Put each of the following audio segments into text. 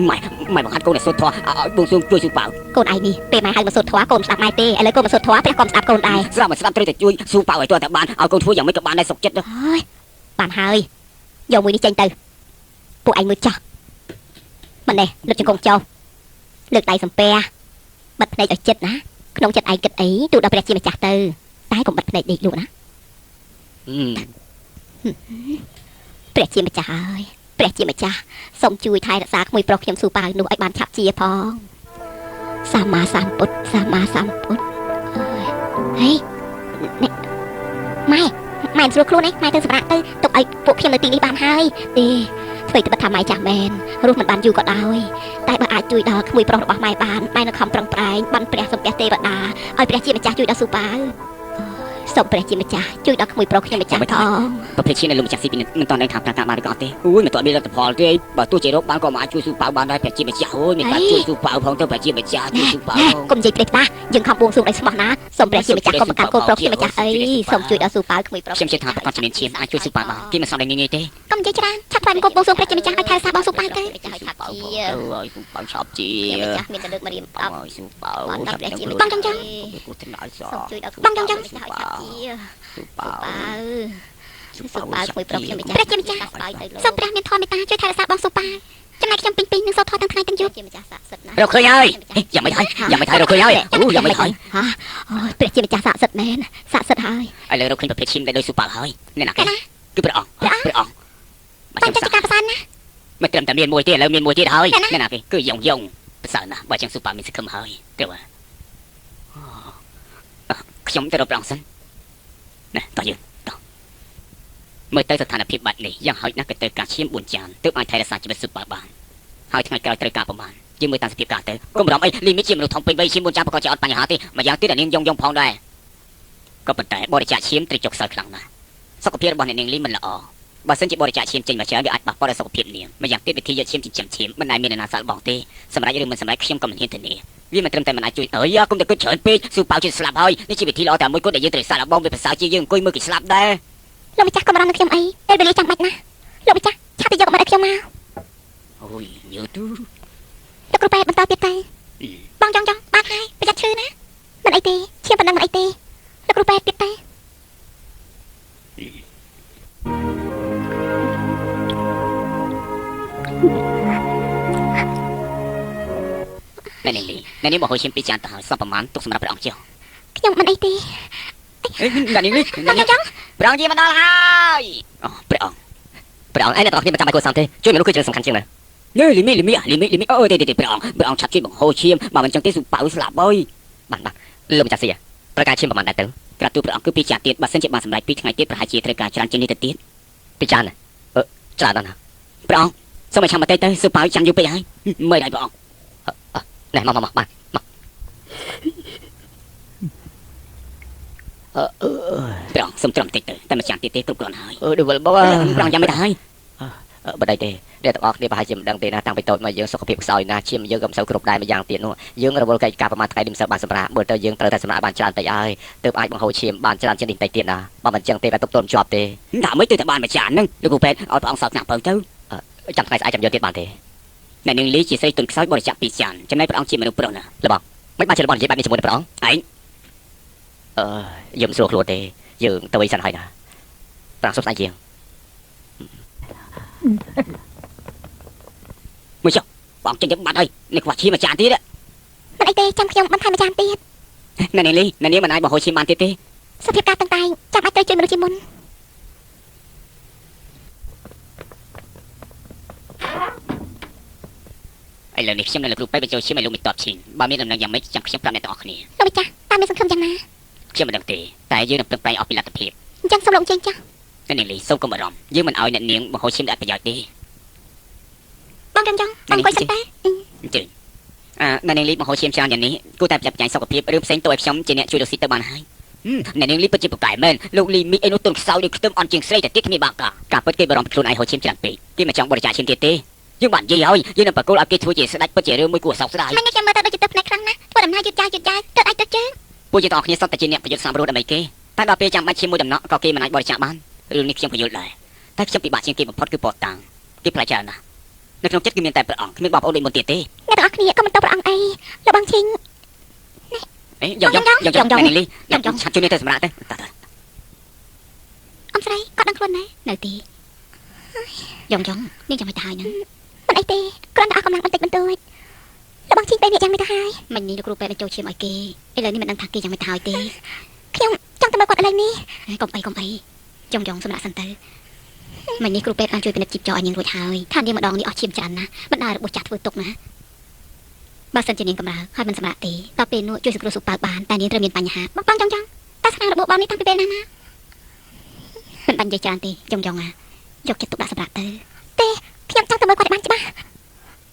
ម៉ែម៉ែបង្ហាត់កូនឲ្យសូត្រធម៌ឲ្យបួងសួងជួយស៊ូប៉ៅ កូនឯងនេះពេលម៉ែហៅមកសូត្រធម៌កូនស្ដាប់ម៉ែទេឥឡូវកូនមកសូត្រធម៌ព្រះក៏ស្ដាប់កូនដែរ ស្ដាប់មិនស្ដាប់ត្រូវតែជួយស៊ូប៉ៅឲ្យទាល់តែបានឲ្យកូនធ្វើយ៉ាងម៉េចក៏បានដែរសុខចិត្ត ហើយបានហើយយកមួយនេះចេញទៅពួកឯងមើលចោះមិននេះលើកជង្គង់ចុះលើកដៃសំពះបិទភ្នែកឲ្យចិត្តណាក្នុងចិត្តឯងគិតអីទូដល់ព្រះជាម្ចាស់ទៅតែកុំបិទភ្នែកដេកលក់ណាព្រះជាម្ចាស់ហើយព្រះជាម្ចាស់សូមជួយថែរក្សាក្មួយប្រុសខ្ញុំស៊ូប៉ាវនោះឲ្យបានឆាប់ជាផងសម្មាសម្ពុទ្ធសម្មាសម្ពុទ្ធហេម៉ែម៉ែស្រួលខ្លួនឯងម៉ែទៅសម្រាប់ទៅទុកឲ្យពួកខ្ញុំនៅទីនេះបានហើយទេធ្វើត្បិតថាម៉ែចាស់មែនរស់មិនបានយូរក៏ដោយតែបើអាចជួយដល់ក្មួយប្រុសរបស់ម៉ែបានម៉ែនៅខំប្រឹងប្រែងបានព្រះសំពះទេវតាឲ្យព្រះជាម្ចាស់ជួយដល់ស៊ូប៉ាវសូមព្រះជាម្ចាស់ជួយដល់ក្មួយប្រុសខ្ញុំម្ចាស់ផង ប្រភេទឈាមនៅលោកម្ចាស់ស៊ីពីមិនតន់ដឹងថាប្រាការបានឬក៏អត់ទេអូយមិនតន់មានលទ្ធផលទេបើទោះជារកបានក៏មិនអាចជួយស៊ូប៉ៅបានដែរព្រះជាម្ចាស់អូយមានការជួយស៊ូប៉ៅផងទៅព្រះជាម្ចាស់ជួយស៊ូប៉ៅ កុំនិយាយផ្លេសផ្ដាស់យើងខំបួងសួងដោយស្មោះណាសូមព្រះជាម្ចាស់កុំបង្កើតកូនប្រុសខ្ញុំម្ចាស់អីសូមជួយដល់ស៊ូប៉ៅក្មួយប្រុស ខ្ញុំជឿថាប្រកាសជាមានឈាមអាចជួយស៊ូប៉ៅបានគេមិនសមតែងាយៗទេ កុំនិយាយច្រើនឆាប់ថ្វាយបង្គំបួងសួងព្រះជាម្ចាស់ឲ្យថែរក្សាបងស៊ូប៉ៅទៅម្ចាស់ឲ្យឆាប់ ប៉ៅ ជា ឲ្យស៊ូប៉ៅឆាប់ជា ម្ចាស់មានតែលើកមករៀម10 ឲ្យស៊ូប៉ៅ បានដល់ព្រះជាម្ចាស់បងចង់ចង់ គូទាំងដល់ស សូមជួយដល់បងចង់ចង់ម្ចាស់ឲ្យឆាប់ជា ស៊ូប៉ៅ ស៊ូប៉ៅស៊ូប៉ៅក្មួយប្រុសខ្ញុំម្ចាស់ព្រះជាម្ចាស់សូមព្រះមានធម៌មេត្តាជួយថែរក្សាបងស៊ូប៉ៅចំណែកខ្ញុំពេញពេញនឹងសូត្រធម៌ទាំងថ្ងៃទាំងយប់ជាម្ចាស់ស័ក្តិសិទ្ធិណា រកឃើញហើយយ៉ាងម៉េចហើយយ៉ាងម៉េចហើយរកឃើញហើយអូយ៉ាងម៉េចហើយ ហាអូព្រះជាម្ចាស់ស័ក្តិសិទ្ធិមែនស័ក្តិសិទ្ធិហើយ ឥឡូវរកឃើញប្រភេទឈាមដែលដូចស៊ូប៉ៅហើយអ្នកណាគេគឺព្រះអង្គព្រះអង្គមក បា ខ្ញុំសា នចាត់ការប្រសើរណា មិនត្រឹមតែមានមួយទេឥឡូវមានមួយទៀតហើយអ្នកណាគេគឺយ៉ងយ៉ងប្រសើរណាស់បើចឹងស៊ូប៉ៅមានសង្ឃឹមហើយទៅខ្ញុំទៅរកព្រះអង្គសិនណាតោះយើងតោះមើលទៅស្ថានភាពបែបនេះយ៉ាងហោចណាស់ក៏ត្រូវការឈាម4ចានទើបអាចថែរក្សាជីវិតស៊ូប៉ៅបានហើយថ្ងៃក្រោយត្រូវការប្រមាណយើងមើលតាមសភាពការទៅកុំបារម្ភអីលីមីជាមនុស្សធំពេញវ័យឈាម4ចានប្រកបជាអត់បញ្ហាទេម្យ៉ាងទៀតអានាងយ៉ងយ៉ងផងដែរក៏ប៉ុន្តែបរិច្ចាគឈាមត្រូវចុកខ្សោយខ្លាំងណាស់សុខភាពរបស់អ្នកនាងលីមិនល្អបើសិនជាបរិច្ចាគឈាមចេញមកច្រើនវាអាចប៉ះពាល់ដល់សុខភាពនាងម្យ៉ាងទៀតវិធីយកឈាមចិញ្ចឹមឈាមមិនដែលមានអ្នកណាសាកល្បងទេសម្រាប់ឬមិនសម្រាប់ខ្ញុំក៏មិនហ៊ានធានាវាមិនត្រឹមតែមិនអាចជួយអើយគុំតែគិតច្រើនពេកស៊ូប៉ៅជិតស្លាប់ហើយនេះជាវិធីល្អតែមួយគត់ដែលយើងត្រូវសាកល្បងវាប្រសើរជាងយើងអង្គុយមើលគេស្លាប់ដែរ លោកម្ចាស់កុំបារម្ភនឹងខ្ញុំអីពេលវេលាចាំបាច់ណាស់លោកម្ចាស់ឆាប់ទៅយកកម្រិតឲ្យខ្ញុំមក អូយយឺទូ លោកគ្រូពេទ្យបន្តទៀតទៅបងចង់ចង់បានហើយប្រយ័ត្នឈឺណាមិនអីទេឈាមប៉ុណ្ណឹងមិនអីទេលោកគ្រូពេទ្យទៀតទៅ អ្នកនាងលីអ្នកនាងបោះហូរឈាមពីរចានទៅហើយសពប្រមាណទុកសម្រាប់ព្រះអង្គចុះ ខ្ញុំមិនអីទេ អ្នកនាងលី បងចង់ចង់ ព្រះអង្គយាមកដល់ហើយអូព្រះអង្គ ព្រះអង្គឯងអ្នកទាំងអស់គ្នាមិនចាំបាច់គួរសមទេជួយមនុស្សគឺជារឿងសំខាន់ជាងណា នេះលីមីលីមីលីមីលីមីអូទេទេព្រះអង្គព្រះអង្គឆាប់ជួយបង្ហូរឈាមបើមិនចឹងទេស៊ូប៉ៅស្លាប់ហើយ បានបានលោកម្ចាស់ស៊ីត្រូវការឈាមប្រមាណដែរទៅ ក្រាបទូលព្រះអង្គគឺពីរចានទៀតបើសិនជាបានសម្រេចពីរថ្ងៃទៀតប្រហែលជាត្រូវការច្រើនជាងនេះទៅទៀត ពីចានអឺច្រើនណាស់ណា ព្រះអង្គសូមឲ្យឆាប់មកតិចទៅស៊ូប៉ៅចាំយូរពេកហើយមើលឲ្យព្រះអង្គ ណែមកមកមកបានមកអឺ ព្រះអង្គសូមត្រឹមតិចទៅតែមួយចានទៀតទេគ្រប់គ្រាន់ហើយ អឺដូចវល់បង ព្រះអង្គយ៉ាងម៉េចទៅហើយ បដិទេអ្នកទាំងអស់គ្នាប្រហែលជាមិនដឹងទេណាតាំងពីតូចមកយើងសុខភាពខ្សោយណាឈាមយើងក៏មិនសូវគ្រប់ដែរម្យ៉ាងទៀតនោះយើងរវល់កិច្ចការប្រហែលថ្ងៃនេះមិនសូវបានសម្រាកមើលទៅយើងត្រូវតែសម្រាកបានច្រើនតិចហើយទើបអាចបង្ហូរឈាមបានច្រើនជាងនេះតិចទៀតណាបើមិនចឹងទេតែទប់ទល់មិនជាប់ទេ ថាមិនទៅតែបានមួយចានហ្នឹងលោកគ្រូពេទ្យឲ្យព្រះអង្គសោកថ្នាក់ពងទៅ ចាំថ្ងៃស្អែកចាំយកទៀតបានទេ អ្នកនាងលីជាស្រីទុនខ្សោយបរិច្ចាគពីរចានចំណែកព្រះអង្គជាមនុស្សប្រុសណា មិនបានជារបស់និយាយបែបនេះជាមួយនឹងព្រះអង្គ ឯង អឺយើងមិនស្រួលខ្លួនទេយើងទៅវិញសិនហើយណាប្រាំងសុំស្អែកជាង មួយចុះព្រះអង្គចេញទៅបាត់ហើយនេះខ្វះឈាមមួយចានទៀត មិនអីទេចាំខ្ញុំបន្ថែមមួយចានទៀត អ្នកនាងលីអ្នកនាងមិនអាចបង្ហូរឈាមបានទៀតទេ សភាពការតឹងតែងចាំបាច់ត្រូវជួយមនុស្សជាមុន ឥឡូវនេះខ្ញុំនៅលោកគ្រូពេទ្យបញ្ចូលឈាមឲ្យលោកមិនតបឈាមបើមានដំណឹងយ៉ាងម៉េចចាំខ្ញុំប្រាប់អ្នកទាំងអស់គ្នា លោកម្ចាស់តើមានសង្ឃឹមយ៉ាងណា ខ្ញុំមិនដឹងទេតែយើងនឹងប្រឹងប្រែងអស់ពីលទ្ធភាព អញ្ចឹងសូមលោកអញ្ជើញចុះ អ្នកនាងលីសូមកុំបារម្ភយើងមិនឲ្យអ្នកនាងបង្ហូរឈាមដែលអត់ប្រយោជន៍ទេ បងចង់ចង់បងអង្គុយសិនតើ អញ្ជើញអើអ្នកនាងលីបង្ហូរឈាមច្រើនយ៉ាងនេះគួរតែប្រយ័ត្នប្រយែងសុខភាពឬផ្សេងទៅឲ្យខ្ញុំជាអ្នកជួយរកស៊ីទៅបានហើយអ្នកនាងលីពិតជាពូកែមែនលោកលីមីអីនោះទុនខ្សោយដូចខ្ទឹមអន់ជាងស្រីតែទៀតគ្មានបាក់ការពិតគេបារម្ភខ្លួនឯងហូរឈាមច្រើនពេកគេមិនចង់បរិច្ចាគឈាមទៀតទេយើងបាននិយាយហើយយើងនឹងប្រគល់ឲ្យគេធ្វើជាស្ដេចពិតជារឿងមួយគួរសោកស្ដាយ មិននេះខ្ញុំមើលទៅដូចជាទឹកភ្នែកខ្លាំងណាស់ធ្វើដំណើរយឺតយ៉ាវយឺតយ៉ាវទៅអាចទឹកជើង ពួកយើងទាំងអស់គ្នាសុទ្ធតែជាអ្នកប្រយុទ្ធស្នាមរស់ដើម្បីគេតែដល់ពេលចាំបាច់ឈាមមួយដំណក់ក៏គេមិនអាចបរិច្ចាគបានរឿងនេះខ្ញុំក៏យល់ដែរតែខ្ញុំពិបាកជាងគេបំផុតគឺពតតាំងគេផ្លែច្រើនណាស់ នៅក្នុងចិត្តគឺមានតែព្រះអង្គគ្មានបងប្អូនដូចមុនទៀតទេអ្នកទាំងអស់គ្នាក៏មិនតបព្រះអង្គអីលោកបងឈីងអេយកយកយកយកនេះលីយកឆាប់ជួយនេះទៅសម្រាប់ទៅតើអ៊ំស្រីគាត់ដឹងខ្លួនណានៅទីយ៉ងយ៉ងនាងចាំមិនទៅហើយហ្នឹងមិនអីទេគ្រាន់តែអស់កម្លាំងបន្តិចបន្តួចលោកបងឈីងពេលនេះយ៉ាងមិនទៅហើយមិញនេះលោកគ្រូពេទ្យបញ្ចូលឈាមឲ្យគេឥឡូវនេះមិនដឹងថាគេយ៉ាងមិនទៅហើយទេខ្ញុំចង់ទៅមើលគាត់ឥឡូវនេះកុំអីកុំអីយ៉ងយ៉ងសម្រាប់សិនទៅមិញនេះគ្រូពេទ្យបានជួយពិនិត្យជីពចរឲ្យនាងរួចហើយថានាងម្ដងនេះអស់ឈាមច្រើនណាស់មិនដែលរបួសចាស់ធ្វើទុកណាបើសិនជានាងកម្រើកហើយមិនសម្រាប់ទេដល់ពេលនោះជួយសង្គ្រោះសុប៉ៅបានតែនាងត្រូវមានបញ្ហាបងបងចង់ចង់តែស្នារបួសបងនេះតាំងពីពេលណាមកមិនបាញ់និយាយច្រើនទេយ៉ងយ៉ងអាយកចិត្តទុកដាក់សម្រាប់ទៅទេខ្ញុំចង់ទៅមើលគាត់ឲ្យបានច្បាស់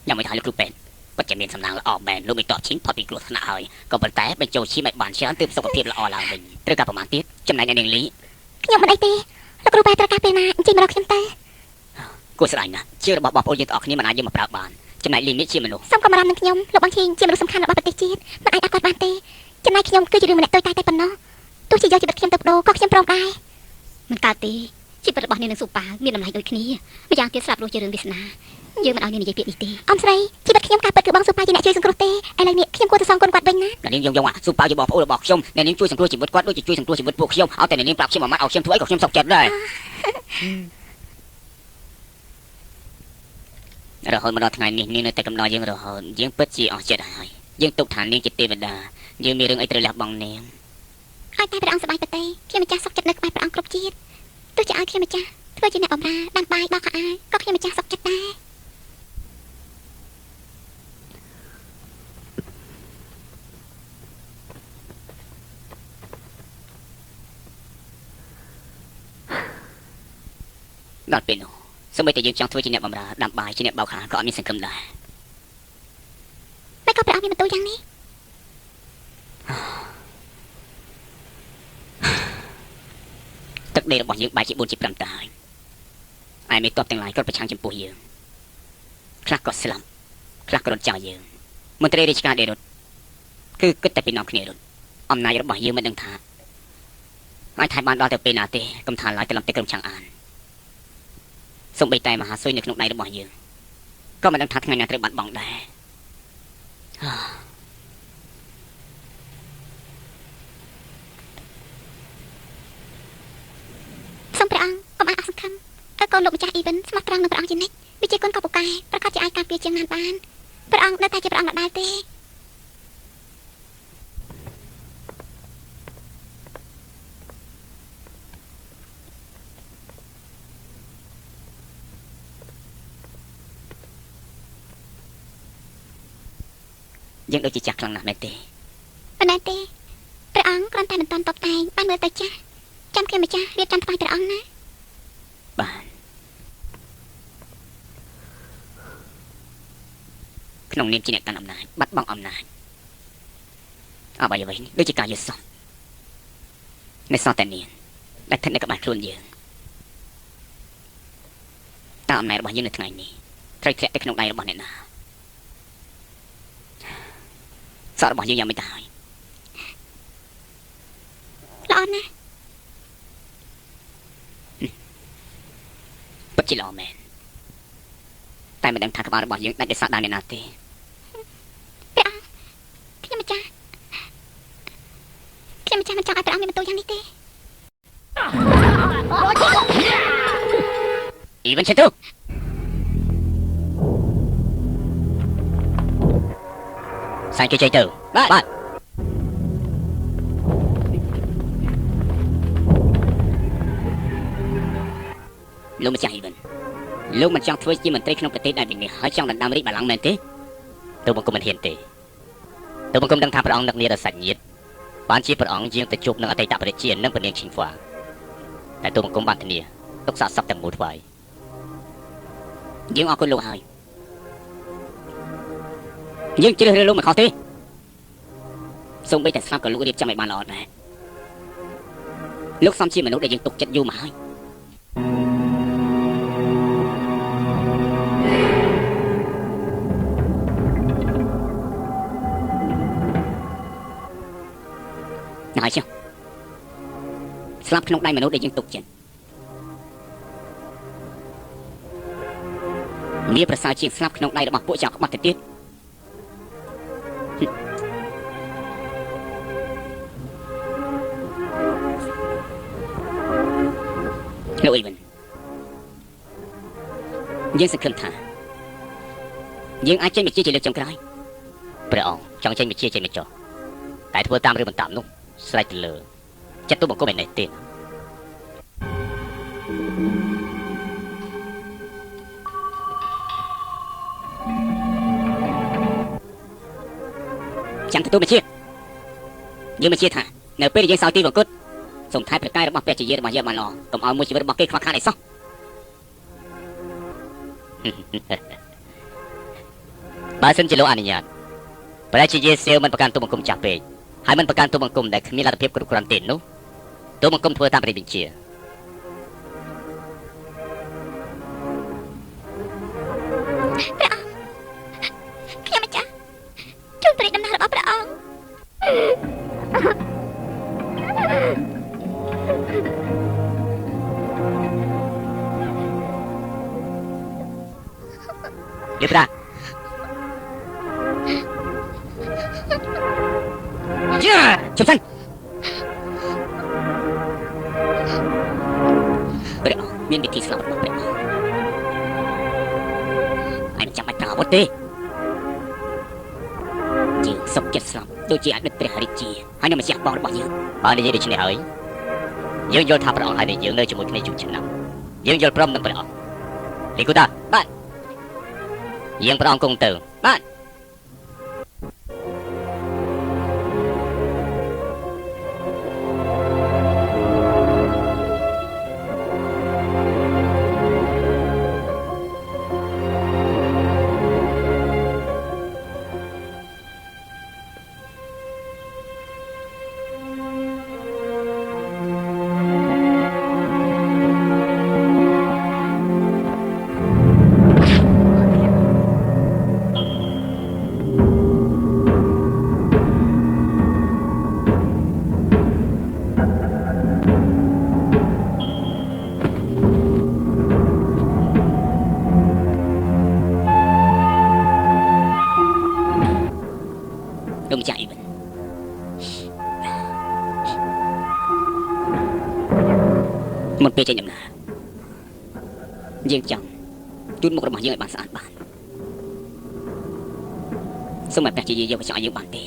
ញ៉ាំមិនថាលោកគ្រូពេទ្យគាត់จะមានសំណាងល្អមែនលោកមិនតបឈីងផុតពីគ្រោះថ្នាក់ហើយក៏ប៉ុន្តែបញ្ចូលឈាមឲ្យបានច្រើនទើបសុខភាពល្អឡើងវិញត្រូវការប្រមាណទៀតចំណែកអ្នកនាងលីខ្ញុំមិនអីទេលោកគ្រូពេទ្យត្រូវការពេលណាអញ្ជើញមករកខ្ញុំទៅគួរស្ដាយណាស់ជារបស់បងប្អូនយើងទាំងអស់គ្នាមិនអាចយកមកប្រើបានចំណែកលីនេះជាមនុស្សសូមកំរំនឹងខ្ញុំលោកបងឈីងជាមនុស្សសំខាន់របស់ប្រទេសជាតិមិនអាចអត់គាត់បានទេចំណែកខ្ញុំគឺជារឿងម្នាក់តូចតាចតែប៉ុណ្ណោះទោះជាយកជីវិតខ្ញុំទៅបដូរក៏ខ្ញុំព្រមដែរមិនកើតទេជីវិតរបស់នាងនឹងស៊ូប៉ាមានតម្លៃដូចគ្នាម្យ៉ាងទៀតស្លាប់រស់ជារឿងវាសនាយើងមិនឲ្យនាងនិយាយពាក្យនេះទេអ៊ំស្រីជីវិតខ្ញុំការពិតគឺបងស៊ូប៉ាជាអ្នកជួយសង្គ្រោះទេឥឡូវនេះខ្ញុំគួរតែសងគុណគាត់វិញណាអ្នកនាងយងយងស៊ូប៉ាជាបងប្អូនរបស់ខ្ញុំអ្នកនាងជួយសង្គ្រោះជីវិតគាត់ដូចជាជួយសង្គ្រោះជីវិតពួកខ្ញុំឲ្យតែអ្នកនាងប្រាប់ខ្ញុំមួយម៉ាត់ឲ្យខ្ញុំធ្វើអីក៏ខ្ញុំសុខចិត្តដែររហូតមកដល់ថ្ងៃនេះនាងនៅតែកំដរយើងរហូតយើងពិតជាអស់ចិត្តហើយយើងទុកថានាងជាទេវតាយើងមានរឿងអីត្រូវលះបង់នាងឲ្យតែព្រះអង្គសប្បាយប្រតិខ្ញុំម្ចាស់សុខចិត្តនៅក្បែរព្រះអង្គគ្រប់ជាតិទោះជាឲ្យខ្ញុំម្ចាស់ធ្វើជាអ្នកបម្រើដាំបាយបោកខោអាវក៏ខ្ញុំម្ចាស់សុខចិត្តដែរដល់ពេលនោះសូម្បីតែយើងចង់ធ្វើជាអ្នកបម្រើដាំបាយជាអ្នកបោកខោក៏អត់មានសង្ឃឹមដែរតែក៏ព្រះអង្គមានបន្ទូលយ៉ាងនេះទឹកដីរបស់យើងបែកជា4ជា5ទៅហើយឯមេតបទាំងឡាយគាត់ប្រឆាំងចំពោះយើងខ្លះក៏ស្លាប់ខ្លះក៏រត់ចោលយើងមន្ត្រីរាជការដែលរត់គឺគិតតែពីនាំគ្នារត់អំណាចរបស់យើងមិនដឹងថាអាចថែបានដល់ទៅពេលណាទេកុំថាឡើយត្រឡប់ទៅក្រុមឆាងអានសូម្បីតែមហាសុយនៅក្នុងដៃរបស់យើងក៏មិនដឹងថាថ្ងៃណាត្រូវបាត់បង់ដែរសូមព្រះអង្គកុំឲ្យអស់សង្ឃឹមឲ្យកូនលោកម្ចាស់អ៊ីវិនស្មោះត្រង់នឹងព្រះអង្គជានិច្ចវិជាគុណក៏ពូកែប្រកាសជាអាចការពារជាងណានបានព្រះអង្គនៅតែជាព្រះអង្គដដែលទេយើងដូចជាចាស់ខ្លាំងណាស់មែនទេប៉ុណ្ណាទេព្រះអង្គគ្រាន់តែមិនទាន់តបតែងបានមើលទៅចាស់ចាំខ្ញុំម្ចាស់រៀបចំថ្វាយព្រះអង្គណាបាទក្នុងនាមជាអ្នកកាន់អំណាចបាត់បង់អំណាចអ្វីអ្វីនេះដូចជាការយល់សោះនៅសល់តែនាងដែលស្ថិតនៅក្បែរខ្លួនយើងតើអំណាចរបស់យើងនៅថ្ងៃនេះត្រូវធ្លាក់ទៅក្នុងដៃរបស់អ្នកណាសក់របស់យើងយ៉ាងម៉េចទៅហើយល្អណាស់ពិតជាល្អមែនតែមិនដឹងថាក្បាលរបស់យើងដាច់ដោយសារដាវអ្នកណាទេព្រះអង្គខ្ញុំម្ចាស់ខ្ញុំម្ចាស់មិនចង់ឲ្យព្រះអង្គមានបន្ទូលយ៉ាងនេះទេអ៊ីវិនឆេទូសាញ់គេចេញទៅបាទលោកម្ចាស់អ៊ីវិនលោកមិនចង់ធ្វើជាមន្ត្រីក្នុងប្រទេសដែលវិនិច្ឆ័យហើយចង់ដណ្ដើមរាជបល្ល័ង្កមែនទេទូបង្គំមិនហ៊ានទេទូបង្គំដឹងថាព្រះអង្គនឹកនាដល់សាច់ញាតិបានជាព្រះអង្គយាងទៅជួបនឹងអតីតព្រះរាជានិងព្រះនាងឈិងហ្វាតែទូបង្គំបានធានាទុកសាកសពទាំងមូលថ្វាយយើងអរគុណលោកហើយយើងជ្រើសរើសលោកមិនខុសទេសូម្បីតែស្លាប់ក៏លោករៀបចំឲ្យបានល្អដែរលោកសំជាមនុស្សដែលយើងទុកចិត្តយូរមកហើយហើយចុះស្លាប់ក្នុងដៃមនុស្សដែលយើងទុកចិត្ត វាប្រសើរជាងស្លាប់ក្នុងដៃរបស់ពួកចៅក្បត់ទៅទៀតលោកអ៊ីវិនយើងសង្ឃឹមថាយើងអាចចេញបញ្ជាជាលើកចុងក្រោយព្រះអង្គចង់ចេញបញ្ជាចេញមកចុះតែធ្វើតាមឬមិនតាមនោះស្រេចទៅលើចិត្តទូបង្គំឯនេះទេចាំទទួលបញ្ជាយើងបញ្ជាថានៅពេលដែលយើងសោយទីវង្គតសូមថែប្រកាយរបស់ព្រះជាយារបស់យើងបានល្អកុំឲ្យមួយជីវិតរបស់គេខ្វះខាតអីសោះបើសិនជាលោកអនុញ្ញាតព្រះជាយាសៀវមិនប្រកាន់ទូបង្គំចាស់ពេកហើយមិនប្រកាន់ទូបង្គំដែលគ្មានលទ្ធភាពគ្រប់គ្រាន់ទេនោះទូបង្គំធ្វើតាមព្រះបញ្ជាព្រះអង្គខ្ញុំម្ចាស់ជូនព្រះដំណើររបស់ព្រះអង្គលីប្រាជប់សិនព្រះអង្គមានវិធីស្លាប់របស់ព្រះអង្គហើយមិនចាំបាច់ប្រើអាវុធទេយើងសុខចិត្តស្លាប់ដូចជាអតីតព្រះរាជាហើយនឹងម្ចាស់បងរបស់យើងបើនិយាយដូច្នេះហើយយើងយល់ថាព្រះអង្គហើយនឹងយើងនៅជាមួយគ្នាយូរឆ្នាំយើងយល់ព្រមនឹងព្រះអង្គលីគូតាបាទយើងព្រះអង្គគង់ទៅបាទលោកម្ចាស់អ៊ីវិនមុនពេលចេញដំណើរយើងចង់ជូនមុខរបស់យើងឲ្យបានស្អាតបានសូមឲ្យព្រះជាយាយកបញ្ចង់ឲ្យយើងបានទេ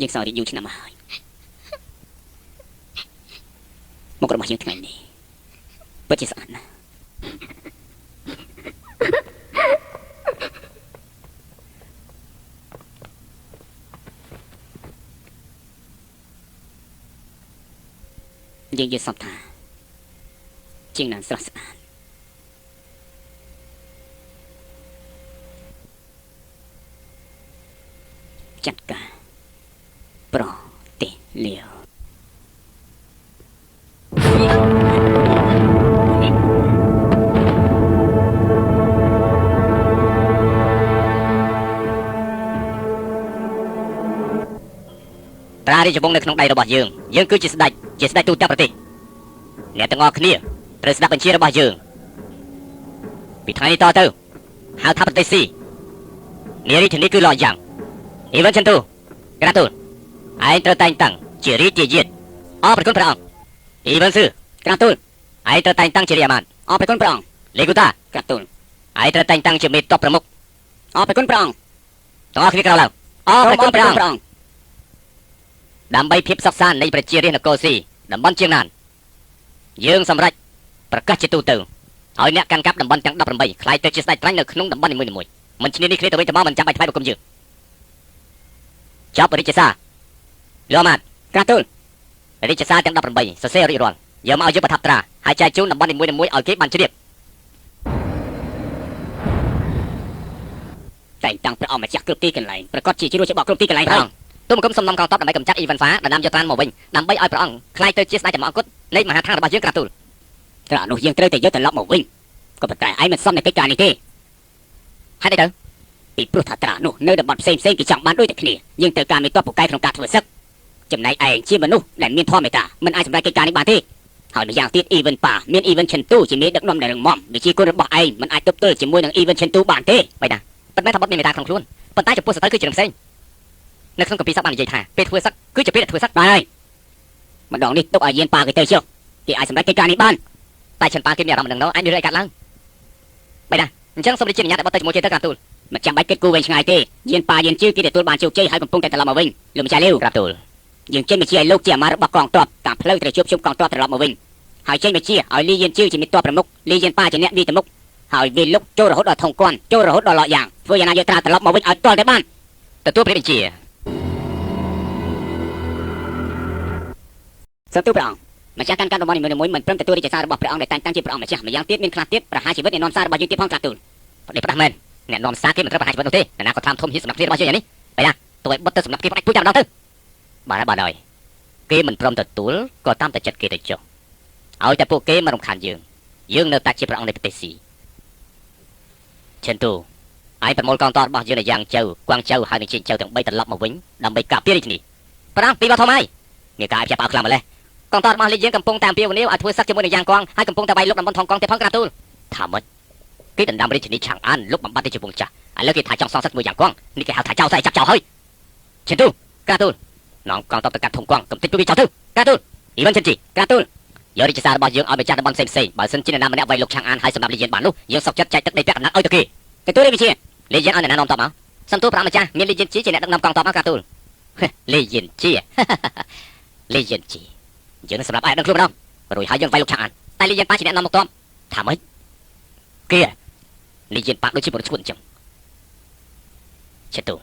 យើងសោយរីកយូរឆ្នាំមកហើយមុខរបស់យើងថ្ងៃនេះពិតជាស្អាតណាស់យើងយល់សប្តិថាជាងណានស្រស់ស្អាតចាត់ការប្រទេសលាវត្រារាជវង្សនៅក្នុងដៃរបស់យើងយើងគឺជាស្ដេចជាស្ដេចទូទាំងប្រទេសអ្នកទាំងអស់គ្នាត្រូវស្ដាប់បញ្ជារបស់យើងពីថ្ងៃនេះតទៅហៅថាប្រទេសស៊ីនារីធានីគឺឡយ៉ាងអ៊ីវិនចិនទូក្រាទូលឯងត្រូវតែងតាំងជារាជាយាតអរព្រះគុណព្រះអង្គអ៊ីវិនស៊ឺក្រាទូលឯងត្រូវតែងតាំងជារាជអាមាត្យអរព្រះគុណព្រះអង្គលេគូតាក្រាទូលឯងត្រូវតែងតាំងជាមេតបប្រមុខអរព្រះគុណព្រះអង្គទាំងអស់គ្នាក្រោកឡើងអរព្រះគុណព្រះអង្គដើម្បីភាពសុខសាន្តនៃប្រជារាស្ត្រនគរស៊ីតំបន់ជាងណានយើងសម្រេចប្រកាសជាទូទៅឲ្យអ្នកកាន់កាប់តំបន់ទាំង18ក្លាយទៅជាស្ដេចត្រាញ់នៅក្នុងតំបន់នីមួយៗមិនឈ្នានីសគ្នាទៅវិញទៅមកមិនចាំបាច់ថ្វាយបង្គំយើងចប់រាជសារលោកអាមាត្យក្រាទូលរាជសារទាំង18សរសេររួចរាល់យកមកឲ្យយើងប្រថាប់ត្រាហើយចែកជូនតំបន់នីមួយៗឲ្យគេបានជ្រាបតែងតាំងព្រះអង្គម្ចាស់គ្រប់ទីកន្លែងប្រកាសជាជ្រួលច្បល់គ្រប់ទីកន្លែងហើយ ទូមង្គមសំណំកងទ័ពដើម្បីកម្ចាត់អ៊ីវ៉ាន់ហ្វាដណ្ដើមយកត្រានមកវិញដើម្បីឲ្យព្រះអង្គក្លាយទៅជាស្ដេចតែមួយអង្គគត់នៃមហាឋានរបស់យើងក្រាបទូល ត្រានោះយើងត្រូវតែយកត្រឡប់មកវិញក៏ប៉ុន្តែឯងមិនសមในកិច្ចការនេះទេ ហេតុអីទៅ ពីព្រោះថាត្រានោះនៅតំបន់ផ្សេងផ្សេងគេចង់បានដូចតែគ្នាយើងត្រូវការមេតបពូកែក្នុងការធ្វើសឹកចំណែកឯងជាមនុស្សដែលមានធម៌មេត្តាមិនអាចសម្រេចកិច្ចការនេះបានទេហើយម្យ៉ាងទៀតអ៊ីវិនប៉ាមានអ៊ីវិនឈិនទូជាមេដឹកនាំដែលរឹងមាំវិជាគុណរបស់ឯងមិនអាចទប់ទល់ជាមួយនឹងអ៊ីវិនឈិនទូបានទេ បីណាប៉ុន្តែថាបុតមានមេត្តាក្នុងខ្លួនប៉ុន្តែចំពោះសត្រូវគឺជារឿងផ្សេងនៅក្នុងគម្ពីរសពបាននិយាយថាពេលធ្វើសឹកគឺជាពេលដែលធ្វើសឹក បាទហើយម្ដងនេះទុកឲ្យយានប៉ាគេទៅចុះគេអាចសម្រេចកិច្ចការនេះបាន តែឈិនប៉ាគេមានអារម្មណ៍នឹងនោះអាចមានរឿងអីកើតឡើងបីណាអញ្ចឹងសូមរាជានុញ្ញាតឲ្យបុតទៅជាមួយគេទៅក្រាបទូល មិនចាំបាច់គិតគូរវែងឆ្ងាយទេយានប៉ាយានជឺគេទទួលបានជោគជ័យហើយកំពុងតែត្រឡប់មកវិញលោកម្ចាស់លាវ ក្រាបទូល យើងចេញបញ្ជាឲ្យលោកជាអាមាត្យរបស់កងទ័ពតាមផ្លូវត្រូវជួបជុំកងទ័ពត្រឡប់មកវិញហើយចេញបញ្ជាឲ្យលីយានជឺជាមិត្តទ័ពប្រមុខលីយានប៉ាជាអ្នកវាយទៅមុខហើយវាលុកចូលរហូតដល់ថងគន់ចូលរហូតដល់ឡកយ៉ាងធ្វើយ៉ាងណាយកត្រាត្រឡប់មកវិញឲ្យទាល់តែបាន ទទួលព្រះបញ្ជា សូមទូលព្រះអង្គម្ចាស់កាន់កាប់តំបន់នីមួយៗមិនព្រមទទួលរាជសាររបស់ព្រះអង្គដែលតែងតាំងជាព្រះអង្គម្ចាស់ម្យ៉ាងទៀតមានខ្លះទៀតប្រហារជីវិតអ្នកនាំសាររបស់យើងទៀតផងក្រាបទូល ប្រទេសផ្ដាស់មែនអ្នកនាំសារគេមិនត្រូវប្រហារជីវិតនោះទេអ្នកណាក៏តាមធំហ៊ានសម្រាប់គ្នារបស់យើងយ៉ាងនេះបីណាទោះឲ្យបុតទៅសម្រាប់គេផ្ដាច់ពូជតែម្ដងទៅបាទហើយបាទហើយគេមិនព្រមទទួលក៏តាមតែចិត្តគេទៅចុះឲ្យតែពួកគេមករំខានយើងយើងនៅតែជាព្រះអង្គនៃប្រទេសស៊ីឈិនទូឯងប្រមូលកងទ័ពរបស់យើងនៅយ៉ាងចៅគួងចៅហើយនឹងជៀងចៅទាំង3ត្រឡប់មកវិញដើម្បីការពាររាជធានីប្រាំងពីវត្តធំហើយមានការផ្ទះប៉ៅខ្លាំងម្ល៉េះកងទ័ពរបស់លីយើងកំពុងតាមពាវនាវឲ្យធ្វើសឹកជាមួយនឹងយ៉ាងកងហើយកំពុងតែវាយលុកតំបន់ថងកងទៀតផងក្រាបទូលថាម៉េចគេដណ្ដើមរាជធានីឆាងអានលុកបំបត្តិរាជវង្សចាស់ឥឡូវគេថាចង់សងសឹកជាមួយយ៉ាងកងនេះគេហៅថាចៅស្អីចាប់ចៅហើយឈិនទូក្រាបទូលនងកងទ័ពទៅកាត់ធំកងកំតិចពួកវាចោលទៅក្រាបទូលអ៊ីវិនឈិនជីក្រាបទូលយករាជសាររបស់យើងឲ្យម្ចាស់តំបន់ផ្សេងៗបើសិនជាអ្នកណាម្នាក់វាយលុកឆាងអានហើយសម្រាប់លីយៀនបាននោះយើងសុខចិត្តចែកទឹកដីពាក់កណ្ដាលឲ្យទៅគេ ទទួលរាជបញ្ជា លីយៀនឲ្យអ្នកណានាំតបមកសំទូព្រះម្ចាស់មានលីយៀនជីជាអ្នកដឹកនាំកងទ័ពមកក្រាបទូលលីយៀនជីលីយៀនជីយើងនឹងសម្រាប់ឲ្យដឹងខ្លួនម្ដងរួចហើយយើងវាយលុកឆាងអានតែលីយៀនប៉ាជាអ្នកនាំមកតបថាម៉េចគេលីយៀនប៉ាដូចជាបុរសឈួតអញ្ចឹងឆេទូ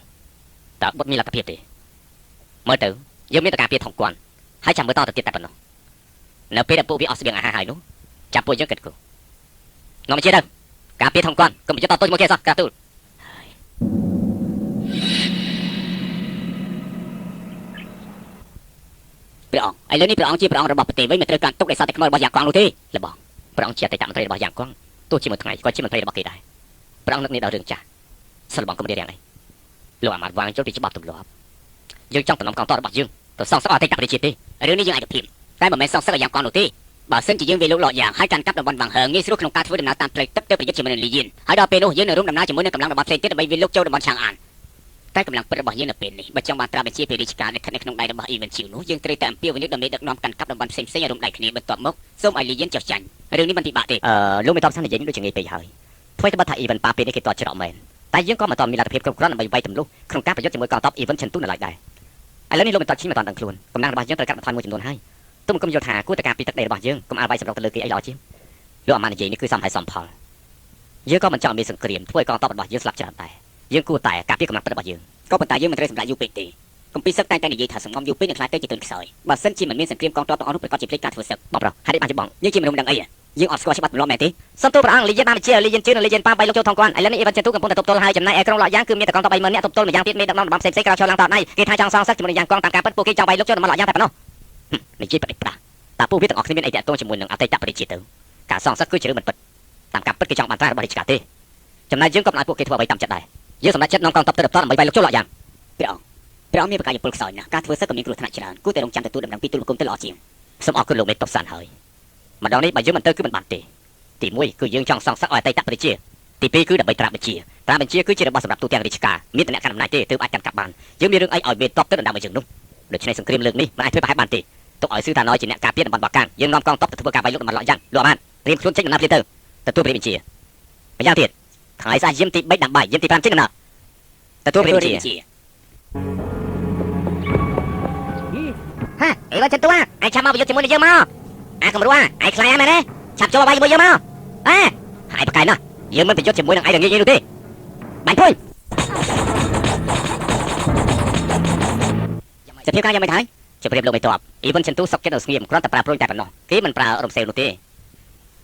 តើបុតមានលទ្ធភាពទេមើលទៅយើងមានតការពារថងគន់ហើយចាំមើលតទៅទៀតតែប៉ុណ្ណោះនៅពេលដែលពួកវាអស់ស្បៀងអាហារហើយនោះចាប់ពួកយើងគិតគូនាំមកជាទៅការពារថងគន់កុំប្រយុទ្ធតទល់ជាមួយគេសោះក្រាបទូល ព្រះអង្គឥឡូវនេះព្រះអង្គជាព្រះអង្គរបស់ប្រទេសវិញមិនត្រូវការទុកដោយសារតែខ្មោចរបស់យ៉ាកងនោះទេ លបងព្រះអង្គជាអតីតមន្ត្រីរបស់យ៉ាងកងទោះជាមួយថ្ងៃក៏ជាមន្ត្រីរបស់គេដែរព្រះអង្គនឹកនេះដល់រឿងចាស់សិលបងកុំរៀបរៀងអីលោកអាមាត្យវាងចូលពីច្បាប់ទម្លាប់យើងចង់តំណំកងទ័ពរបស់យើងទៅសងសឹកអតីតប្រជាជាតិទេ រឿងនេះយើងឯកភាពតែមិនមែនសងសឹកឲ្យយ៉ាងកងនោះទេបើសិនជាយើងវាយលុកលកយ៉ាងហើយកាន់កាប់តំបន់វ៉ាងហើងងាយស្រួលក្នុងការធ្វើដំណើរតាមផ្លូវទឹកទៅប្រយុទ្ធជាមួយនឹងលីយៀនហើយដល់ពេលនោះយើងនឹងរួមដំណើរជាមួយនឹងកម្លាំងតំបន់ផ្សេងទៀតដើម្បីវាយលុកចូលតំបន់ឆាងអានតែកម្លាំងពិតរបស់យើងនៅពេលនេះបើចង់បានត្រាបញ្ជាពីរាជការដែលស្ថិតនៅក្នុងដៃរបស់អ៊ីវិនជីវនោះយើងត្រូវតែអំពាវនាវដើម្បីដឹកនាំកាន់កាប់តំបន់ផ្សេងៗឲ្យរួមដៃគ្នាបន្ទាប់មកសូមឲ្យលីយៀនចុះចាញ់រឿងនេះមិនពិបាកទេ អឺលោកមិនតបសាននិយាយដូចជាងាយពេកហើយធ្វើតែបើថាអ៊ីវិនប៉ាពេលនេះគេតច្រកមែនតែយើងក៏មិនតមានលទ្ធភាពគ្រប់គ្រាន់ដើម្បីវាយទម្លុះក្នុងការប្រយុទ្ធជាមួយកងទ័ពអ៊ីវិនឈិនទូនៅឡើយដែរឥឡូវនេះលោកមិនតឈីមិនតដឹងខ្លួនកម្លាំងរបស់យើងត្រូវកាត់បន្ថយមួយចំនួនហើយទុំគុំយល់ថាគួរតែការពីទឹកដីរបស់យើងកុំអាលវាយសម្រុកទៅលើគេអីល្អជាងលោកអាម៉ានិយាយនេះគឺសមហេតុសមផលយើងក៏មិនចង់មានសង្គ្រាមធ្វើឲ្យកងទ័ពរបស់យើងស្លាប់ច្រើនដែរយើងគួរតែការពារកម្លាំងពិតរបស់យើង ក៏ប៉ុន្តែយើងមិនត្រូវសម្រាប់យូរពេកទេគម្ពីរសឹកតែងតែនិយាយថាសង្ងំយូរពេកនឹងខ្លាចទៅជាទុនខ្សោយបើសិនជាមិនមានសង្គ្រាមកងទ័ពទាំងអស់នោះប្រាកដជាភ្លេចការធ្វើសឹក បងប្រុសហេតុអីបានជាបង យើងជាមនុស្សមិនដឹងអីយើងអត់ស្គាល់ច្បាប់ទម្លាប់មែនទេ សំទូព្រះអង្គលីយិនបានជាលីយិនជឿនិងលីយិនប៉ាបីលោកចូលថងគាត់ឥឡូវនេះអ៊ីវ៉ាន់ចិនទូកំពុងតែទប់ទល់ហើយចំណែកឯក្រុងលកយ៉ាងគឺមានតែកងទ័ព30000នាក់ទប់ទល់ម្យ៉ាងទៀតមានដឹកនាំតំបន់ផ្សេងៗក្រោយឈរឡើងតដៃគេថាចង់សងសឹកជាមួយនឹងយ៉ាងកងតាមការពិតពួកគេចង់វាយលោកចូលតំបន់លកយ៉ាងតែប៉ុណ្ណោះនិយាយប្រតិប្រាស់តើពួកវាទាំងអស់គ្នាមានអីតាក់ទងជាមួយនឹងអតីតប្រជាជាតិទៅការសងសឹកគឺជារឿងមិនពិតតាមការពិតគេចង់បានត្រារបស់រាជការទេចំណែកយើងក៏មិនឲ្យពួកគេធ្វើអ្វីតាមចិត្តដែរយើងសម្រេចចិត្តនាំកងទ័ពទៅដល់ដើម្បីវាយលោកចូលលកយ៉ាង ព្រះអង្គព្រះអង្គមានប្រកាសពលខ្សោយណាស់ការធ្វើសឹកក៏មានគ្រោះថ្នាក់ច្រើនគួរតែរងចាំទទួលដំណឹងពីទូលបង្គំទៅល្អជាង សូមអរគុណលោកមេតបសានហើយម្ដងនេះបើយើងមិនទៅគឺមិនបានទេទី1គឺយើងចង់សងសឹកឲ្យអតីតប្រជាទី2គឺដើម្បីត្រាបញ្ជាត្រាបញ្ជាគឺជារបស់សម្រាប់ទូទាំងរាជការមានតំណែងកាន់អំណាចទេទើបអាចកាន់កាប់បានយើងមានរឿងអីឲ្យមេតបទៅដណ្ដើមឲ្យយើងនោះដូច្នេះសង្គ្រាមលើកនេះមិនអាចធ្វើប្រហែលបានទេទុកឲ្យស៊ឺតាណយជាអ្នកការពារតំបន់បាកាំងយើងនាំកងទ័ពទៅធ្វើការវាយលុកតំបន់លកយ៉ាងលោកអាម៉ាតត្រៀមខ្លួនចេញដំណើរភ្លាមទៅទទួលព្រះបញ្ជាម្យ៉ាងទៀតថ្ងៃស្អែកយាមទី3ដើម្បីយាមទី5ចេញដំណើរទទួលព្រះបញ្ជា ហាអីបើចិនទួឯងឆាប់មកប្រយុទ្ធជាមួយនឹងយើងមកអាកម្រួឯងខ្លាយមែនទេឆាប់ចូលមកវាយជាមួយយើងមកអេហើយប្រកែណាស់យើងមិនប្រយុទ្ធជាមួយនឹងឯងរងាយនោះទេបាញ់ភុយ សភាពការយ៉ាងម៉េចហើយ ជម្រាបលោកមេតបអ៊ីវិនចិនទូសុកចិត្តនៅស្ងៀមគ្រាន់តែប្រើព្រួយតែប៉ុណ្ណោះគេមិនប្រើរំសេវនោះទេ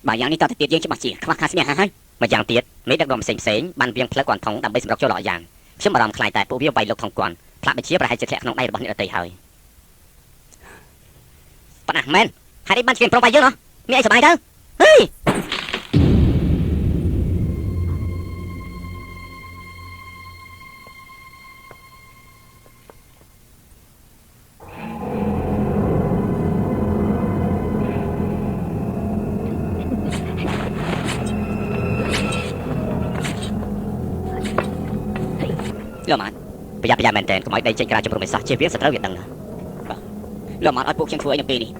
បើយ៉ាងនេះតទៅទៀតយើងច្បាស់ជាខ្វះខាតស្មារតីហើយ ម្យ៉ាងទៀតមេដឹកនាំផ្សេងផ្សេងបានវៀងផ្លូវគាត់ថងដើម្បីសម្រុកចូលលកយ៉ាងខ្ញុំបារម្ភខ្លាចតែពួកវាវាយលុកថងគាត់ ផ្លាកបញ្ជាប្រហែលជាធ្លាក់ក្នុងដៃរបស់អ្នកដទៃហើយប៉ុណ្ណាមែនហេតុអីបានជាព្រមបាយយើងហ៎មានអីសប្បាយទៅហេលោកម៉ាត់ប្រយ័ត្នប្រយែងមែនតើកុំឲ្យដីចេញក្រៅជំរំឲ្យសោះជៀសវាងសត្រូវវាដឹងណាបាទលោកម៉ាត់ឲ្យពួកខ្ញុំធ្វើអីនៅពេលនេះ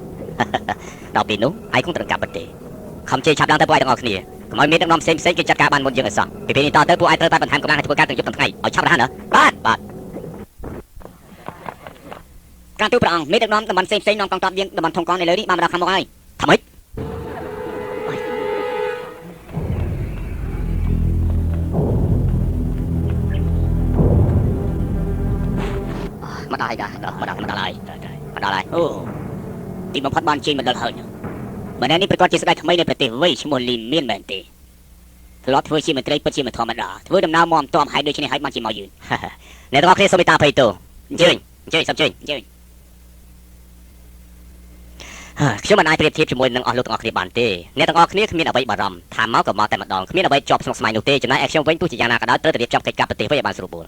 ដល់ពេលនោះឯងគង់ត្រូវកាប់បាត់ទេខំជេរឆាប់ឡើងទៅពួកឯងទាំងអស់គ្នាកុំឲ្យមានដឹកនាំផ្សេងផ្សេងគេចាត់ការបានមុនយើងឲ្យសោះពីពេលនេះតទៅពួកឯងត្រូវតែបន្ថែមកម្លាំងឲ្យធ្វើការទាំងយប់ទាំងថ្ងៃឲ្យឆាប់រហ័សណាបាទបាទការទូព្រះអង្គមានដឹកនាំតំបន់ផ្សេងផ្សេងនាំកងទ័ពយើងតំបន់ធំកងនៅលើនេះបានមកដល់ខាងមុខហើយថាម៉េចមកដល់ហើយមកដល់មកដល់ហើយមកដល់ហើយអូទីបំផុតបានជើញមកដល់ហើយម្នាក់នេះប្រកាសជាស្ដេចថ្មីនៃប្រទេសវៃឈ្មោះលីមៀនមែនទេធ្លាប់ធ្វើជាមន្ត្រីពិតជាមិនធម្មតាធ្វើដំណើរមាំទាំហើយដូច្នេះហើយបានជាមកយឺនអ្នកទាំងអស់គ្នាសូមមេត្តាភ័យទោសអញ្ជើញអញ្ជើញសូមអញ្ជើញអញ្ជើញខ្ញុំមិនអាចប្រៀបធៀបជាមួយនឹងអស់លោកទាំងអស់គ្នាបានទេអ្នកទាំងអស់គ្នាគ្មានអ្វីបារម្ភថាមកក៏មកតែម្ដងគ្មានអ្វីជាប់ស្មុគស្មាញនោះទេចំណែកឯខ្ញុំវិញទោះជាយ៉ាងណាក៏ដោយត្រូវតែរៀបចំកិច្ចការប្រទេសវិញឲ្យបានស្រួលបួល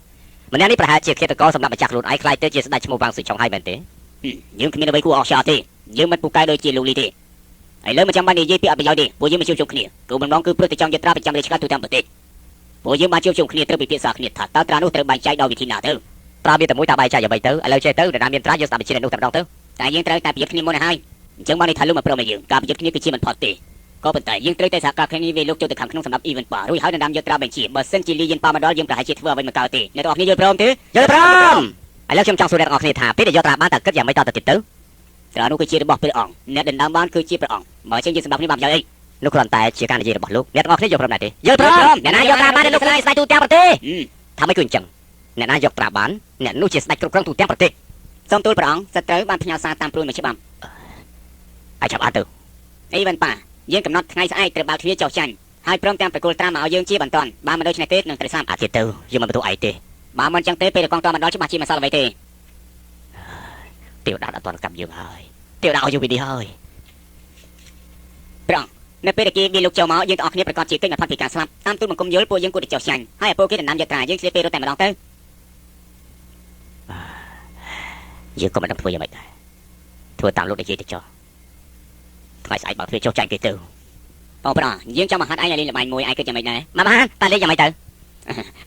ម្នាក់នេះប្រហែលជាឃាតករសម្រាប់ម្ចាស់ខ្លួនឯងខ្លាយទៅជាស្ដេចឈ្មោះវ៉ាងស៊ុយឆុងហើយមែនទេយើងគ្មានអ្វីគួរអស្ចារ្យទេយើងមិនពូកែដូចជាលោកលីទេឥឡូវមិនចាំបាច់និយាយពីអត់ប្រយោជន៍ទេពួកយើងមកជួបជុំគ្នាគោលបំណងគឺព្រឹទ្ធាចារ្យយត្រាប្រចាំរាជការទូទាំងប្រទេសពួកយើងបានជួបជុំគ្នាត្រូវពិភាក្សាគ្នាថាតើត្រានោះត្រូវបែងចែកដោយវិធីណាទៅត្រាមានតែមួយតើបែងចែកយ៉ាងម៉េចទៅឥឡូវចេះទៅអ្នកណាមានត្រាយើងស្ដាប់បញ្ជាអ្នកនោះតែម្ដងទៅតែយើងត្រូវតែប្រយុទ្ធគ្នាមុនហើយអញ្ចឹងបានន័យថាលោកមកព្រមឲ្យយើងការប្រយុទ្ធគ្នាគឺជាមិនផុតទេក៏ប៉ុន្តែយើងត្រូវតែសហការគ្នាវាលោកចូលទៅខាងក្នុងសម្រាប់អ៊ីវិនប៉ារួចហើយដណ្ដើមយកត្រាបញ្ជាបើសិនជាលីយិនប៉ាមកដល់យើងប្រហែលជាធ្វើអ្វីមិនកើតទេអ្នកទាំងអស់គ្នាយល់ព្រមទេយល់ព្រមឥឡូវខ្ញុំចង់សួរអ្នកទាំងអស់គ្នាថាពេលដែលយកត្រាបានតើគិតយ៉ាងម៉េចតទៅទៀតទៅត្រានោះគឺជារបស់ព្រះអង្គអ្នកដណ្ដើមបានគឺជាព្រះអង្គបើចឹងយើងសម្រាប់គ្នាបានប្រយោជន៍អីនោះគ្រាន់តែជាការនិយាយរបស់លោកអ្នកទាំងអស់គ្នាយល់ព្រមដែរទេយល់ព្រមអ្នកណាយកត្រាបានលោកខ្លាយស្ដេចទូទាំងប្រទេសថាម៉េចគឺអញ្ចឹងអ្នកណាយកត្រាបានអ្នកនោះជាស្ដេចគ្រប់គ្រងទូទាំងប្រទេសសូមទូលព្រះអង្គសត្រូវបានផ្ញើសារតាមព្រួយមួយច្បាប់ឲ្យឆាប់អានទៅអីវិនប៉ាយើងកំណត់ថ្ងៃស្អែកត្រូវបើកទ្វារចុះចាញ់ហើយព្រមទាំងប្រគល់ត្រាមកឲ្យយើងជាបន្ទាន់បើមិនដូច្នេះទេនឹងត្រូវស្លាប់អាទៀតទៅយើងមិនបន្ទោសឯងទេបើមិនចឹងទេពេលកងទ័ពមកដល់ច្បាស់ជាមិនសល់អ្វីទេទេវតាអត់ទាន់កាប់យើងហើយទេវតាឲ្យយើងពីនេះហើយព្រះអង្គនៅពេលដែលគេវាលោកចូលមកយើងទាំងអស់គ្នាប្រកាសជាគេចមិនផុតពីការស្លាប់តាមទូលបង្គំយល់ពួកយើងគួរតែចុះចាញ់ហើយឲ្យពួកគេដណ្ដើមយកត្រាយើងឆ្លៀតពេលរត់តែម្ដងទៅយើងក៏មិនដឹងធ្វើយ៉ាងម៉េចដែរធ្វើតាមលោកនិយាយទៅចុះថ្ងៃស្អែកបើទ្វារចុះចាញ់គេទៅអូព្រះអង្គយើងចង់មកហាត់ឯងឲ្យលេងល្បែងមួយឯងគិតយ៉ាងម៉េចដែរមកបានតើលេងយ៉ាងម៉េចទៅ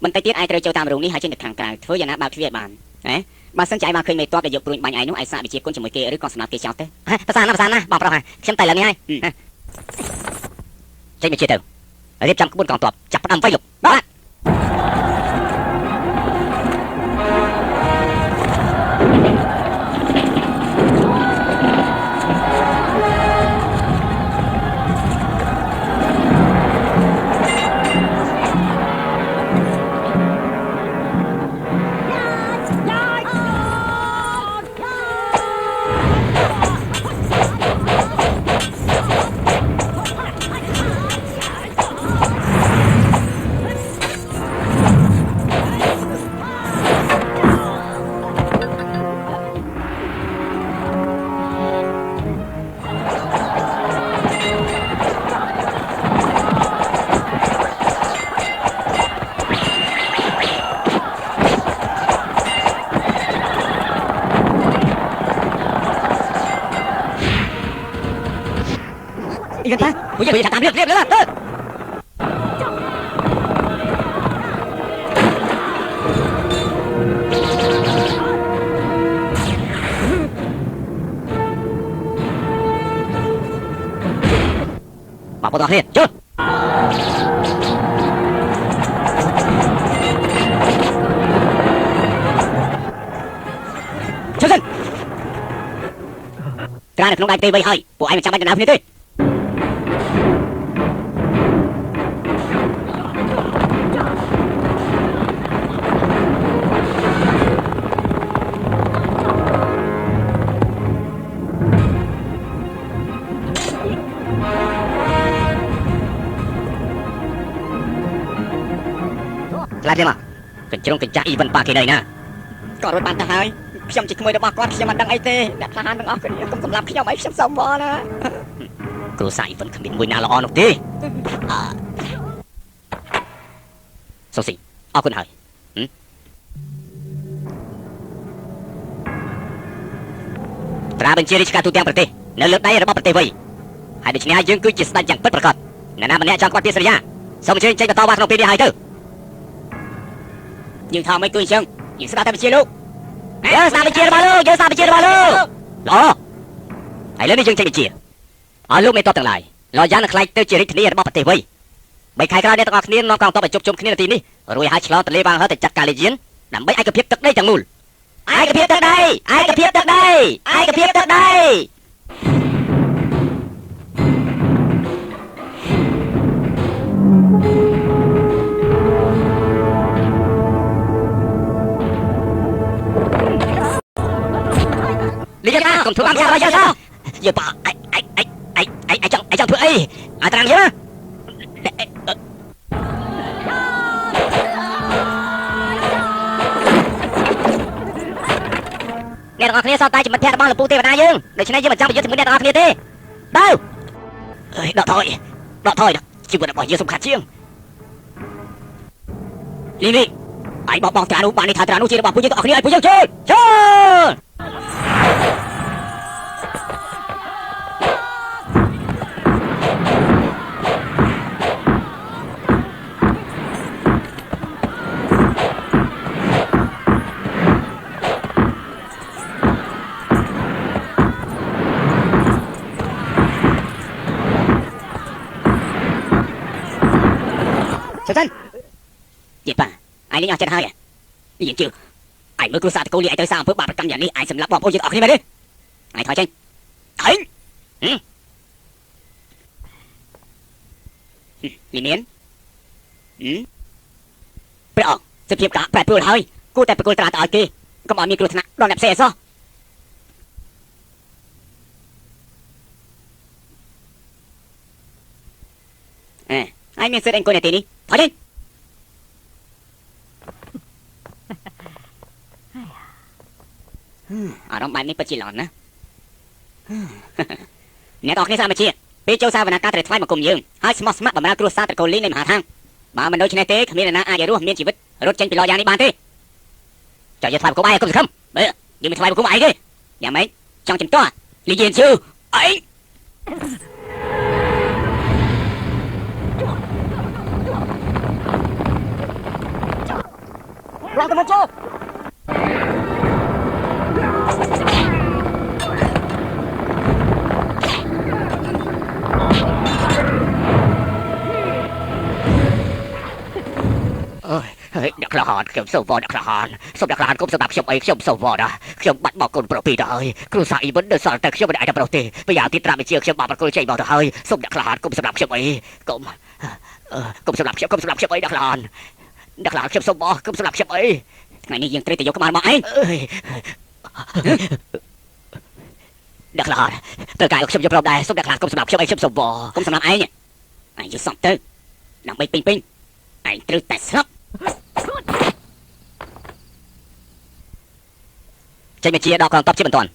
បន្តិចទៀតឯងត្រូវចូលតាមរូងនេះហើយចេញទៅខាងក្រៅធ្វើយ៉ាងណាបើកទ្វារឲ្យបានហ៎បើសិនជាឯងបានឃើញមេតបដែលយកព្រួញបាញ់ឯងនោះឯងសាកវិជាគុណជាមួយគេឬក៏សម្រាប់គេចោលទៅប្រសាណាប្រសាណាបងប្រុសខ្ញុំតែឡើងនេះហើយចេញមកជាទៅរៀបចំក្បួនកងទ័ពចាប់ផ្ដើមវាយលោកបាទពួកយើងតាមរៀបរៀបលើទៅបងប្អូនគ្នាចូលចូលសិនត្រានៅក្នុងដៃទេវៃហើយពួកឯងមិនចាំបាច់ដណ្ដើមគ្នាទេ ឡើងទេមកកញ្ជ្រងកញ្ចាស់អ៊ីវិនប៉ាគេនៅណា ក៏រត់បានទៅហើយខ្ញុំជាក្មួយរបស់គាត់ខ្ញុំមិនដឹងអីទេអ្នកក្លាហានទាំងអស់គ្នាកុំសម្លាប់ខ្ញុំអីខ្ញុំសុំវល់ណា គ្រួសារអ៊ីវិនគ្មានមួយណាល្អនោះទេសូស៊ីអរគុណហើយត្រាបញ្ជារាជការទូទាំងប្រទេសនៅលើដៃរបស់ប្រទេសវៃហើយដូច្នេះយើងគឺជាស្ដេចយ៉ាងពិតប្រាកដអ្នកណាម្នាក់ចង់គាត់ពីសរិយាសូមអញ្ជើញចេញបន្តវ៉ាក្នុងពេលនេះហើយទៅ យើងថាមិនគឺអញ្ចឹងយើងស្ដាប់តែបញ្ជាលោក យើងស្ដាប់បញ្ជារបស់លោកយើងស្ដាប់បញ្ជារបស់លោកល្អឥឡូវនេះយើងចេញបញ្ជាឲ្យលោកមេតបទាំងឡាយលោកយ៉ាងនឹងខ្លាចទៅជារាជធានីរបស់ប្រទេសវៃបីខែក្រោយអ្នកទាំងអស់គ្នានាំកងទ័ពឲ្យជួបជុំគ្នានៅទីនេះរួចហើយឆ្លងទន្លេវ៉ាងហឺទៅចាត់ការលេយានដើម្បីឯកភាពទឹកដីទាំងមូលឯកភាពទឹកដីឯកភាពទឹកដីឯកភាពទឹកដីលីយ៉ាកុំធ្វើបាបយ៉ាងយ៉ាងយើប៉អៃអៃអៃអៃអៃអៃចង់អៃចង់ធ្វើអីអាត្រាំយើងអ្នកទាំងអស់គ្នាសតតែជាមិត្តភក្តិរបស់លោកពូទេវតាយើងដូច្នេះយើងមិនចង់ប្រយុទ្ធជាមួយអ្នកទាំងអស់គ្នាទេទៅអើយដកថយដកថយជីវិតរបស់យើងសំខាន់ជាង លីលីឯងបោះបង់ត្រានោះបាននេះថាត្រានោះជារបស់ពួកយើងទាំងអស់គ្នាឲ្យពួកយើងចូលចូលសិនយេប៉ាឯងនេះអស់ចិត្តហើយយើងជឿឯងមើលគ្រួសារតកូលីឯងទៅសាអំពើបាបកម្មយ៉ាងនេះឯងសម្លាប់បងប្អូនយើងអស់គ្នាមែនទេឯងថយចេញឯងលីមានព្រះអង្គសភាពការប្រែប្រួលហើយគួរតែប្រគល់ត្រាទៅឲ្យគេកុំឲ្យមានគ្រោះថ្នាក់ដល់អ្នកផ្សេងអសោះអេឯងមានសិទ្ធិអង្គុយនៅទីនេះថយចេញអារម្មណ៍បែបនេះពិតជាល្អណាស់អ្នកទាំងអស់គ្នាសាមជាពេលចូលសាវនាការត្រូវថ្វាយបង្គំយើងហើយស្មោះស្ម័គ្របម្រើគ្រួសារត្រកូលលីនៃមហាឋានបើមិនដូច្នេះទេគ្មាននរណាអាចរស់មានជីវិតរត់ចេញពីឡយ៉ាងនេះបានទេចុះយើងថ្វាយបង្គំឯងកុំសង្ឃឹមបើយើងមិនថ្វាយបង្គំឯងទេយ៉ាងម៉េចចង់ជំទាស់លីយៀនជឺឯងរត់ទៅមកចូល អ្នកក្លាហានខ្ញុំសូមវល់អ្នកក្លាហានសូមអ្នកក្លាហានកុំសម្រាប់ខ្ញុំអីខ្ញុំសូមវល់ណាខ្ញុំបាត់បង់កូនប្រុសពីរទៅហើយគ្រួសារអ៊ីវិននៅសល់តែខ្ញុំមិនអាចប្រុសទេម្យ៉ាងទៀតត្រាំវិជាខ្ញុំបានប្រគល់ចេញមកទៅហើយសូមអ្នកក្លាហានកុំសម្រាប់ខ្ញុំអីកុំសម្រាប់ខ្ញុំកុំសម្រាប់ខ្ញុំអីអ្នកក្លាហានអ្នកក្លាហានខ្ញុំសូមបោះកុំសម្រាប់ខ្ញុំអីថ្ងៃនេះយើងត្រូវតែយកក្បាលមកឯងអ្នកក្លាហានត្រូវការខ្ញុំយកព្រមដែរសូមអ្នកក្លាហានកុំសម្រាប់ខ្ញុំអីខ្ញុំសូមវល់កុំសម្រាប់ឯងឯងយកសពទៅដើម្បីពេញពេញឯងត្រូវតែស្លាប់ ចេញមកជាដល់កងទ័ពជាបន្ទាន់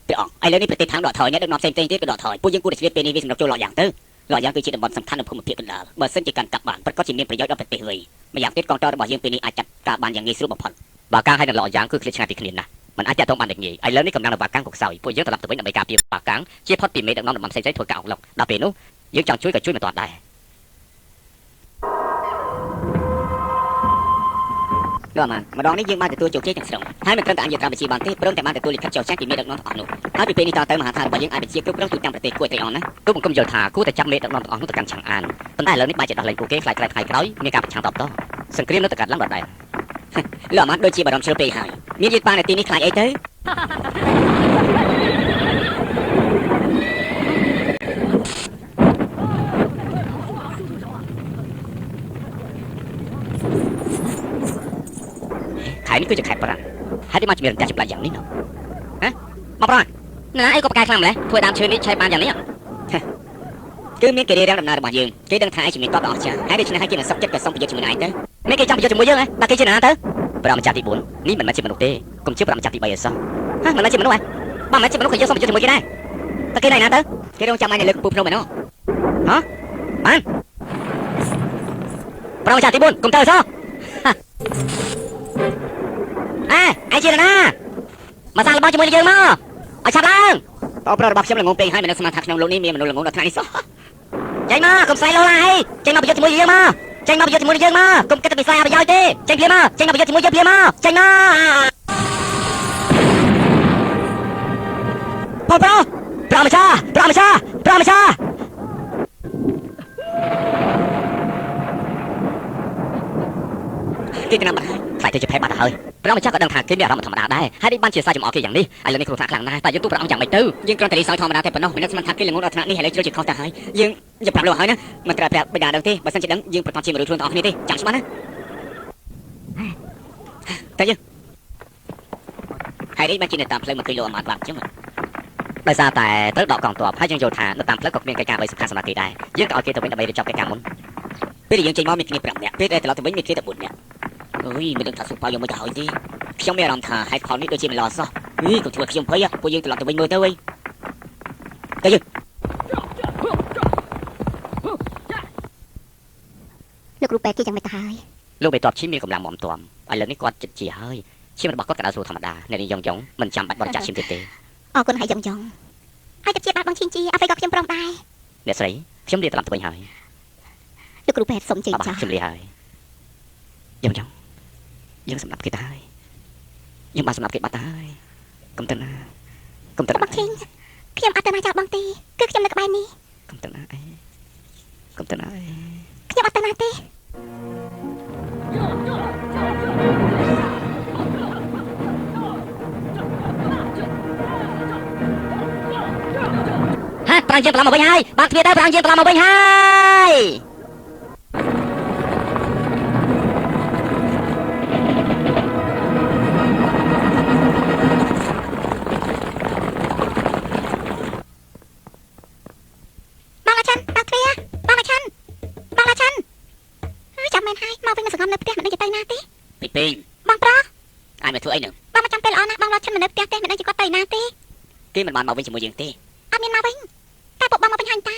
ព្រះអង្គឥឡូវនេះប្រទេសខាងដកថយអ្នកដឹកនាំផ្សេងៗទៀតក៏ដកថយពួកយើងគួរតែឆ្លៀតពេលនេះវាសម្រាប់ចូលឡយ៉ាងទៅឡយ៉ាងគឺជាតំបន់សំខាន់នៅភូមិភាគកណ្ដាលបើសិនជាកាន់កាប់បានប្រាកដជាមានប្រយោជន៍ដល់ប្រទេសវៃម្យ៉ាងទៀតកងទ័ពរបស់យើងពេលនេះអាចចាត់ការបានយ៉ាងងាយស្រួលបំផុត បាកាំងហើយនឹងឡយ៉ាងគឺឃ្លាតឆ្ងាយពីគ្នាណាស់มันអាចតាក់ទងបានដូចងាយឥឡូវនេះកម្លាំងរបស់បាកាំងក៏ខ្សោយពួកយើងត្រឡប់ទៅវិញដើម្បីការពារបាកាំងជាផុតពីមេដឹកនាំតំបន់ផ្សេងៗធ្វើការអុកឡុកដល់ពេលនោះយើងចង់ជួយក៏ជួយមិនទាន់ដែរ លោកអាម៉ានម្ដងនេះយើងបានទទួលជោគជ័យទាំងស្រុងហើយមិនត្រឹមតែអាចយកត្រាបញ្ជាបានទេព្រមទាំងបានទទួលលិខិតចុះចាញ់ពីមេដឹកនាំទាំងអស់នោះហើយពីពេលនេះតទៅមហាឋានរបស់យើងអាចបញ្ជាគ្រប់គ្រងទូទាំងប្រទេសគួរត្រេកអរណាស់ ទូបង្គំយល់ថាគួរតែចាប់មេដឹកនាំទាំងអស់នោះទៅកាន់ឆាងអានប៉ុន្តែឥឡូវនេះបែរជាដោះលែងពួកគេខ្លាចក្រែងថ្ងៃក្រោយមានការប្រឆាំងតបតសង្គ្រាមនៅតែកាត់ឡើងដដែល លោកអាម៉ានដូចជាបារម្ភជ្រុលពេកហើយមានយឺតបាននៅទីនេះខ្លាចអីទៅ ខែនេះគឺជាខែប្រាំងហើយទីមកជំរាបតែចម្លែកយ៉ាងនេះណោះហ៎មកប្រាំង ណាអីក៏ប្រកែខ្លាំងម្ល៉េះធ្វើដើមឈើនេះឆេះបានយ៉ាងនេះគឺមានគេរៀបរៀងដំណើររបស់យើងគេដឹងថាឯងជំនាញតបដ៏អស្ចារ្យហើយដូច្នេះហើយគេមិនសុខចិត្តក៏សុំប្រយុទ្ធជាមួយឯងទៅ មានគេចង់ប្រយុទ្ធជាមួយយើងហ៎តែគេជាណាទៅព្រះម្ចាស់ទី4នេះមិនមែនជាមនុស្សទេ កុំជឿព្រះម្ចាស់ទី3ឲ្យសោះហ៎មិនមែនជាមនុស្សហ៎បើមិនមែនជាមនុស្សក៏យើងសូមប្រយុទ្ធជាមួយគេដែរតើគេនៅណាទៅគេរងចាំឯងនៅលើកំពូលភ្នំឯណោះហ៎បានព្រះម្ចាស់ទី4កុំទៅឲ្យសោះអេឯងជានរណាមកសាងរបស់ជាមួយនឹងយើងមកឲ្យឆាប់ឡើងបងប្រុសរបស់ខ្ញុំល្ងងពេកហើយមិននឹកស្មានថាក្នុងលោកនេះមានមនុស្សល្ងងដល់ថ្នាក់នេះសោះចេញមកកុំស្អែកលោឡាអីចេញមកប្រយុទ្ធជាមួយយើងមកចេញមកប្រយុទ្ធជាមួយយើងមកកុំគិតតែពីស្អែកអប្រយោជន៍ទេចេញភ្លាមមកចេញមកប្រយុទ្ធជាមួយយើងភ្លាមមកចេញមកបងប្រុសព្រះម្ចាស់ព្រះម្ចាស់ព្រះម្ចាស់គេកណាំបាត់ហើយខ្លាចទៅជាផេះបាត់ទៅហើយព្រះម្ចាស់ក៏ដឹងថាគេមានអារម្មណ៍ធម្មតាដែរហើយនេះបានជាសារចំអកគេយ៉ាងនេះឥឡូវនេះគ្រោះថ្នាក់ខ្លាំងណាស់តែយើងទូព្រះអង្គយ៉ាងម៉េចទៅយើងគ្រាន់តែរីសោយធម្មតាតែប៉ុណ្ណោះមិននឹកស្មានថាគេល្ងងដល់ថ្នាក់នេះឥឡូវជ្រុលជាខុសទៅហើយយើងប្រាប់លោកហើយណាមិនត្រូវប្រាប់បិតាដឹងទេបើសិនជាដឹងយើងប្រកាសជាមិនរួចខ្លួនទាំងអស់គ្នាទេចាំច្បាស់ណាតែយើងហើយនេះបានជានៅតាមផ្លូវមកឃើញលោកអាមាត្យបាត់អញ្ចឹងដោយសារតែត្រូវដកកងទ័ពហើយយើងយល់ថានៅតាមផ្លូវក៏គ្មានកិច្ចការអ្វីសំខាន់សម្រាប់គេដែរយើងក៏ឲ្យគេទៅវិញដើម្បីរៀបចំកិច្ចការមុនពេលដែលយើងចេញមកមានគ្នា5នាក់ពេលដែលត្រឡប់ទៅវិញមានគ្នាតែ4នាក់អើយមិនដឹងថាសុខប៉ៅយកមកទៅហើយទេខ្ញុំមានអារម្មណ៍ថាហេតុផលនេះដូចជាមិនល្អសោះអីកុំធ្វើខ្ញុំភ័យពួកយើងត្រឡប់ទៅវិញមើលទៅវិញទៅយើងលោកគ្រូពេទ្យគេយ៉ាងម៉េចទៅហើយលោកបេតបឈីមានកម្លាំងមាំទាំឥឡូវនេះគាត់ចិត្តជាហើយឈាមរបស់គាត់ក៏ដើរស្រួលធម្មតាអ្នកនាងយ៉ងយ៉ងមិនចាំបាច់បរិច្ចាគឈាមទៀតទេអរគុណហើយយ៉ងយ៉ងហើយទៅជាបាត់បងឈីងជាអ្វីក៏ខ្ញុំព្រមដែរអ្នកស្រីខ្ញុំលាត្រឡប់ទៅវិញហើយលោកគ្រូពេទ្យសូមជើញចាស់ខ្ញុំលាហើយយ៉ងយ៉ងយើងសម្រាប់គេទៅហើយយើងបានសម្រាប់គេបាត់ទៅហើយកុំទៅណាកុំទៅបងឈីងខ្ញុំអត់ទៅណាចោលបងទេគឺខ្ញុំនៅក្បែរនេះកុំទៅណាអីកុំទៅណាអីខ្ញុំអត់ទៅណាទេហាប្រាំងយើងត្រឡប់មកវិញហើយបើកទ្វារទៅប្រាំងយើងត្រឡប់មកវិញហើយបងអាឆាន់បើកទ្វារបងអាឆាន់បងអាឆាន់ហើយចាំមែនហើយមកវិញមិនសង្ងំនៅផ្ទះមិនដឹងជាទៅណាទេពេញពេញបងប្រុសអាចមកធ្វើអីនឹងបងមកចាំពេលល្អណាស់បងរត់ឈិនមកនៅផ្ទះទេមិនដឹងជាគាត់ទៅណាទេគេមិនបានមកវិញជាមួយយើងទេអត់មានមកវិញតែពួកបងមកវិញហើយតា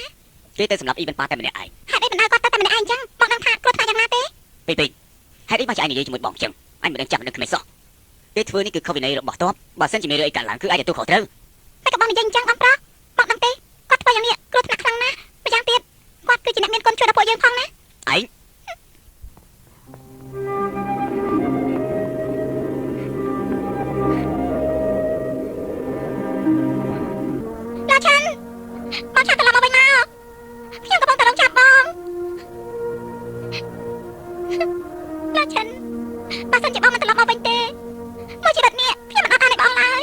គេទៅសម្រាប់អ៊ីមិនប៉ាតែម្នាក់ឯងហេតុអីមិនឲ្យគាត់ទៅតែម្នាក់ឯងអញ្ចឹងបងដឹងថាគ្រោះថ្នាក់យ៉ាងណាទេពេញពេញហេតុអីបានជាឯងនិយាយជាមួយបងអញ្ចឹងអញមិនដឹងចាំមិនដឹងក្មេងសោះគេធ្វើនេះគឺខុសវិន័យរបស់ទ័ពបើសិនជាមានរឿងអីកើតឡើងគឺអាចទទួលខុសត្រូវតែក៏បងនិយាយអញ្ចឹងបងប្រុសបងដឹងទេគាត់ធ្វើយ៉ាងនេះគ្រោះថ្នាក់ខ្លាំងណាស់ម្យ៉ាងទៀតគាត់គឺជាអ្នកមានគុណជួយដល់ពួកយើងផងណាឯងឡាឆាន់បងឆាន់ត្រឡប់មកវិញមកខ្ញុំកំពុងតែរងចាប់បងឡាឆាន់បើសិនជាបងមិនត្រឡប់មកវិញទេមួយជីវិតនេះខ្ញុំមិនអត់អានឲ្យបងឡើយ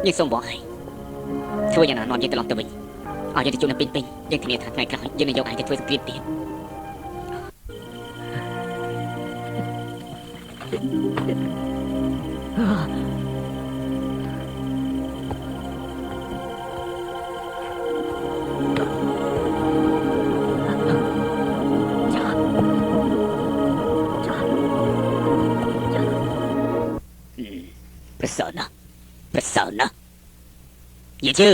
យើងសូមបងឯងធ្វើយ៉ាងណានាំយើងត្រឡប់ទៅវិញឲ្យយើងទៅជួបនៅពេញពេញយើងធានាថាថ្ងៃក្រោយយើងនឹងយកឯងទៅធ្វើសង្គ្រាមទៀតប្រសើរណាស់ប្រសើរណាស់យីជឺ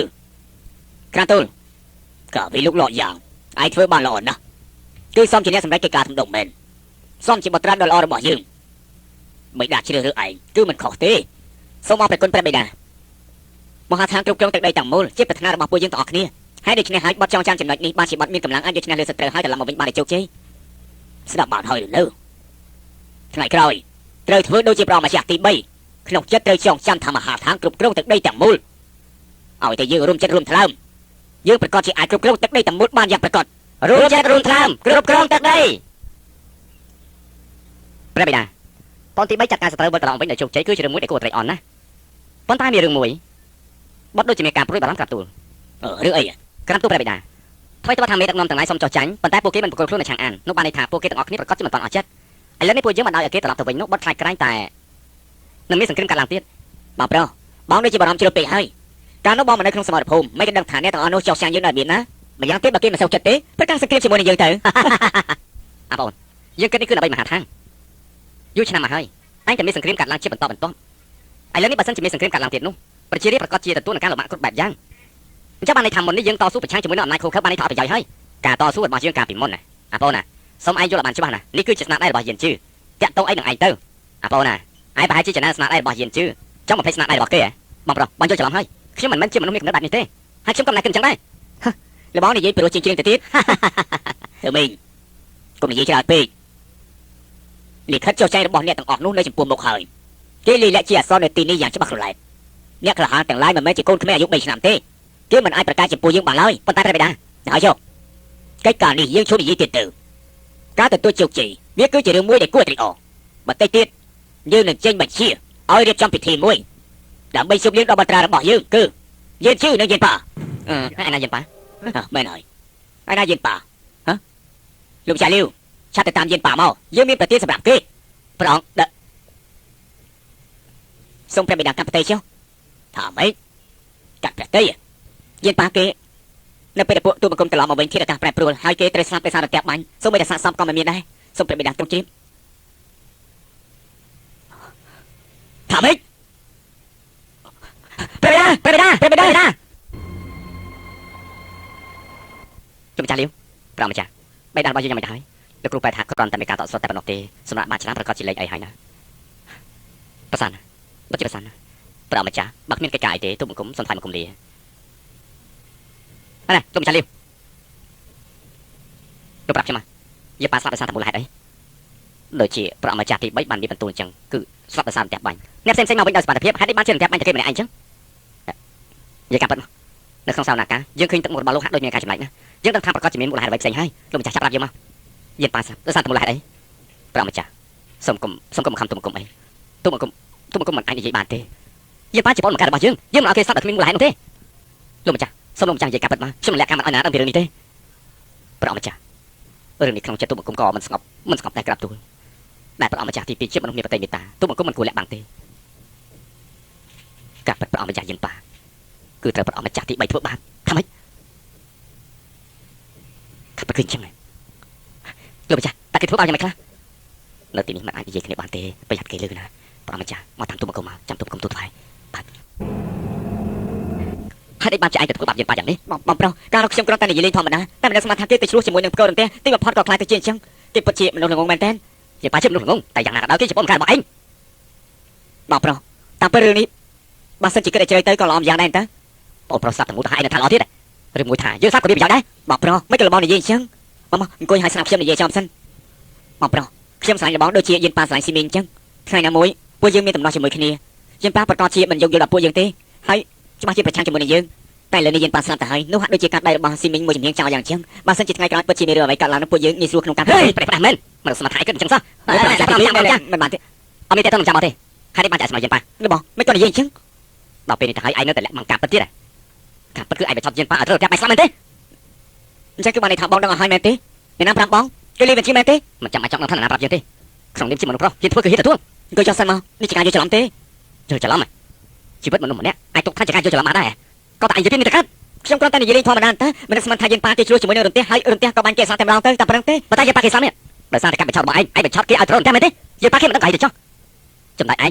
ក្រាទូលក៏វាលោកលក់យ៉ាងឯងធ្វើបានល្អណាស់គឺសមជាអ្នកសម្រេចកិច្ចការធំដុំមែនសមជាបុត្រាដ៏ល្អរបស់យើងបិតាជ្រើសរើសឯងគឺមិនខុសទេសូមអរព្រះគុណព្រះបិតាមហាឋានគ្រប់គ្រងទឹកដីទាំងមូលជាប្រាថ្នារបស់ពួកយើងទាំងអស់គ្នាហើយដូច្នេះហើយបទចងចាំចំណុចនេះបានជាបទមានកម្លាំងអាចយកឈ្នះលើសត្រូវហើយត្រឡប់មកវិញបានដោយជោគជ័យស្ដាប់បានហើយឬនៅថ្ងៃក្រោយត្រូវធ្វើដូចជាព្រះម្ចាស់ទី3ក្នុងចិត្តត្រូវចងចាំថាមហាឋានគ្រប់គ្រងទឹកដីទាំងមូលឲ្យតែយើងរួមចិត្តរួមថ្លើម យើងប្រកាសជាអាចគ្រប់គ្រងទឹកដីទាំងមូលបានយ៉ាងប្រាកដរួមចិត្តរួមថ្លើមគ្រប់គ្រងទឹកដីព្រះបិតាប៉ុនទី3ចាត់ការសត្រូវវិលត្រឡប់វិញដោយជោគជ័យគឺជារឿងមួយដែលគួរត្រេកអរណាស់ប៉ុន្តែមានរឿងមួយបត់ដូចជាមានការព្រួយបារម្ភក្រាបទូលរឿងអីក្រាបទូលព្រះបិតាថ្មីត្បិតថាមេដឹកនាំទាំងឡាយសុំចោះចាញ់ប៉ុន្តែពួកគេមិនប្រគល់ខ្លួននៅឆាងអាននោះបានន័យថាពួកគេទាំងអស់គ្នាប្រកាសជាមិនទាន់អស់ចិត្តឥឡូវនេះពួកយើងមិនឲ្យគេត្រឡប់ទៅវិញនោះបត់ខ្លាចក្រែងតែនឹងមានសង្គ្រាមកើតឡើងទៀតបងប្រុសបងដូចជាបារម្ភជ្រុលពេកហើយកាលនោះបងមកនៅក្នុងសមរភូមិមិនក៏ដឹងថាអ្នកទាំងអស់នោះចោះចាញ់យើងដល់មានណាម្យ៉ាងទៀតបើគេមិនសូវចិត្តទេប្រកាសសង្គ្រាមជាមួយនឹងយើងទៅអាបងយើងគិតនេះគឺដើម្បីមហាថាងយូរឆ្នាំមកហើយតែងតែមានសង្គ្រាមកើតឡើងជាបន្តបន្ទាប់ឥឡូវនេះបើសិនជាមានសង្គ្រាមកើតឡើងទៀតនោះប្រជារាស្ត្រប្រកាសជាទទួលនឹងការលំបាកគ្រប់បែបយ៉ាងអញ្ចឹងបានន័យថាមុននេះយើងតស៊ូប្រឆាំងជាមួយនឹងអំណាចខូខើបានន័យថាអត់ប្រយោជន៍ហើយការតស៊ូរបស់យើងកាលពីមុនណាអាបងណាសូមឯងយល់ឲ្យបានច្បាស់ណានេះគឺជាស្នាដៃរបស់យានជឺតាក់ទងអីនឹងឯងទៅអាបងណាឯងប្រហែលជាចំណានស្នាដៃរបស់យានជឺចង់បំភ្លេចស្នាដៃរបស់គេហ៎បងប្រុសបងយល់ច្រឡំហើយខ្ញុំមិនមែនជាមនុស្សមានគំនិតបែបនេះទេហើយខ្ញុំក៏មិនដែរគិតអញ្ចឹងដែរលបងនិយាយព្រោះជាងជ្រៀងទៅទៀតធ្វើមីងកុំនិយាយច្រើនពេកលិខិតចុះចែងរបស់អ្នកទាំងអស់នោះនៅចំពោះមុខហើយគេលីលាក់ជាអក្សរនៅទីនេះយ៉ាងច្បាស់ក្រឡែតអ្នកក្លាហានទាំងឡាយមិនមែនជាកូនក្មេងអាយុ3ឆ្នាំទេគេមិនអាចប្រកាសចំពោះយើងបានឡើយប៉ុន្តែព្រះបិតាហើយចុះកិច្ចការនេះយើងឈប់និយាយទៀតទៅការទទួលជោគជ័យវាគឺជារឿងមួយដែលគួរត្រេកអរបន្តិចទៀតយើងនឹងចេញបញ្ជាឲ្យរៀបចំពិធីមួយដើម្បីជប់លៀងដល់បត្រារបស់យើងគឺយានជឺនិងយានប៉ាឯណាយានប៉ាមែនហើយឯណាយានប៉ាហ៎លោកចាលាវឆាប់ទៅតាមយានប៉ាមកយើងមានប្រទានសម្រាប់គេព្រះអង្គដសូមព្រះបិតាកាត់ប្រតិចុះថាម៉េចកាត់ប្រតិយានប៉ាគេនៅពេលដែលពួកទូបង្គំត្រឡប់មកវិញធាតុអាកាសប្រែប្រួលហើយគេត្រូវស្លាប់ដោយសាររន្ទះបាញ់សូម្បីតែសាកសមក៏មិនមានដែរសូមព្រះបិតាទ្រង់ជ្រាបថាម៉េចព្រះបិតាព្រះបិតាព្រះបិតាជំចាស់លាវព្រះម្ចាស់បិតារបស់យើងយ៉ាងម៉េចទៅហើយលោកគ្រូបែរថាគ្រាន់តែមានការតស៊ូតែប៉ុណ្ណោះទេសម្រាប់បានច្រើនប្រកាសជាលេខអីហើយណាប្រសិនបើជាប្រសិនព្រះម្ចាស់បើគ្មានកិច្ចការអីទេទូបង្គំសូមថ្លែងបង្គំលាណាលោកម្ចាស់លាវលោកប្រាប់ខ្ញុំមកយាប៉ាស្លាប់ដោយសារតែមូលហេតុអីដូចជាព្រះម្ចាស់ទី3បានមានបន្ទូលអញ្ចឹងគឺស្លាប់ដោយសារផ្ទះបាញ់អ្នកផ្សេងៗមកវិញដោយសុវត្ថិភាពហេតុអីបានជាផ្ទះបាញ់តែគេម្នាក់ឯងអញ្ចឹងនិយាយការពិតមកនៅក្នុងសាវនាការយើងឃើញទឹកមុខរបស់លោកហាក់ដូចមានការចម្លែកណាយើងដឹងថាប្រកាសជាមានមូលហេតុអ្វីផ្សេងហើយលោកម្ចាស់ចាប់ប្រាប់យើងមកយាប៉ាស្លាប់ដោយសារតែមូលហេតុអីព្រះម្ចាស់សូមកុំសូមកុំខំទូបង្គំអីទូបង្គំទូបង្គំមិនអាចនិយាយបានទេយាប៉ាជាបងម្ការបស់យើងយើងមិនឲ្យគេស្លាប់ដោយគ្មានមូលហេតុនោះទេលោកម្ចាស់សូមលោកម្ចាស់និយាយការពិតមកខ្ញុំមិនលាក់ការមិនឲ្យណាដឹងពីរឿងនេះទេព្រះម្ចាស់រឿងនេះក្នុងចិត្តទូបង្គំក៏មិនស្ងប់មិនស្ងប់ដែរក្រាបទូលដែលព្រះម្ចាស់ទី2ជាមនុស្សមានបតិមេត្តាទូបង្គំមិនគួរលាក់បាំងទេការពិតព្រះម្ចាស់យានប៉ាគឺត្រូវព្រះម្ចាស់ទី3ធ្វើបាបថាម៉េចការពិតគឺអញ្ចឹងលោកម្ចាស់តើគេធ្វើបាបយ៉ាងម៉េចខ្លះនៅទីនេះមិនអាចនិយាយគ្នាបានទេប្រយ័ត្នគេលឺណាព្រះម្ចាស់មកតាមទូបង្គំមកចាំទូបង្គំទូថ្វាយបាទហេតុអីបានជាឯងទៅធ្វើបាបយានប៉ាយ៉ាងនេះបងប្រុសការរកខ្ញុំគ្រាន់តែនិយាយលេងធម្មតាតែមិនដឹងស្មានថាគេទៅឆ្លោះជាមួយនឹងផ្គររន្ទះទីបំផុតក៏ខ្លាចទៅជាអញ្ចឹងគេពិតជាមនុស្សល្ងងមែនតើយានប៉ាជាមនុស្សល្ងងតែយ៉ាងណាក៏ដោយគេជាបងការបស់ឯងបងប្រុសតាមពិតរឿងនេះបើសិនជាគិតឲ្យជ្រៅទៅក៏ល្អម្យ៉ាងដែរតើបងប្រុសស្លាប់ទាំងមូលទៅហើយនៅថាល្អទៀតឬមួយថាយើងស្លាប់ក៏មានប្រយោជន៍ដែរបងប្រុសមិនក៏លបងនិយាយអញ្ចឹងមកមកអង្គុយឲ្យស្នាប់ខ្ញុំនិយាយចំសិនបងប្រុសខ្ញុំស្រឡាញ់លបងដូចជាយានប៉ាស្រឡាញ់ស៊ីមីងអញ្ចឹងថ្ងៃណាមួយពួកយើងមានដំណោះជាមួយគ្នាយានប៉ាប្រកាសជាមិនយោគយល់ដល់ពួកយើងទេហើយច្បាស់ជាប្រឆាំងជាមួយនឹងយើងតែលើនេះយានប៉ាស្លាប់ទៅហើយនោះហាក់ដូចជាការដៃរបស់ស៊ីមីងមួយជំនាញចោលយ៉ាងអញ្ចឹងបើសិនជាថ្ងៃក្រោយពិតជាមានរឿងអ្វីកើតឡើងនោះពួកយើងងាយស្រួលក្នុងការប្រេះប្រាស់មែនមិនស្មានថាឯងគិតអញ្ចឹងសោះមិនបានទេអត់មានទេទៅចាំអត់ទេហេតុអីបានចាក់ស្មៅយានប៉ារបស់មិនក៏និយាយអញ្ចឹងដល់ពេលនេះទៅហើយឯងនៅតែលាក់បង្ការពិតទៀតការពិតគឺឯងបញ្ឆោតយានប៉ាឲ្យត្រូវតែបាច់ស្លាប់មែនទេអញ្ចឹងគឺបានន័យថាបងដឹងអស់ហើយមែនទេអ្នកណាប្រាប់បងគេលេងបញ្ជីមែនទេមិនចាំបាច់ចង់ដឹងថាអ្នកណាប្រាប់យើងទេក្នុងនាមជាមនុស្សប្រុសហ៊ានធ្វើគឺហ៊ានទទួលអង្គុយចុះសិនមកនេះជាការយល់ច្រឡំទេយល់ច្រឡំជីវិតមនុស្សម្នាក់អាចទុកថាជាការយល់ច្រឡំបានដែរក៏តែឯងយល់ទៀតមានតែកើតខ្ញុំគ្រាន់តែនិយាយលេងធម្មតាតើមិនស្មានថាយានប៉ាគេឆ្លោះជាមួយនឹងរន្ទះហើយរន្ទះក៏បាញ់គេស្លាប់តែម្ដងទៅតែប៉ុណ្្នឹងទេប៉ុន្តែយានប៉ាគេស្លាប់នេះដោយសារតែការបញ្ឆោតរបស់ឯងឯងបញ្ឆោតគេឲ្យត្រូវរន្ទះមែនទេយានប៉ាគេមិនដឹងអីទៅចុះចំណែកឯងឯ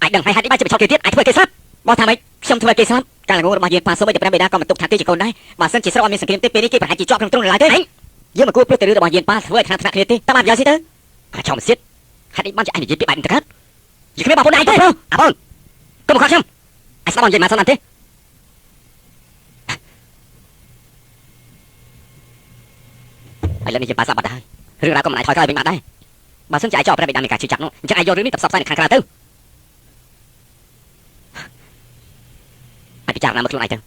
ងដឹងហើយហេតុអីបានជាបញ្ឆោតគេទៀតឯងធ្វើគេស្លាប់បងថាម៉េចខ្ញុំធ្វើគេស្លាប់ការល្ងងរបស់យានប៉ាសូម្បីតែព្រះបិតាក៏មិនទុកថាគេជាកូនដែរបើសិនជាស្រុកអត់មានសង្គ្រាមទេពេលនេះគេប្រហែលជាជាប់ក្នុងទ្រុងឡើយទេយើងមិនគួរព្រោះតែរឿងរបស់យានប៉ាធ្វើឲ្យថ្នាក់ថ្នាក់គ្នាទេតាមប្រយោជន៍ស៊ីទៅអាចមសៀតហេតុអីបានជាឯងនិយាយពាក្យបែបនេះទៅកើតយីគ្នាបងប្អូនឯងទេអាបងកុំមកខកខ្ញុំឯងស្ដាប់បងនិយាយមកសិនបានទេឥឡូវនេះយានប៉ាស្លាប់បាត់ហើយរឿងរ៉ាវក៏មិនអាចថយក្រោយវិញបានដែរបើសិនជាឯងចោទព្រះបិតាមានការជឿចាប់នោះអញ្ចឹងឯងយករឿងនេះទៅផ្សព្វផ្សាយនៅខាងក្រៅទៅឲ្យពិចារណាមកខ្លួនឯងទៅ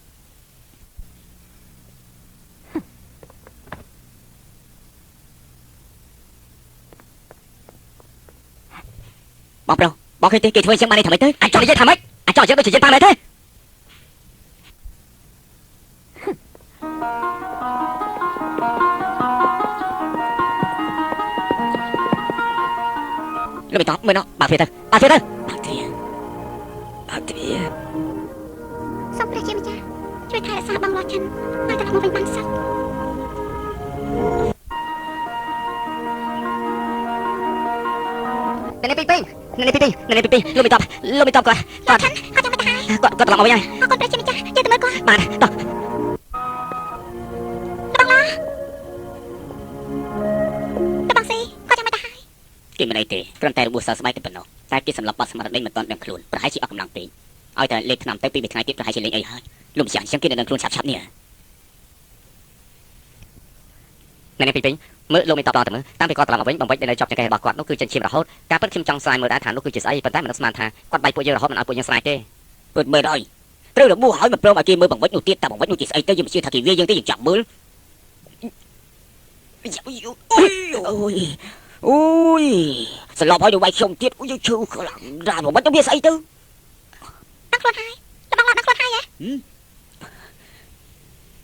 បងប្រុសបងឃើញទេគេធ្វើអញ្ចឹងបានន័យថាម៉េចទៅ អញចង់និយាយថាម៉េចអញចង់យើងដូចជាយើងប៉ាមែនទេ លោកមិនតបមើលណោះ បើកទ្វារទៅបើកទ្វារទៅ បើកទ្វារបើកទ្វារ សូមព្រះជាម្ចាស់ជួយថែរក្សាបងលោឆិនឲ្យត្រឡប់មកវិញបានសិន នេះពីពីនេះពីពីនេះពីពីលោកមិនតបលោកមិនតបគាត់គាត់ ឆិនគាត់ចាំមិនទៅហើយ គាត់គាត់ត្រឡប់មកវិញហើយ អរគុណព្រះជាម្ចាស់យើងទៅមើលគាត់ បាទតោះ បងឡាតបងស៊ីគាត់ចាំមិនទៅហើយ គេមិនអីទេគ្រាន់តែរបួសសើស្បែកតែប៉ុណ្ណោះតែគេសម្លាប់បាត់ស្មារតីមិនទាន់ដឹងខ្លួនប្រហែលជាអស់កម្លាំងពេកឲ្យតែលេបថ្នាំទៅពីមួយថ្ងៃទៀតប្រហែលជាលេងអីហើយលោកម្ចាស់អញ្ចឹងគេនៅដឹងខ្លួនឆាប់ឆាប់នេះ នេះពីពីមើលលោកមិនតបដល់ទៅមើលតាមពីគាត់ត្រឡប់មកវិញបំពេញដែលនៅជាប់ចង្កេះរបស់គាត់នោះគឺចិញ្ចៀមរហូតការពិតខ្ញុំចង់ស្រាយមើលដែរថានោះគឺជាស្អីប៉ុន្តែមិននឹកស្មានថាគាត់បាយពួកយើងរហូតមិនឲ្យពួកយើងស្រាយទេ ពិតមើលហើយត្រូវរបួសហើយមិនព្រមឲ្យគេមើលបង្វិចនោះទៀតតែបង្វិចនោះជាស្អីទៅយើងមិនជឿថាគេវាយើងទេយើងចាប់មើលអូយអូយអូយសន្លប់ហើយទៅវាយខ្ញុំទៀតអូយយើងឈឺខ្លាំងណាស់បង្វិចនោះវាស្អីទៅ ដឹងខ្លួនហើយតបងឡាដឹងខ្លួនហើយហ៎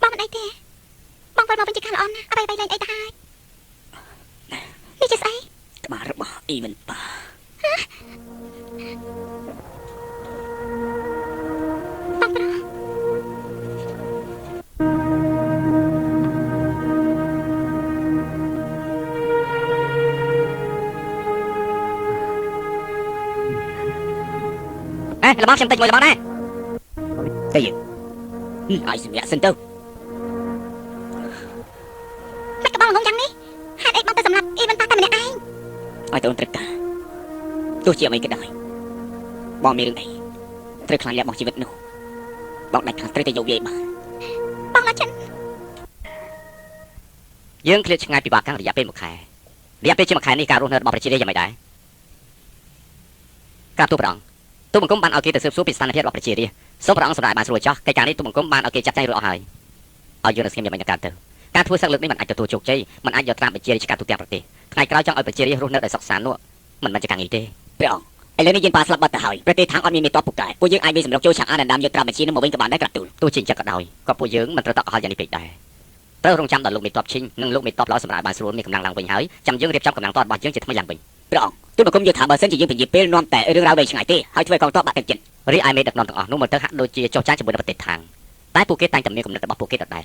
បងមិនអីទេបងវិលមកវិញជាការល្អណាស់អ្វីអ្វីលែងអីទៅហើយនេះជាស្អី ក្បាលរបស់អ៊ីវិនប៉ា បងប្រុស អេរបស់ខ្ញុំតិចមួយរបស់ដែរ ទៅយើងឲ្យសម្រាប់សិនទៅ មិនក៏បងងងយ៉ាងនេះហេតុអីបងទៅសម្លាប់អ៊ីវិនប៉ាតែម្នាក់ឯង ឲ្យតូនត្រូវការទោះជាអ្វីក៏ដោយបងមានរឿងអីត្រូវខ្លាចលះបង់ជីវិតនោះបងដាច់ខាតត្រូវតែយកវាឲ្យបាន បងឡាចិន យើងឃ្លាតឆ្ងាយពីបាកាំងរយៈពេល1ខែរយៈពេលជា1ខែនេះការរស់នៅរបស់ប្រជារាស្ត្រយ៉ាងម៉េចដែរក្រាបទូលព្រះអង្គទូលបង្គំបានឲ្យគេទៅស៊ើបសួរពីស្ថានភាពរបស់ប្រជារាស្ត្រសូមព្រះអង្គសម្រេចបានស្រួលចោះកិច្ចការនេះទូលបង្គំបានឲ្យគេចាត់ចែងរួចអស់ហើយឲ្យយើងនៅស្ងៀមយ៉ាងម៉េចកើតទៅការធ្វើសឹកលើកនេះមិនអាចទទួលជោគជ័យមិនអាចយកត្រាប្រជារាស្ត្រកាត់ទូទាំងប្រទេសថ្ងៃក្រោយចង់ឲ្យប្រជារាស្ត្ររស់នៅដោយសុខសាន្តនោះមិនមែនជាការងាយទេ ព្រះអង្គឥឡូវនេះយើងប៉ាស្លាប់បាត់ទៅហើយប្រទេសខាងអត់មានមេតបពូកែពួកយើងអាចវាសម្រុកចូលឆាកអានដាមយកត្រាបញ្ជានឹងមកវិញក៏បានដែរក្រាបទូល ទោះជាអញ្ចឹងក៏ដោយក៏ពួកយើងមិនត្រូវតក់កុហកយ៉ាងនេះពេកដែរត្រូវរងចាំដល់លោកមេតបឈិញនិងលោកមេតបល្អសម្រាប់បានស្រួលមានកម្លាំងឡើងវិញហើយចាំយើងរៀបចំកម្លាំងតបរបស់យើងជាថ្មីឡើងវិញ ព្រះអង្គទូលបង្គំយល់ថាបើសិនជាយើងពន្យាពេលនាំតែរឿងរ៉ាវវែងឆ្ងាយទេហើយធ្វើឲ្យកងទ័ពបាក់ទឹកចិត្ត រីឯមេដឹកនាំទាំងអស់នោះមើលទៅហាក់ដូចជាចុះចាញ់ជាមួយនឹងប្រទេសខាងតែពួកគេតែងតែមានគំនិតរបស់ពួកគេដដែល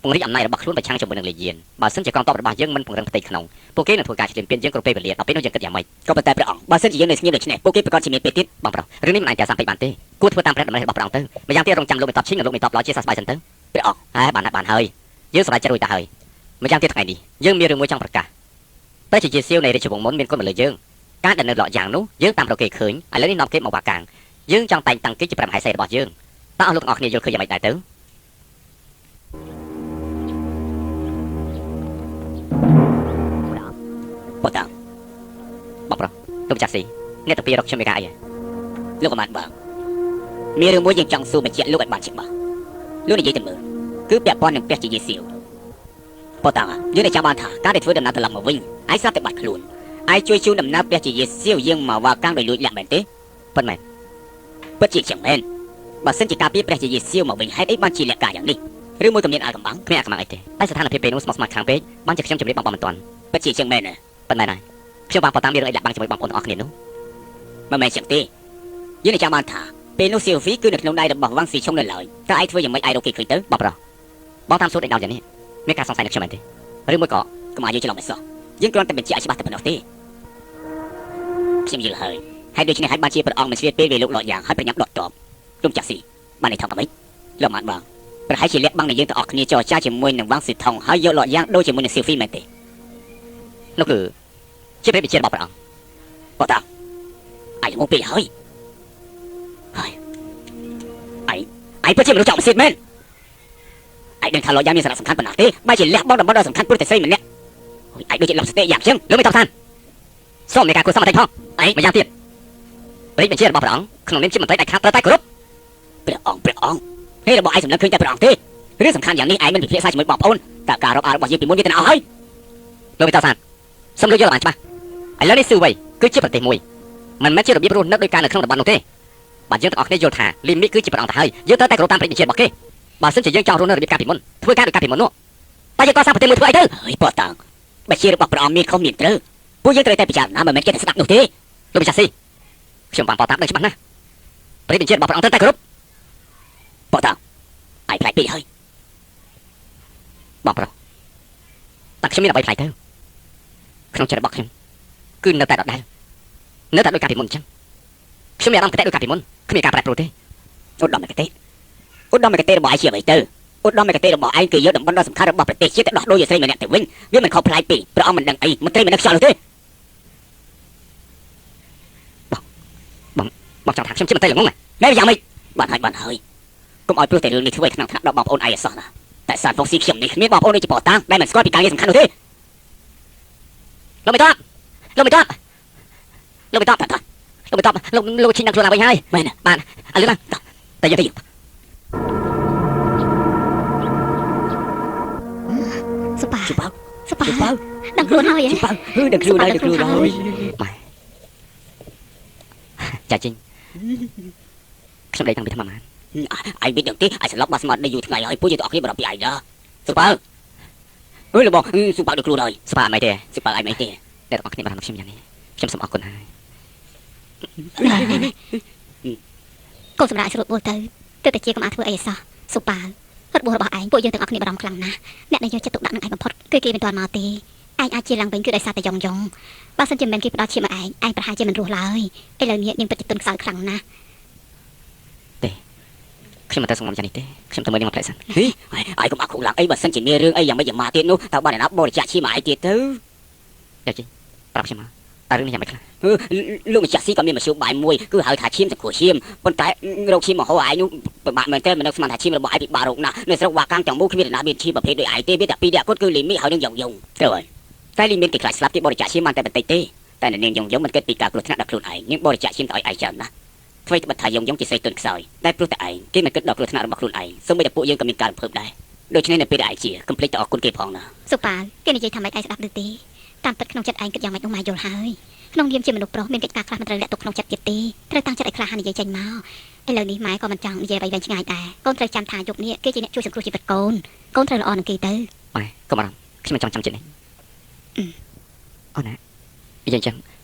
ពង្រីកអំណាចរបស់ខ្លួនប្រឆាំងជាមួយនឹងលេយានបើសិនជាកងទ័ពរបស់យើងមិនពង្រឹងផ្ទៃក្នុងពួកគេនឹងធ្វើការឈ្លានពានយើងគ្រប់ពេលវេលាដល់ពេលនោះយើងគិតយ៉ាងម៉េច ក៏ប៉ុន្តែព្រះអង្គបើសិនជាយើងនៅស្ងៀមដូច្នេះពួកគេប្រកាសជាមានពេលទៀត បងប្រុសរឿងនេះមិនអាចតែសាំពេកបានទេគួរធ្វើតាមព្រះតម្រិះរបស់ព្រះអង្គទៅម្យ៉ាងទៀតរងចាំលោកមេតបឈិញនិងលោកមេតបល្អជាសះស្បើយសិនទៅ ព្រះអង្គ ហើយបានហើយបានហើយយើងសម្រេចចិត្តរួចទៅហើយម្យ៉ាងទៀតថ្ងៃនេះយើងមានរឿងមួយចង់ប្រកាសតែជាសៀវនៃរាជវង្សមុនមានគុណមកលើយើងការដែលនៅលក់យ៉ាងនោះយើងតាមរកគេឃើញឥឡូវនេះនាំគេមកបាកាំងយើងចង់តែងតាំងគេជាព្រះមហេសីរបស់យើងតើអស់លោកទាំងអស់គ្នាយល់ឃើញយ៉ាងម៉េចដែរទៅ ប៉ុន្តែ បងប្រុសលោកចាស់ស៊ីអ្នកតាពីរកខ្ញុំមានការអីហ៎ លោកអាមាត្យបើមានរឿងមួយយើងចង់សួរបញ្ជាក់លោកឲ្យបានច្បាស់លោកនិយាយទៅមើលគឺពាក់ព័ន្ធនឹងព្រះជាយេស៊ូប៉ុន្តែយើងได้ចាំបានថាការដែលធ្វើដំណើរត្រឡប់មកវិញឯងស្រាប់តែបាត់ខ្លួនឯងជួយជូនដំណើរព្រះជាយេស៊ូយើងមកវ៉ាកាំងដោយលួចលាក់មែនទេ ពិតមែន ពិតជាចឹងមែនបើសិនជាការពារព្រះជាយេស៊ូមកវិញហេតុអីបានជាលក្ខការយ៉ាងនេះឬមួយក៏មានអាកំបាំង គ្មានអាកំបាំងអីទេតែស្ថានភាពពេលនោះស្មុគស្មាញខ្លាំងពេកបានជាខ្ញុំជម្រាបបងប្អូនមិនទាន់ ពិតជាចឹងមែនណា ពិតមែនហើយខ្ញុំបានបតាមមានរឿងអីលាក់បាំងជាមួយបងប្អូនទាំងអស់គ្នានោះ មិនមែនចឹងទេយើងនឹងចាំបានថាពេលនោះស៊ៀវហ្វីគឺនៅក្នុងដៃរបស់វ៉ាងស៊ីឆុងនៅឡើយតើឯងធ្វើយ៉ាងម៉េចឯងរកគេឃើញទៅ បងប្រុសបងតាមសួរដេញដោលយ៉ាងនេះមានការសង្ស័យនឹងខ្ញុំមែនទេឬមួយក៏ កុំឲ្យយើងច្រឡំឲ្យសោះយើងគ្រាន់តែបញ្ជាក់ឲ្យច្បាស់តែប៉ុណ្ណោះទេខ្ញុំយល់ហើយហើយដូច្នេះហើយបានជាព្រះអង្គមិនឆ្លៀតពេលវេលោកលក់យ៉ាងហើយប្រញាប់ដកតបលោកចាស់ស៊ីបានន័យថាម៉េចលោកបានបងប្រហែលជាលាក់បាំងនៃយើងទាំងអស់គ្នាចរចាជាមួយនឹងវ៉ាងស៊ីថុងហើយយកលក់យ៉ាងដូចជាមួយនឹងស៊ៀវហ្វីមែនទេ នោះគឺជាព្រះវិជារបស់ព្រះអង្គ បតាឯងងងពេកហើយហើយឯងឯងពិតជាមនុស្សចោលមិនសិតមែនឯងដឹងថាលក់យ៉ាងមានសារៈសំខាន់ប៉ុណ្ណាទេបែរជាលះបង់តំបន់ដ៏សំខាន់ព្រោះតែស្រីម្នាក់ឯងដូចជាលប់ស្ទេយ៉ាងចឹង លោកមេតបសានសូមមានការគួរសមបន្តិចផង ឯង ម្យ៉ាងទៀតព្រះវិជារបស់ព្រះអង្គក្នុងនាមជាមន្ត្រីដាច់ខាតត្រូវតែគោរព ព្រះអង្គព្រះអង្គហេរបស់ឯងសម្លឹងឃើញតែព្រះអង្គទេរឿងសំខាន់យ៉ាងនេះឯងមិនពិភាក្សាជាមួយបងប្អូនតើការរាប់អានរបស់យើងពីមុនវាទៅណាអស់ហើយ លោកមេតបសានសូមលោកយល់ឲ្យបានច្បាស់ឥឡូវនេះស៊ឺវៃគឺជាប្រទេសមួយ មិនមែនជារបៀបរស់នៅដោយការនៅក្នុងតំបន់នោះទេបាទយើងទាំងអស់គ្នាយល់ថាលីមីគឺជាព្រះអង្គទៅហើយយើងត្រូវតែគោរពតាមព្រះបញ្ជារបស់គេបើសិនជាយើងចង់រស់នៅរបៀបកាលពីមុនធ្វើការដូចកាលពីមុននោះតែយើងកសាងប្រទេសមួយធ្វើអីទៅ ហើយប៉តាងបើជារបស់ព្រះអង្គមានខុសមានត្រូវពួកយើងត្រូវតែពិចារណាមិនមែនគេតែស្ដាប់នោះទេ លោកម្ចាស់ស៊ីខ្ញុំបានប៉តាមដឹងច្បាស់ណាស់ព្រះបញ្ជារបស់ព្រះអង្គត្រូវតែគោរព ប៉តាងឯងផ្លាច់ពេកហើយ បងប្រុសតែខ្ញុំមានអ្វីប្លែកទៅក្នុងចិត្តរបស់ខ្ញុំគឺនៅតែដដែលនៅតែដូចកាលពីមុនអញ្ចឹងខ្ញុំមានអារម្មណ៍កតិដូចកាលពីមុនគ្មានការប្រែប្រួលទេ ឧត្តមគតិឧត្តមគតិរបស់ឯងជាអ្វីទៅឧត្តមគតិរបស់ឯងគឺយកតំបន់ដ៏សំខាន់របស់ប្រទេសជាតិទៅដោះដូរយកស្រីម្នាក់ទៅវិញវាមិនខុសប្លែកពីព្រះអង្គមិនដឹងអីមន្ត្រីមិនដឹងខ្យល់នោះទេ បងចង់ថាខ្ញុំជាមន្ត្រីល្ងង ណែយ៉ាងម៉េចបានហើយបានហើយកុំឲ្យព្រោះតែរឿងនេះធ្វើឲ្យថ្នាក់ថ្នាក់ដល់បងប្អូនឯងអសោះណាតែសានហ្វុងស៊ីខ្ញុំនេះគ្មានបងប្អូនដូចជាប៉តាងដែលមិនស្គាល់ពីការងារសំខាន់នោះទេ លោកមិនតបលោកមិនតបលោកមិនតប ថាថា លោកមិនតបលោកលោកឈិញដល់ខ្លួនឡើងវិញហើយ មែន បាទឥឡូវឡើងតែយើងទៅ សុប៉ា ជប៉ៅ សុប៉ា ជប៉ៅ ដឹងខ្លួនហើយ ជប៉ៅហឺដឹងខ្លួនហើយដឹងខ្លួនហើយ ចាជីងខ្ញុំដេកតាំងពីថ្មបាន ឯងមិនដឹងទេឯងស្លាប់បាត់ស្មាតនៅយូរថ្ងៃហើយពួកយើងទាំងអស់គ្នាបារម្ភពីឯងណាសុប៉ៅអើយលោកបងសុប៉ៅដឹងខ្លួនហើយ ស្បាអត់ទេ សុប៉ៅឯងមិនទេ អ្នកទាំងអស់គ្នាបារម្ភខ្ញុំយ៉ាងនេះខ្ញុំសូមអរគុណហើយ កូនសម្រាប់ឲ្យស្រួលបួលទៅទើបតែជាកុំអាចធ្វើអីឲ្យសោះសុប៉ារបួសរបស់ឯងពួកយើងទាំងអស់គ្នាបារម្ភខ្លាំងណាស់អ្នកដែលយកចិត្តទុកដាក់នឹងឯងបំផុតគឺគេមិនទាន់មកទេឯងអាចជាឡើងវិញគឺដោយសារតែយ៉ងយ៉ងបើសិនជាមិនមែនគេផ្ដល់ឈាមឲ្យឯងឯងប្រហែលជាមិនរស់ឡើយឥឡូវនេះនាងពិតជាទុនខ្សោយខ្លាំងណាស់ ខ្ញុំមិនទៅសងំយ៉ាងនេះទេខ្ញុំទៅមើលនាងមកផ្លែសិន ហីឯងកុំអាក់ខុសឡើងអីបើសិនជាមានរឿងអីយ៉ាងម៉េចយ៉ាងម៉ាទៀតនោះតើបានអ្នកណាបរិច្ចាគឈាមឲ្យឯងទៀតទៅ ចាជីងប្រាប់ខ្ញុំមកតើរឿងនេះយ៉ាងម៉េចខ្លះ លោកម្ចាស់ស៊ីក៏មានមធ្យោបាយមួយគឺហៅថាឈាមសង្គ្រោះឈាមប៉ុន្តែរោគឈាមមហោឯងនោះពិបាកមែនទែនមិននឹកស្មានថាឈាមរបស់ឯងពិបាករោគណាស់នៅស្រុកវ៉ាកាំងទាំងមូលគ្មានអ្នកណាមានឈាមប្រភេទដូចឯងទេមានតែពីរនាក់គាត់គឺលីមីហើយនឹងយ៉ងយ៉ងត្រូវហើយតែលីមានគេខ្លាចស្លាប់គេបរិច្ចាគឈាមបានតែបន្តិចទេតែនាងយ៉ងយ៉ងមិនគិតពីការគ្រោះថ្នាក់ដល់ខ្លួនឯងនាងបរិច្ចាគឈាមទៅឲ្យឯងច្រើនណាស់អ្វីត្បិតថាយ៉ងយ៉ងជាស្រីទុនខ្សោយតែព្រោះតែឯងគេមិនគិតដល់គ្រោះថ្នាក់របស់ខ្លួនឯងសូម្បីតែពួកយើងក៏មានការរំភើបដែរដូច្នេះនៅពេលដែលឯងជាកុំភ្លេចទៅអរគុណគេផងណា សុប៉ាគេនិយាយថាម៉េចឯងស្ដាប់ឬទេតាមពិតក្នុងចិត្តឯងគិតយ៉ាងម៉េចនោះម៉ែយល់ហើយក្នុងនាមជាមនុស្សប្រុសមានកិច្ចការខ្លះមិនត្រូវលាក់ទុកក្នុងចិត្តទៀតទេត្រូវតាំងចិត្តឲ្យក្លាហាននិយាយចេញមកឥឡូវនេះម៉ែក៏មិនចង់និយាយអ្វីវែងឆ្ងាយដែរកូនត្រូវចាំថាយប់នេះគេជាអ្នកជួយសង្គ្រោះជីវិតកូនកូនត្រូវល្អនឹងគេទៅ ម៉ែកុំបារម្ភខ្ញុំមិនចង់ចាំចិត្តនេះអូនណានិយាយអញ្ចឹង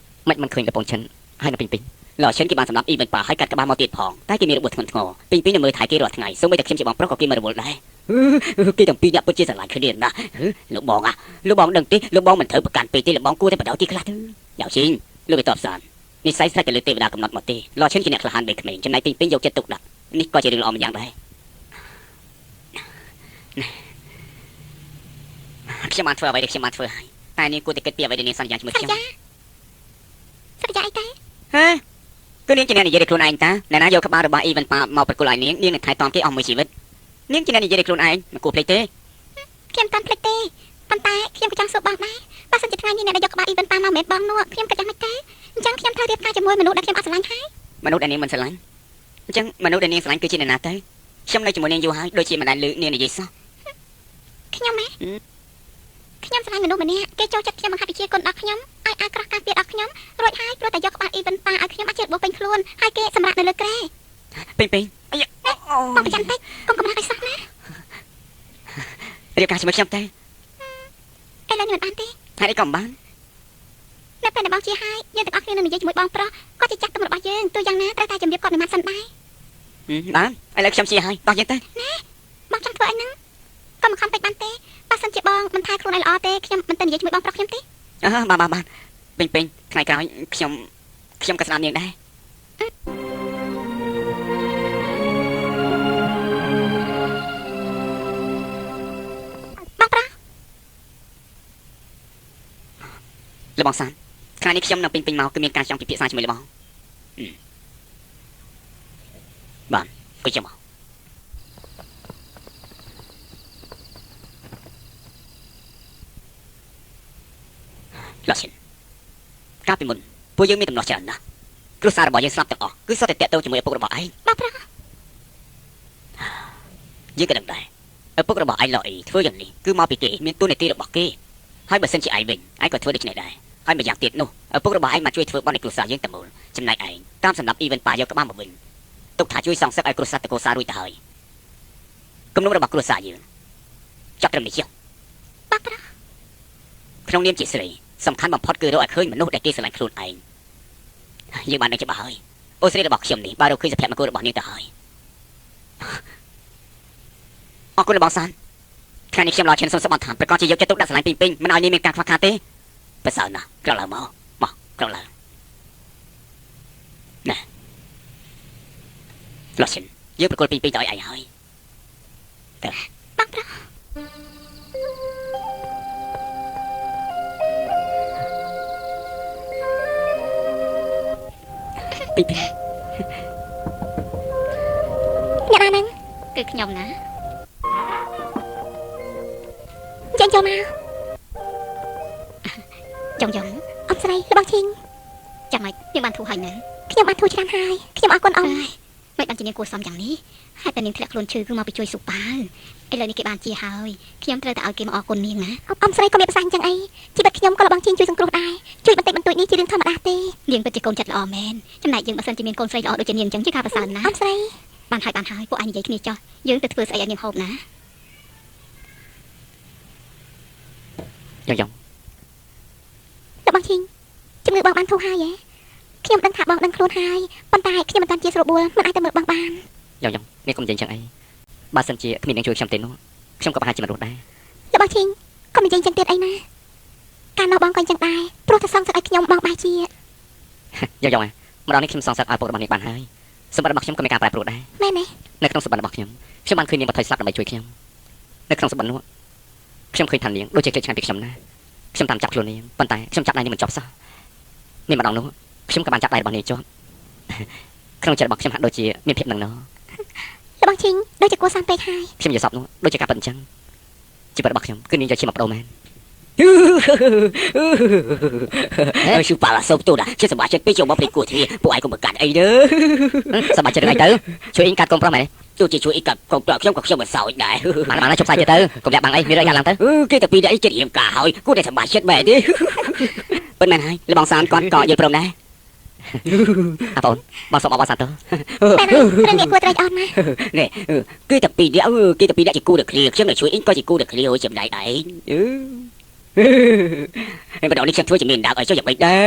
មិនមិនឃើញលបងឈិនហើយនៅពេញពេញ ឡឈិនគេបានសម្លាប់អ៊ីវិនប៉ាហើយកាត់ក្បាលមកទៀតផងតែគេមានរបួសធ្ងន់ធ្ងរពីពីនៅមើលថៃគេរាល់ថ្ងៃសូម្បីតែខ្ញុំជាបងប្រុសក៏គេមិនរវល់ដែរគេទាំងពីរអ្នកពិតជាស្រឡាញ់គ្នាណាស់លោកបងអាលោកបងដឹងទេលោកបងមិនត្រូវប្រកាន់ពេកទេលោកបងគួរតែបដៅទីខ្លះទៅយ៉ាវជីងលោកវាតបសាននិស័យស្រេចទៅលើទេវតាកំណត់មកទេឡឈិនជាអ្នកក្លាហានបីក្មេងចំណែកពីពីយកចិត្តទុកដាក់នេះក៏ជារឿងល្អម្យ៉ាងដែរខ្ញុំបានធ្វើអ្វីដែលខ្ញុំបានធ្វើហើយតែនាងគួរតែគិតពីអ្វីដែលនាងសន្យាជាមួយខ្ញុំ សន្យាសន្យាអីតែ ហ៎គឺនាងជាអ្នកនិយាយដោយខ្លួនឯងតាអ្នកណាយកក្បាលរបស់អ៊ីវិនប៉ាមកប្រគល់ឲ្យនាងនាងនឹងថែទាំគេអស់មួយជីវិតនាងជាអ្នកនិយាយដោយខ្លួនឯងមិនគួរភ្លេចទេ ខ្ញុំមិនតាន់ភ្លេចទេប៉ុន្តែខ្ញុំក៏ចង់សួរបងដែរបើសិនជាថ្ងៃនេះអ្នកដែលយកក្បាលអ៊ីវិនប៉ាមកមិនមែនបងនោះខ្ញុំក៏យ៉ាងម៉េចទេអញ្ចឹងខ្ញុំត្រូវរៀបការជាមួយមនុស្សដែលខ្ញុំអត់ស្រឡាញ់ហើយ មនុស្សដែលនាងមិនស្រឡាញ់អញ្ចឹងមនុស្សដែលនាងស្រឡាញ់គឺជាអ្នកណាទៅខ្ញុំនៅជាមួយនាងយូរហើយដូចជាមិនដែលឮនាងនិយាយសោះ ខ្ញុំហ៎ខ្ញុំស្រឡាញ់មនុស្សម្នាក់គេចូលចិត្តខ្ញុំបង្ហាត់វិជ្ជាគុណដល់ខ្ញុំឲ្យអាក្រោះការពារដល់ខ្ញុំរួចហើយព្រោះតែយកក្បាលអ៊ីវិនប៉ាឲ្យខ្ញុំអាចជារបួសពេញខ្លួនហើយគេសម្រាប់នៅលើគ្រែ ពេញពេញអាយ៉ា បងប្រចាំតិចកុំកំរាស់ឲ្យសោះណា រៀបការជាមួយខ្ញុំទៅ ឥឡូវនេះមិនបានទេ ហេតុអីក៏មិនបាន នៅពេលដែលបងជាហើយយើងទាំងអស់គ្នានឹងនិយាយជាមួយបងប្រុសគាត់ជាចាស់ទុំរបស់យើងទោះយ៉ាងណាត្រូវតែជម្រាបគាត់មួយម៉ាត់សិនដែរ បានឥឡូវខ្ញុំជាហើយតោះយើងទៅ បងចង់ធ្វើអីហ្នឹងក៏មិនខំពេកបានទេបើសិនជាបងមិនថែខ្លួនឲ្យល្អទេខ្ញុំមិនទៅនិយាយជាមួយបងប្រុសខ្ញុំទេ អើបាទបាទបាទពេញពេញថ្ងៃក្រោយខ្ញុំខ្ញុំក៏ស្ដាប់នាងដែរ បងប្រុស លបងសានថ្ងៃនេះខ្ញុំនៅពេញពេញមកគឺមានការចង់ពិភាក្សាជាមួយលបងបាទគិតចាំមក លឈិនកាលពីមុនពួកយើងមានដំណោះច្រើនណាស់គ្រួសាររបស់យើងស្លាប់ទាំងអស់គឺសុទ្ធតែតាក់ទងជាមួយឪពុករបស់ឯង បងប្រុស យើងក៏ដឹងដែរឪពុករបស់ឯងឡអីធ្វើយ៉ាងនេះគឺមកពីគេមានទួនាទីរបស់គេហើយបើសិនជាឯងវិញឯងក៏ធ្វើដូច្នេះដែរ ហើយម្យ៉ាងទៀតនោះឪពុករបស់ឯងមកជួយធ្វើបន់ในគ្រួសារយើងតែមូលចំណែកឯងតាមសម្រាប់អ៊ីវិនប៉ាយកក្បាលមកវិញទុកថាជួយសងសឹកឲ្យគ្រួសារតកូសារួចទៅហើយគំនុំរបស់គ្រួសារយើងចាប់ត្រឹមនេះចុះ បាក់ប្រា ក្នុងនាមជាស្រីសំខាន់បំផុតគឺរកឲ្យឃើញមនុស្សដែលគេស្រឡាញ់ខ្លួនឯងយើងបានដឹងច្បាស់ហើយអូស្រីរបស់ខ្ញុំនេះបានរកឃើញសុភមង្គលរបស់នាងទៅហើយអរគុណបងសានថ្ងៃនេះខ្ញុំឡឈិនសូមសបថាប្រកាសជាយកចិត្តទុកដាក់ស្រឡាញ់ពីពេញមិនឲ្យនាងមានការខ្វះខាតទេប្រសើរណាស់ក្រោកឡើងមកមកក្រោកឡើងណាឡឈិនយើងប្រគល់ពីពេញទៅឲ្យឯងហើយតើ បាក់ប្រា ពីពេញ អ្នកណាហ្នឹង គឺខ្ញុំណា ចេញចូលមក ចុងយ៉ង អំស្រីរបស់ឈីង ចាំម៉េចនាងបានធូរហើយនៅ ខ្ញុំបានធូរច្រើនហើយខ្ញុំអរគុណអ៊ំ មិនបានជានាងគួរសមយ៉ាងនេះហេតុតែនាងធ្លាក់ខ្លួនឈឺគឺមកពីជួយស៊ូប៉ាវឥឡូវនេះគេបានជាហើយខ្ញុំត្រូវតែឲ្យគេមកអរគុណនាងណា អ៊ំស្រីក៏មានប្រសាសន៍អញ្ចឹងអីជីវិតខ្ញុំក៏លបងឈីងជួយសង្គ្រោះដែរជួយបន្តិចបន្តួចនេះជារឿងធម្មតាទេ នាងពិតជាកូនចិត្តល្អមែនចំណែកយើងបើសិនជាមានកូនស្រីល្អដូចជានាងអញ្ចឹងជាការប្រសើរណាស់ អ៊ំស្រី បានហើយបានហើយពួកឯងនិយាយគ្នាចោះយើងទៅធ្វើស្អីឲ្យនាងហូបណា យ៉ងយ៉ង លបងឈីងជំងឺបងបានធូរហើយហ៎ខ្ញុំដឹងថាបងដឹងខ្លួនហើយប៉ុន្តែខ្ញុំមិនតាន់ជាស្រួលបួលមិនអាចទៅមើលបងបាន យ៉ងយ៉ងនាងកុំនិយាយចឹងអីបើសិនជាគ្មាននាងជួយខ្ញុំទេនោះខ្ញុំក៏ប្រហែលជាមិនរស់ដែរ លបងឈីងកុំនិយាយអញ្ចឹងទៀតអីណាកាលនោះបងក៏អញ្ចឹងដែរព្រោះតែសងសឹកឲ្យខ្ញុំបងបែរជា យ៉ងយ៉ងម្ដងនេះខ្ញុំសងសឹកឲ្យពុករបស់នាងបានហើយសម្បត្តិរបស់ខ្ញុំក៏មានការប្រែប្រួលដែរ មែនទេ នៅក្នុងសម្បត្តិរបស់ខ្ញុំខ្ញុំបានឃើញនាងបថុយស្លាប់ដើម្បីជួយខ្ញុំនៅក្នុងសម្បត្តិនោះខ្ញុំឃើញថានាងដូចជាឃ្លាតឆ្ងាយពីខ្ញុំណាខ្ញុំតាមចាប់ខ្លួននាងប៉ុន្តែខ្ញុំចាប់ដៃនាងមិនជាប់សោះមានម្ដងនោះខ្ញុំក៏បានចាប់ដៃរបស់នាងជាប់ក្នុងចិត្តរបស់ខ្ញុំហាក់ដូចជាមានភាពនឹងណ លបងឈីងដូចជាគួរសមពេកហើយ ខ្ញុំនិយាយសពនោះដូចជាការពិតអញ្ចឹងជីវិតរបស់ខ្ញុំគឺនាងយកជាមកបដូរមែន ស៊ូប៉ាសូមទូណាជាសមាជិកពេកចូលមកព្រៃគួរធាពួកឯងកុំប្រកាន់អីទេ សប្បាយចិត្តរឿងអីទៅជួយអ៊ីងកាត់កុំប្រុសមែន ទោះជាជួយអ៊ីកាត់កុំប្រុសខ្ញុំក៏ខ្ញុំមិនសោចដែរ បានបានជប់សាយចិត្តទៅកុំលាក់បាំងអីមានរឿងយ៉ាងឡើងទៅ គេតែពីរនាក់អីចិត្តរៀមការហើយគួរតែសប្បាយចិត្តមែនទេប៉ុន្មានហើយលបងសានគាត់ក៏យល់ព្រមដែរ អាបងបងសូមអបអរសាទរ មែនហើយរឿងនេះគួរត្រេកអរណាស់ នេះគេតែពីរនាក់គេតែពីរនាក់ជាគូតែគ្នាខ្ញុំនឹងជួយអ៊ីងក៏ជាគូតែគ្នាអូយចំណែកឯងហើយម្ដងនេះខ្ញុំធ្វើជាមានដើមឲ្យចុះយ៉ាងម៉េចដែរ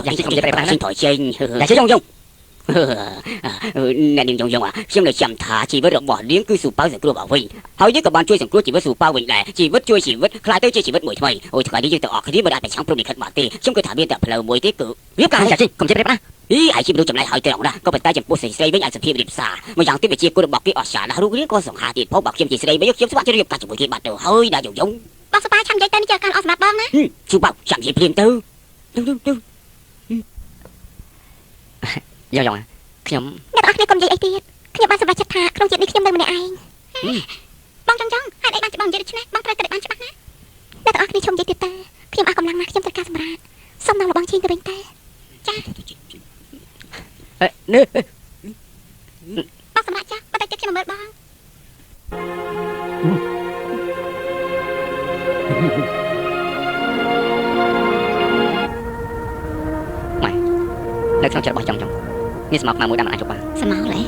យ៉ាងជិះកុំនិយាយប្រេប្រាស់ណា ខ្ញុំថយចេញ យ៉ាងជិះយ៉ងយ៉ង អ្នកនាងយងយងខ្ញុំនៅចាំថាជីវិតរបស់នាងគឺស៊ូប៉ៅសង្គ្រោះមកវិញហើយយើងក៏បានជួយសង្គ្រោះជីវិតស៊ូប៉ៅវិញដែរជីវិតជួយជីវិតខ្លាយទៅជាជីវិតមួយថ្មីអូយថ្ងៃនេះយើងទាំងអស់គ្នាមិនអាចប្រឆាំងព្រមលិខិតបានទេខ្ញុំគឺថាមានតែផ្លូវមួយទេគឺរៀបការ យ៉ាងជិះកុំនិយាយប្រេប្រាស់ អីឯងជាមនុស្សចម្លែកហើយត្រង់ណាក៏ប៉ុន្តែចំពោះស្រីស្រីវិញអាចសភាពរៀបសារមួយយ៉ាងទៀតវិជាគុណរបស់គេអស្ចារ្យណាស់រូបរាងក៏សង្ហាទៀតផងបើខ្ញុំជាស្រីវិញខ្ញុំស្វាគមន៍រៀបការជាមួយគេបាត់ទៅហើយណាយងយង បងសុប៉ាឆាំនិយាយទៅនេះជាការល្អសម្រាប់បងណា ស៊ូប៉ៅចាំនិយាយភ្លាមទៅទៅទៅ យ៉ងយ៉ងខ្ញុំ អ្នកទាំងអស់គ្នាកុំនិយាយអីទៀតខ្ញុំបានសម្រេចចិត្តថាក្នុងជាតិនេះខ្ញុំនៅម្នាក់ឯង បងចង់ចង់ហេតុអីបានច្បាស់និយាយដូច្នេះបងត្រូវតែបានច្បាស់ណា អ្នកទាំងអស់គ្នាឈុំនិយាយទៀតតើខ្ញុំអស់កម្លាំងណាស់ខ្ញុំត្រូវការសម្រាកសូមនាំលបងឈីងទៅវិញតើ នេះ បងសម្រាប់ចាស់បន្តិចទៀតខ្ញុំមកមើលបង នៅក្នុងចិត្តរបស់យ៉ងយ៉ងមានស្មោកខ្មៅមួយដែលមិនអាចជប់បាន ស្មៅឡេ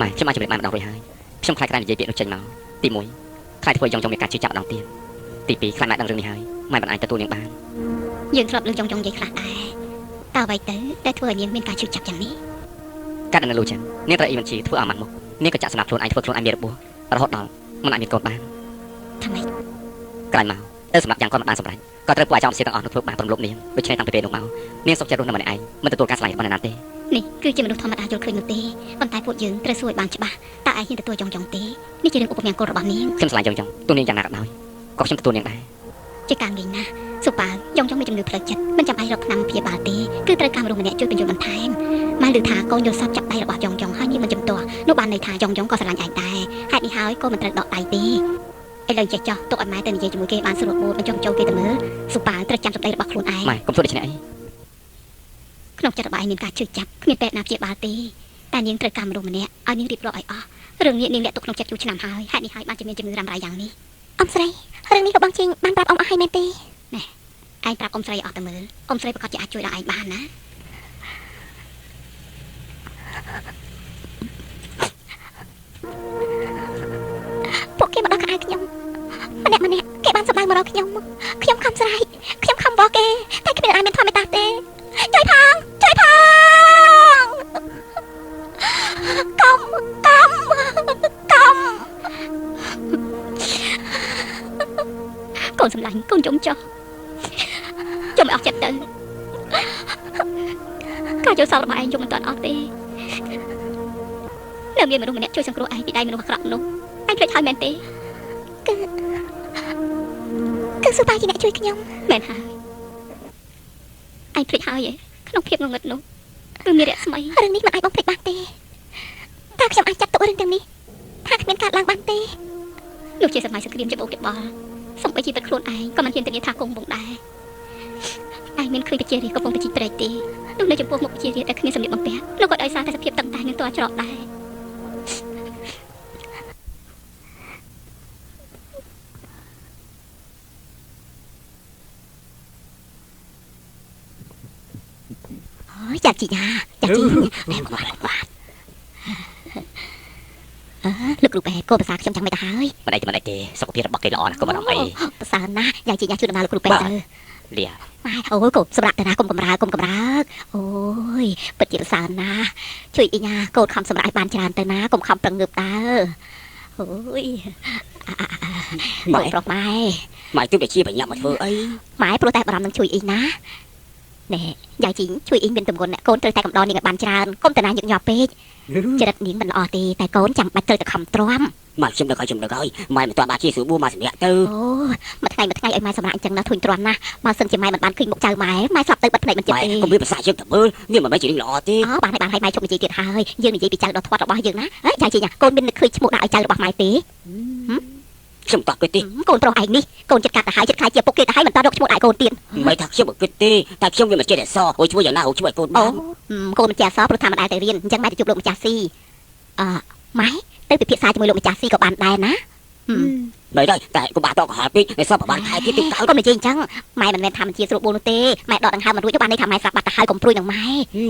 ម៉ែខ្ញុំអាចជម្រាបម៉ែម្ដងរួចហើយខ្ញុំខ្លាចក្រែងនិយាយពាក្យនោះចេញមកទី1ខ្លាចធ្វើយ៉ងយ៉ងមានការជឿចាប់ម្ដងទៀតទី2ខ្លាចម៉ែដឹងរឿងនេះហើយម៉ែមិនអាចទទួលនាងបាន យើងធ្លាប់លើយ៉ងយ៉ងនិយាយខ្លះដែរតើអ្វីទៅដែលធ្វើឲ្យនាងមានការឈឺចាប់យ៉ាងនេះ កាត់នៅលូចឹងនាងត្រូវអ៊ីមិនជីធ្វើឲ្យម៉ាត់មុខនាងក៏ចាក់សម្រាប់ខ្លួនឯងធ្វើខ្លួនឯងមានរបួសរហូតដល់មិនអាចមានកូនបាន ថាម៉េច ក្រោយមកទៅសម្រាប់យ៉ាងគាត់មិនបានសម្រេចក៏ត្រូវពួកអាចោមសៀទាំងអស់នោះធ្វើបាបរំលោភនាងដូច្នេះតាំងពីពេលនោះមកនាងសុខចិត្តរស់នៅម្នាក់ឯងមិនទទួលការឆ្លៃរបស់អ្នកណាទេ នេះគឺជាមនុស្សធម្មតាយល់ឃើញនោះទេប៉ុន្តែពួកយើងត្រូវសួរឲ្យបានច្បាស់តើឯងហ៊ានទទួលយ៉ងយ៉ងទេនេះជារឿងឧបមង្គលរបស់នាង ខ្ញុំឆ្លៃយ៉ងយ៉ងទូនាងយ៉ាងណាក៏ដោយក៏ខ្ញុំទទួលនាងដែរ ជាការងាយណាស់សុប៉ាយ៉ងយ៉ងមានជំងឺផ្លូវចិត្តមិនចាំបាច់រកថ្នាំព្យាបាលទេគឺត្រូវការមនុស្សម្នាក់ជួយបញ្យល់បន្ថែមម៉ែឮថាកូនយល់សពចាប់ដៃរបស់យ៉ងយ៉ងហើយនាងមិនជំទាស់នោះបានន័យថាយ៉ងយ៉ងក៏ស្រឡាញ់ឯងដែរហេតុនេះហើយកូនមិនត្រូវដកដៃទេឥឡូវចេះចោះទុកឲ្យម៉ែទៅនិយាយជាមួយគេបានស្រួលបួលបញ្ចុះបញ្ចូលគេទៅមើលសុប៉ាត្រូវចាំសម្ដីរបស់ខ្លួនឯង ម៉ែកុំធ្វើដូច្នេះអី ក្នុងចិត្តរបស់ឯងមានការជឿចាប់គ្មានពេទ្យណាព្យាបាលទេតែនាងត្រូវការមនុស្សម្នាក់ឲ្យនាងរៀបរាប់ឲ្យអស់រឿងនេះនាងលាក់ទុកក្នុងចិត្តយូរឆ្នាំហើយហេតុនេះហើយបានជាមានជំងឺរ៉ាំរ៉ៃយ៉ាងនេះ អ៊ំស្រីរឿងនេះលោកបងឈីងបានប្រាប់អ៊ំអស់ហើយមែនទេ ណែ ឯងប្រាប់អ៊ំស្រីអស់ទៅមើលអ៊ំស្រីប្រកាសជាអាចជួយដល់ឯងបានណាពួកគេមកដល់ក្អៅខ្ញុំម្នាក់ម្នាក់គេបានសម្ដៅមករកខ្ញុំខ្ញុំខំស្រែកខ្ញុំខំបោះគេតែគ្មានអានមានធម្មតាទេជួយផងជួយផងកុំកុំកុំកូនសម្លាញ់កូនជុំចោះជុំឲ្យអស់ចិត្តទៅការយល់សោករបស់ឯងជុំមិនទាន់អស់ទេនៅមានមនុស្សម្នាក់ជួយសង្គ្រោះឯងពីដៃមនុស្សអាក្រក់នោះឯងភ្លេចហើយមែនទេគឺស៊ូប៉ាជាអ្នកជួយខ្ញុំមែនហើយឯងភ្លេចហើយឯងក្នុងភាពងងឹតនោះគឺមានរស្មីរឿងនេះមិនអាចបំភ្លេចបានទេតើខ្ញុំអាចចាត់ទុករឿងទាំងនេះថាគ្មានកើតឡើងបានទេនោះជាសម័យសង្គ្រាមច្បូកច្បល់សូម្បីជីវិតខ្លួនឯងក៏មិនហ៊ានធានាថាគង់វង្សដែរឯងមានឃើញប្រជារាស្ត្រកំពុងតែជីកព្រែកទេនោះនៅចំពោះមុខប្រជារាស្ត្រដែលគ្មានសម្លៀកបំពាក់នោះក៏ដោយសារតែសភាពតឹងតែងនឹងតច្រកដែរចាជីណាចាជីណែមកបាទលោកគ្រូពេទ្យកូនភាសាខ្ញុំចាំមិនទៅហើយមិនអីមិនអីទេសុខភាពរបស់គេល្អណាស់កុំបារម្ភអីភាសាណាយ៉ាងជីយ៉ាជួយដំណើរលោកគ្រូពេទ្យទៅលាម៉ែអូយកូនសម្រាប់តាណាកុំកម្រើកុំកម្រើកអូយពិតជាភាសាណាជួយអ៊ីញ៉ាកូនខំសម្រាប់ឲ្យបានច្រើនទៅណាកុំខំប្រឹងងើបតើអូយម៉ែប្រុសម៉ែម៉ែទើបតែជាបញ្ញាមកធ្វើអីម៉ែព្រោះតែបារម្ភនឹងជួយអ៊ីណាណែយាយជីងជួយអ៊ីងមានទម្ងន់អ្នកកូនត្រូវតែកំដរនាងឲ្យបានច្រើនកុំតាណាញឹកញាប់ពេកចរិតនាងមិនល្អទេតែកូនចាំបាច់ត្រូវតែខំទ្រាំម៉ែខ្ញុំដឹងហើយខ្ញុំដឹងហើយម៉ែមិនទាន់បានជាស្រួលបួមកសម្រាប់ទៅអូមួយថ្ងៃមួយថ្ងៃឲ្យម៉ែសម្រាប់អញ្ចឹងណាធុញទ្រាន់ណាស់បើសិនជាម៉ែមិនបានឃើញមុខចៅម៉ែម៉ែស្លាប់ទៅបាត់ភ្នែកមិនចិត្តទេកុំមានប្រសាយើងទៅមើលវាមិនមែនជារឿងល្អទេអូបានហើយបានហើយម៉ែជប់និយាយទៀតហើយយើងនិយាយពីចៅដ៏ធាត់របស់យើងណាហេយាយជីងកូនមាននឹកឃើញឈ្មោះដាក់ឲ្យចៅរបស់ម៉ែទេខ្ញុំតោះគិតទេកូនប្រុសឯងនេះកូនចិត្តកាត់ទៅហើយចិត្តខ្លាចជាពុកគេទៅហើយមិនតរកឈ្មោះដាក់កូនទៀតមិនថាខ្ញុំមិនគិតទេតែខ្ញុំវាមិនចេះតែសអូយជួយយ៉ាងណាអូជួយឲ្យកូនបានកូនមិនចេះអសព្រោះថាមិនដែលទៅរៀនអញ្ចឹងម៉ែទៅជួបលោកម្ចាស់ស៊ីអឺម៉ែទៅពិភាក្សាជាមួយលោកម្ចាស់ស៊ីក៏បានដែរណា មិនដែរតែកុំបាក់តកហល់ពេកនៅសល់ប្រហែលខែទៀតទៅកើតកុំនិយាយអញ្ចឹងម៉ែមិនមែនថាមិនជាស្រួលបួលនោះទេម៉ែដកដង្ហើមមិនរួចទៅបានន័យថាម៉ែស្លាប់បាត់ទៅហើយកុំព្រួយនឹងម៉ែ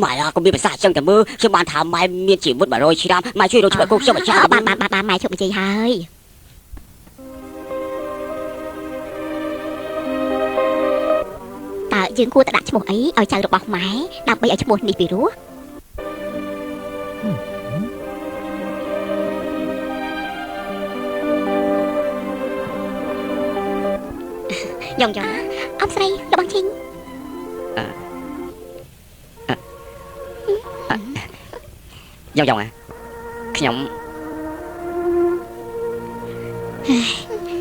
ម៉ែកុំមានភាសាអញ្ចឹងតែមើលខ្ញុំបានថាម៉ែមានជីវិត100ឆ្នាំម៉ែជួយរកជួយកូនខ្ញុំឲ្យចាបានបានបានម៉ែជប់និយាយហើយតើយើងគួរតែដាក់ឈ្មោះអីឲ្យចៅរបស់ម៉ែដើម្បីឲ្យឈ្មោះនេះពីរោះយ៉ងយ៉ងអមស្រីរបស់ជីងយ៉ងយ៉ងខ្ញុំ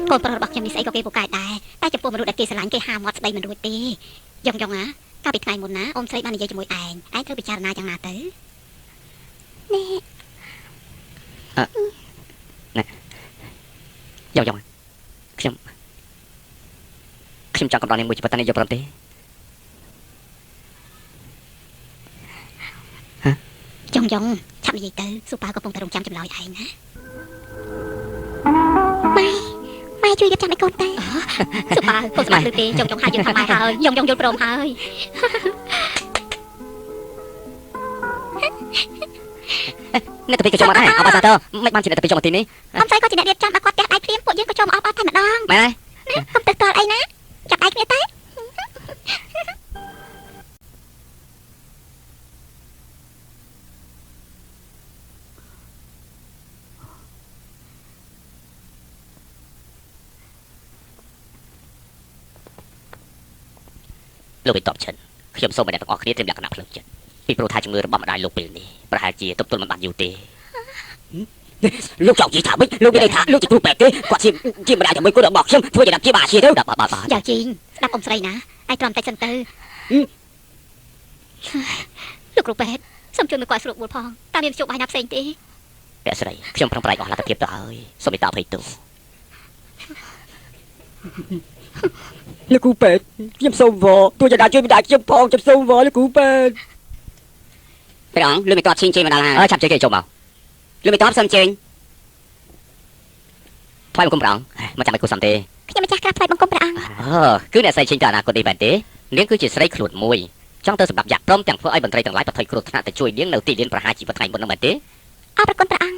កូនប្រុសរបស់ខ្ញុំនេះស្អីក៏គេពូកែដែរតែចំពោះមនុស្សដែលគេស្រឡាញ់គេហាមាត់ស្ដីមិនរួចទេយ៉ងយ៉ងណាកាលពីថ្ងៃមុនណាអ៊ំស្រីបាននិយាយជាមួយឯងឯងត្រូវពិចារណាយ៉ាងណាទៅនេះណែយ៉ងយ៉ងខ្ញុំចង់កំដរនេះមួយជីវិតតែនេះយកព្រមទេហ៎ចង់ចង់ឆាប់និយាយទៅស៊ូប៉ាកំពុងតែរងចាំចម្លើយឯងណាម៉ែម៉ែជួយរៀបចំឲ្យកូនទៅស៊ូប៉ាកូនស្ដាប់ឬទេចង់ចង់ហើយយើងថាម៉ែហើយយងយងយល់ព្រមហើយអ្នកទៅពីក៏ចូលមកដែរអបសាទរមិនបានជាអ្នកទៅពីចូលមកទីនេះអមស្រីក៏ជាអ្នករៀបចំឲ្យគាត់ផ្ទះដៃភ្លាមពួកយើងក៏ចូលមកអបអរតែម្ដងម៉ែកុំទៅតល់អីណាចាប់ដៃគ្នាទៅលោកវិតបឈិនខ្ញុំសូមឲ្យអ្នកទាំងអស់គ្នាត្រៀមលក្ខណៈផ្លូវចិត្តពីព្រោះថាជំងឺរបស់ម្ដាយលោកពេលនេះប្រហែលជាទប់ទល់មិនបានយូរទេលោកចង់និយាយថាម៉េចលោកនិយាយថាលោកជាគ្រូពេទ្យទេគាត់ជាម្ដាយតែមួយគត់របស់ខ្ញុំធ្វើជាដាក់ជាបាជាទៅបាទបាទបាទយ៉ាជីងស្ដាប់អ៊ំស្រីណាឯងត្រឹមតែសិនទៅលោកគ្រូពេទ្យសូមជួយមើលគាត់ស្រួលបួលផងតើមានមធ្យោបាយណាផ្សេងទេអ្នកស្រីខ្ញុំប្រឹងប្រែងអស់លទ្ធភាពទៅហើយសូមមេត្តាអភ័យទោសលោកគ្រូពេទ្យខ្ញុំសូមវល់ទោះជាដាក់ជួយម្ដាយខ្ញុំផងខ្ញុំសូមវល់លោកគ្រូពេទ្យព្រះអង្គលោកមេតបឈីងជេមកដល់ហើយឆាប់ជេគេចូលមកលោកមេតបសូមជើញថ្វាយបង្គំព្រះអង្គមកចាំឲ្យគូសំទេ ខ្ញុំម្ចាស់ក្រាបថ្វាយបង្គំព្រះអង្គគឺអ្នកស្រីឈិញទៅអនាគតនេះមែនទេនាងគឺជាស្រីខ្លួនមួយចង់ទៅសម្រាប់យ៉ាក់ព្រមទាំងធ្វើឲ្យមន្ត្រីទាំងឡាយប្រថុយគ្រោះថ្នាក់ទៅជួយនាងនៅទីលានប្រហារជីវិតថ្ងៃមុននឹងមែនទេអរព្រគុណព្រះអង្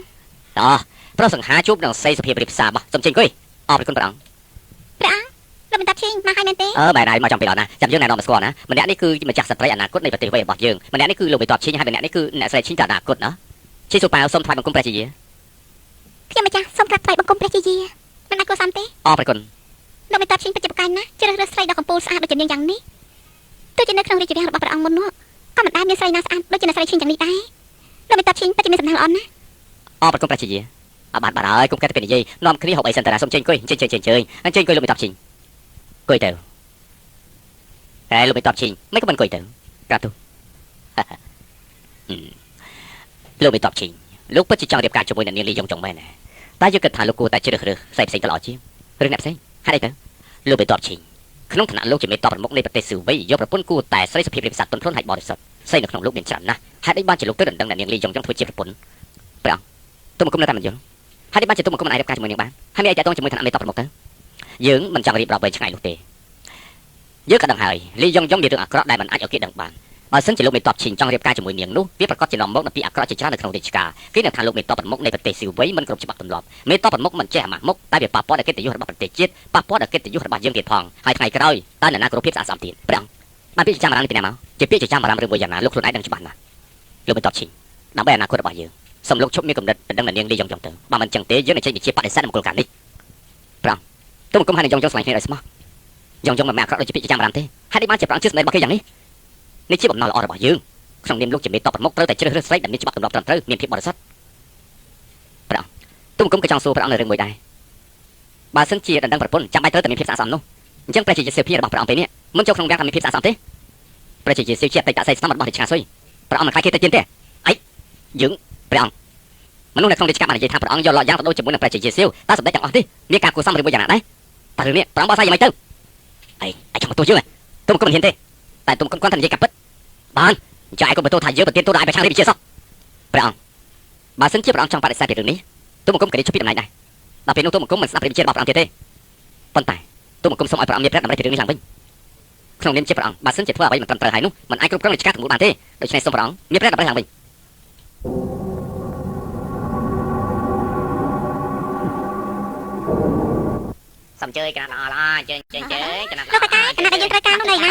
គតោះប្រុសសង្ហាជួបនឹងស្រីសុភាពរៀបសារមកសូមចេញអង្គុយអរព្រគុណព្រះអង្គព្រះអង្គលោកបន្តឈិញមកហើយមែនទេបែរហើយមកចំពេលដល់ណាចាំយើងណែនាំមកស្គាល់ណាម្នាក់នេះគឺម្ចាស់ស្ត្រីអនាគតនៃប្រទេសវៃរបស់យើងម្នាក់នេះគឺលោកមេតបឈិញហើយម្នាក់នេះគឺអ្នកស្រីឈិញទៅអនាគតណាឈិញសូប៉ាវសូមថ្វាយបង្គំព្រះជាយាខ្ញុំម្ចាស់សូមក្រាបថ្វាយបង្គំព្រះជាយាមិនអាចគួរសមទេអរព្រគុណលោកមេតបឈិញពិតជាប្រកែកណាស់ជ្រើសរើសស្រីដ៏កំពូលស្អាតដូចជានាងយ៉ាងនេះទោះជានៅក្នុងរាជវាំងរបស់ព្រះអង្គមុននោះក៏មិនដែលមានស្រីណាស្អាតដូចជាអ្នកស្រីឈិញយ៉ាងនេះដែរលោកមេតបឈិញពិតជាមានសំណាងល្អណាស់អរព្រគុណព្រះជាយាអបានបាត់ហើយកុំកែតែពេលនិយាយនាំគ្នាហូបអីសិនតាសូមចេញអង្គុយចេញចេញចេញអញ្ជើញអង្គុយលោកមេតបឈិញអង្គុយទៅតែលោកមេតបឈិញមិនក៏មិនអង្គុយទៅក្រាបទូលោកមេតបឈិញលោកពិតជាចង់រៀបការជាមួយអ្នកនាងលីយ៉ុងចុងមែនណាតែយើងគិតថាលោកគួរតែជ្រើសរើសស្រីផ្សេងទៅល្អជាងឬអ្នកផ្សេងហេតុអីទៅលោកមេតបឈិញក្នុងឋានៈលោកជាមេតបប្រមុខនៃប្រទេសស៊ូវៃយកប្រពន្ធគួរតែស្រីសុភាពរៀបសារទន់ភ្លន់ហើយបរិសុទ្ធស្រីនៅក្នុងលោកមានច្រើនណាស់ហេតុអីបានជាលោកទៅដណ្ដឹងអ្នកនាងលីយ៉ុងចុងធ្វើជាប្រពន្ធព្រះអង្គទូមកគុំនៅតែមិនយល់ហេតុអីបានជាទូមកគុំមិនអាចរៀបការជាមួយនាងបានហើយមានអីតាក់ទងជាមួយឋានៈមេតបប្រមុខទៅយើងមិនចង់រៀបរាប់វែងឆ្ងាយនោះទេយើងក៏ដឹងហើយលីយ៉ុងយ៉ុងមានរឿងអាក្រក់ដែលមិនអាចឲ្យគេដឹងបានបើសិនជាលោកមេតបឈិញចង់រៀបការជាមួយនាងនោះវាប្រកាសជានាំមកនូវពីអាក្រក់ជាច្រើននៅក្នុងរាជការគេនឹងថាលោកមេតបប្រមុខនៃប្រទេសស៊ីវៃមិនគ្រប់ច្បាប់ទម្លាប់មេតបប្រមុខមិនចេះអាម៉ាស់មុខតែវាប៉ះពាល់ដល់កិត្តិយសរបស់ប្រទេសជាតិប៉ះពាល់ដល់កិត្តិយសរបស់យើងទៀតផងហើយថ្ងៃក្រោយតើអ្នកណាគោរពភាពស្អាតស្អំទៀតព្រះអង្គបានពាក្យចាំអារម្មណ៍នេះពីណាមកជាពាក្យចាំអារម្មណ៍រឿងមួយយ៉ាងណាលោកខ្លួនឯងដឹងច្បាស់ណាស់លោកមេតបឈិញដើម្បីអនាគតរបស់យើងសូមលោកឈប់មានកំណត់ដណ្ដឹងនាងលីយ៉ុងយ៉ុងទៅបើមិនចឹងទេយើងនឹងចេញវិជាបដិសេធមង្គលការនេះព្រះអង្គទូមកគុំឲ្យយ៉ុងយ៉ុងស្លាញ់គ្នាដោយស្មោះយ៉ុងយ៉ុងមិនមែនអាក្រក់ដូចជាពាក្យចាំអារម្មណ៍ទេហេតុអីបានជាព្រះអង្គជឿសម្ដីរបស់គេយ៉ាងនេះនេះជាបំណងល្អរបស់យើងក្នុងនាមលោកជាមេតបប្រមុខត្រូវតែជ្រើសរើសស្រីដែលមានច្បាប់ទម្លាប់ត្រឹមត្រូវមានភាពបរិសុទ្ធព្រះអង្គទូមកគុំក៏ចង់សួរព្រះអង្គនៅរឿងមួយដែរបើសិនជាដណ្ដឹងប្រពន្ធចាំបាច់ត្រូវតែមានភាពស្អាតស្អំនោះអញ្ចឹងព្រះជាសេវភារបស់ព្រះអង្គពេលនេះមិនចូលក្នុងវាំងថាមានភាពស្អាតស្អំទេព្រះជាសេវជាអតីតសេដ្ឋីរបស់រាជការស៊ុយព្រះអង្គមិនខ្លាចគេទៅទៀនទេអីយើងព្រះអង្គមនុស្សនៅក្នុងរាជការបាននិយាយថាព្រះអង្គយកឡយ៉ាងទៅដូចជាមួយនឹងព្រះជាសេវតើសម្ដេចទាំងអស់នេះមានការគួរសមឬមួយយ៉ាងណាដែរតើរឿងនេះព្រះអង្គបកស្រាយយ៉ាងម៉េចទៅអីឯងចង់បន្ទោសយើងទូមកគុំមិនហ៊ានទេតែទូមកគុំគាត់តែនិយាយកាប់ពិតបានអញ្ចឹងឯងក៏បន្ទោសថាយើងប្រទានទោសដល់ឯងប្រឆាំងរាជវិជាសោះព្រះអង្គបើសិនជាព្រះអង្គចង់បដិសេធពីរឿងនេះទូមកគុំក៏នេះជប់ពីតំណែងដែរដល់ពេលនោះទូមកគុំមិនស្ដាប់រាជវិជារបស់ព្រះអង្គទៀតទេប៉ុន្តែទូមកគុំសូមឲ្យព្រះអង្គមានព្រះតម្រិះពីរឿងនេះឡើងវិញក្នុងនាមជាព្រះអង្គបើសិនជាធ្វើអ្វីមិនត្រឹមត្រូវហើយនោះមិនអាចគ្រប់គ្រងរាជការទាំងមូលបានទេដូច្នេះសូមព្រះអង្គមានព្រះតម្រិះឡើងវិញសូមជើញកណាត់ល្អៗជើញជើញជើញកណាត់លោកតាកណាត់ដែលយើងត្រូវការនោះណៃណ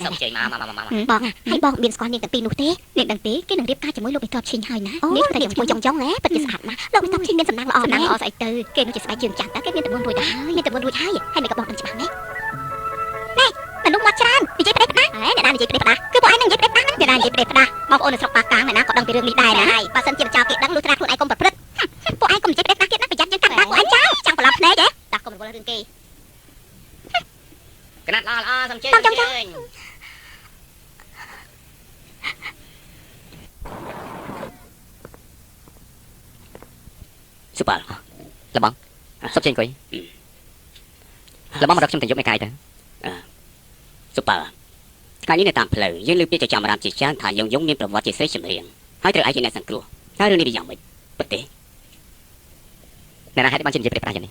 ាសូមជើញមកមកមកបងហើយបងមានស្គាល់នាងទាំងពីរនោះទេនាងដឹងទេគេនឹងរៀបការជាមួយលោកមេតបឈិញហើយណានេះតែជាមួយយ៉ងយ៉ងហ៎ពិតជាស្អាតណាស់លោកមេតបឈិញមានសំណាងល្អណាស់ល្អស្អីទៅគេនោះជាស្បែកជើងចាស់តើគេមានទម្ងន់រួចទៅហើយមានទម្ងន់រួចហើយហើយមិនក៏បងដឹងច្បាស់ណាស់ណែមនុស្សមកច្រើននិយាយប្រេះផ្ដាស់ហេអ្នកណានិយាយប្រេះផ្ដាស់គឺពួកឯងនឹងនិយាយប្រេះផ្ដាស់ហ្នឹងអ្នកណានិយាយប្រេះផ្ដាស់បងប្អូននៅស្រុកប៉ាកាងអ្នកណាក៏ដឹងពីរឿងនេះដែរណាហើយបើសិនជាចោលគេដឹងលុះត្រាខ្លួនឯងកុំប្រព្រឹត្តពួកឯងកុំនិយាយប្រេះផ្ដាស់ទៀតណាប្រយ័ត្នយើងកាត់ដាស់ពួកឯងចោលចង់ប្រឡប់ភ្នែកហ៎តាកុំរវល់រឿងគេកណាត់ល្អល្អសូមជើញជើញស៊ូប៉ាលបងសុបចេញអង្គុយលបងមករកខ្ញុំទៅយកមេកាយទៅស៊ូប៉ាថ្ងៃនេះនៅតាមផ្លូវយើងលើពាក្យចាំរាមជាច្រើនថាយងយងមានប្រវត្តិជាស្រីចម្រៀងហើយត្រូវឯងជាអ្នកសង្គ្រោះតើរឿងនេះវាយ៉ាងម៉េចពិតទេអ្នកណាហេតុបានជានិយាយប្រេះប្រាស់យ៉ាងនេះ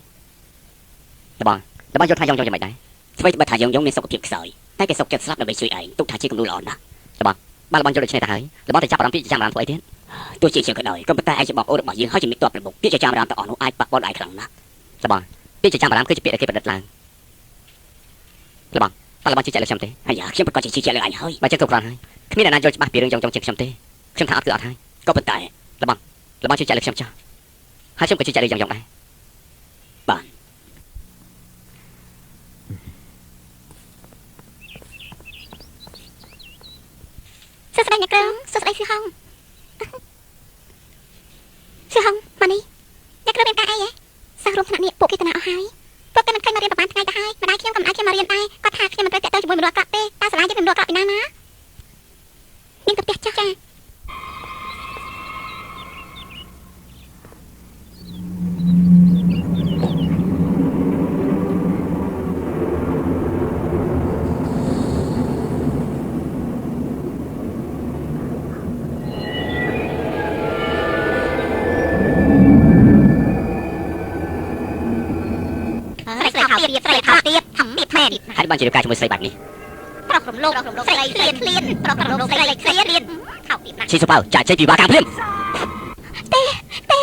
លបងលបងយល់ថាយងយងយ៉ាងម៉េចដែរអ្វីត្បិតថាយងយងមានសុខភាពខ្សោយតែគេសុខចិត្តស្លាប់ដើម្បីជួយឯងទុកថាជាគំរូល្អណាស់លបងបានលបងយល់ដូច្នេះទៅហើយលបងតែចាប់អារម្មណ៍ពាក្យចាំរាមធ្វើអីទៀតទោះជាជាងក៏ដោយក៏ប៉ុន្តែឯងជាបងប្អូនរបស់យើងហើយជាមិត្តប្រមុខពាក្យចាំរាមទាំងអស់នោះអាចប៉ះពាល់ដល់ឯងខ្លាំងណាស់លបងពាក្យចាំរាមគឺជាពាក្យដែលគេប្រឌិតឡើងលបងតើលបងជឿជាក់លើខ្ញុំទេអាយ៉ាខ្ញុំប្រកាសជាជឿជាក់លើឯងហើយបើចឹងគ្រប់គ្រាន់ហើយគ្មានអ្នកណាយល់ច្បាស់ពីរឿងយងយងជាងខ្ញុំទេខ្ញុំថាអត់គឺអត់ហើយក៏ប៉ុន្តែលបងលបងជឿជាក់លើខ្ញុំចុះហើយខ្ញុំក៏ជឿជាក់លើយងយងដែរបានសួស្តីអ្នកក្រុងសួស្តីស៊ឺហងស៊ឺហងមកនេះអ្នកក្រុងមានការអីហ៎សិស្សរួមថ្នាក់នេះពួកគេទៅណាអស់ហើយពួកគេមិនឃើញមករៀនប្រហែលថ្ងៃទៅហើយម្ដាយខ្ញុំក៏មិនឲ្យខ្ញុំមករៀនដែរគាត់ថាខ្ញុំមិនត្រូវតាក់ទងជាមួយមនុស្សអាក្រក់ទេតើសាលាយើងមានមនុស្សអាក្រក់ពីណាមកនាងទៅផ្ទះចាស់ចា ស្រី ហើយបានជារៀបការជាមួយស្រីបែបនេះ ប្រុសរំលោភស្រីឃ្លានឃ្លានប្រុសរំលោភស្រីឃ្លានឃ្លានថោកទាបណាស់ ឈីសុប៉ៅចាក់ចេញពីវ៉ាកាំងភ្លាម ទេទេ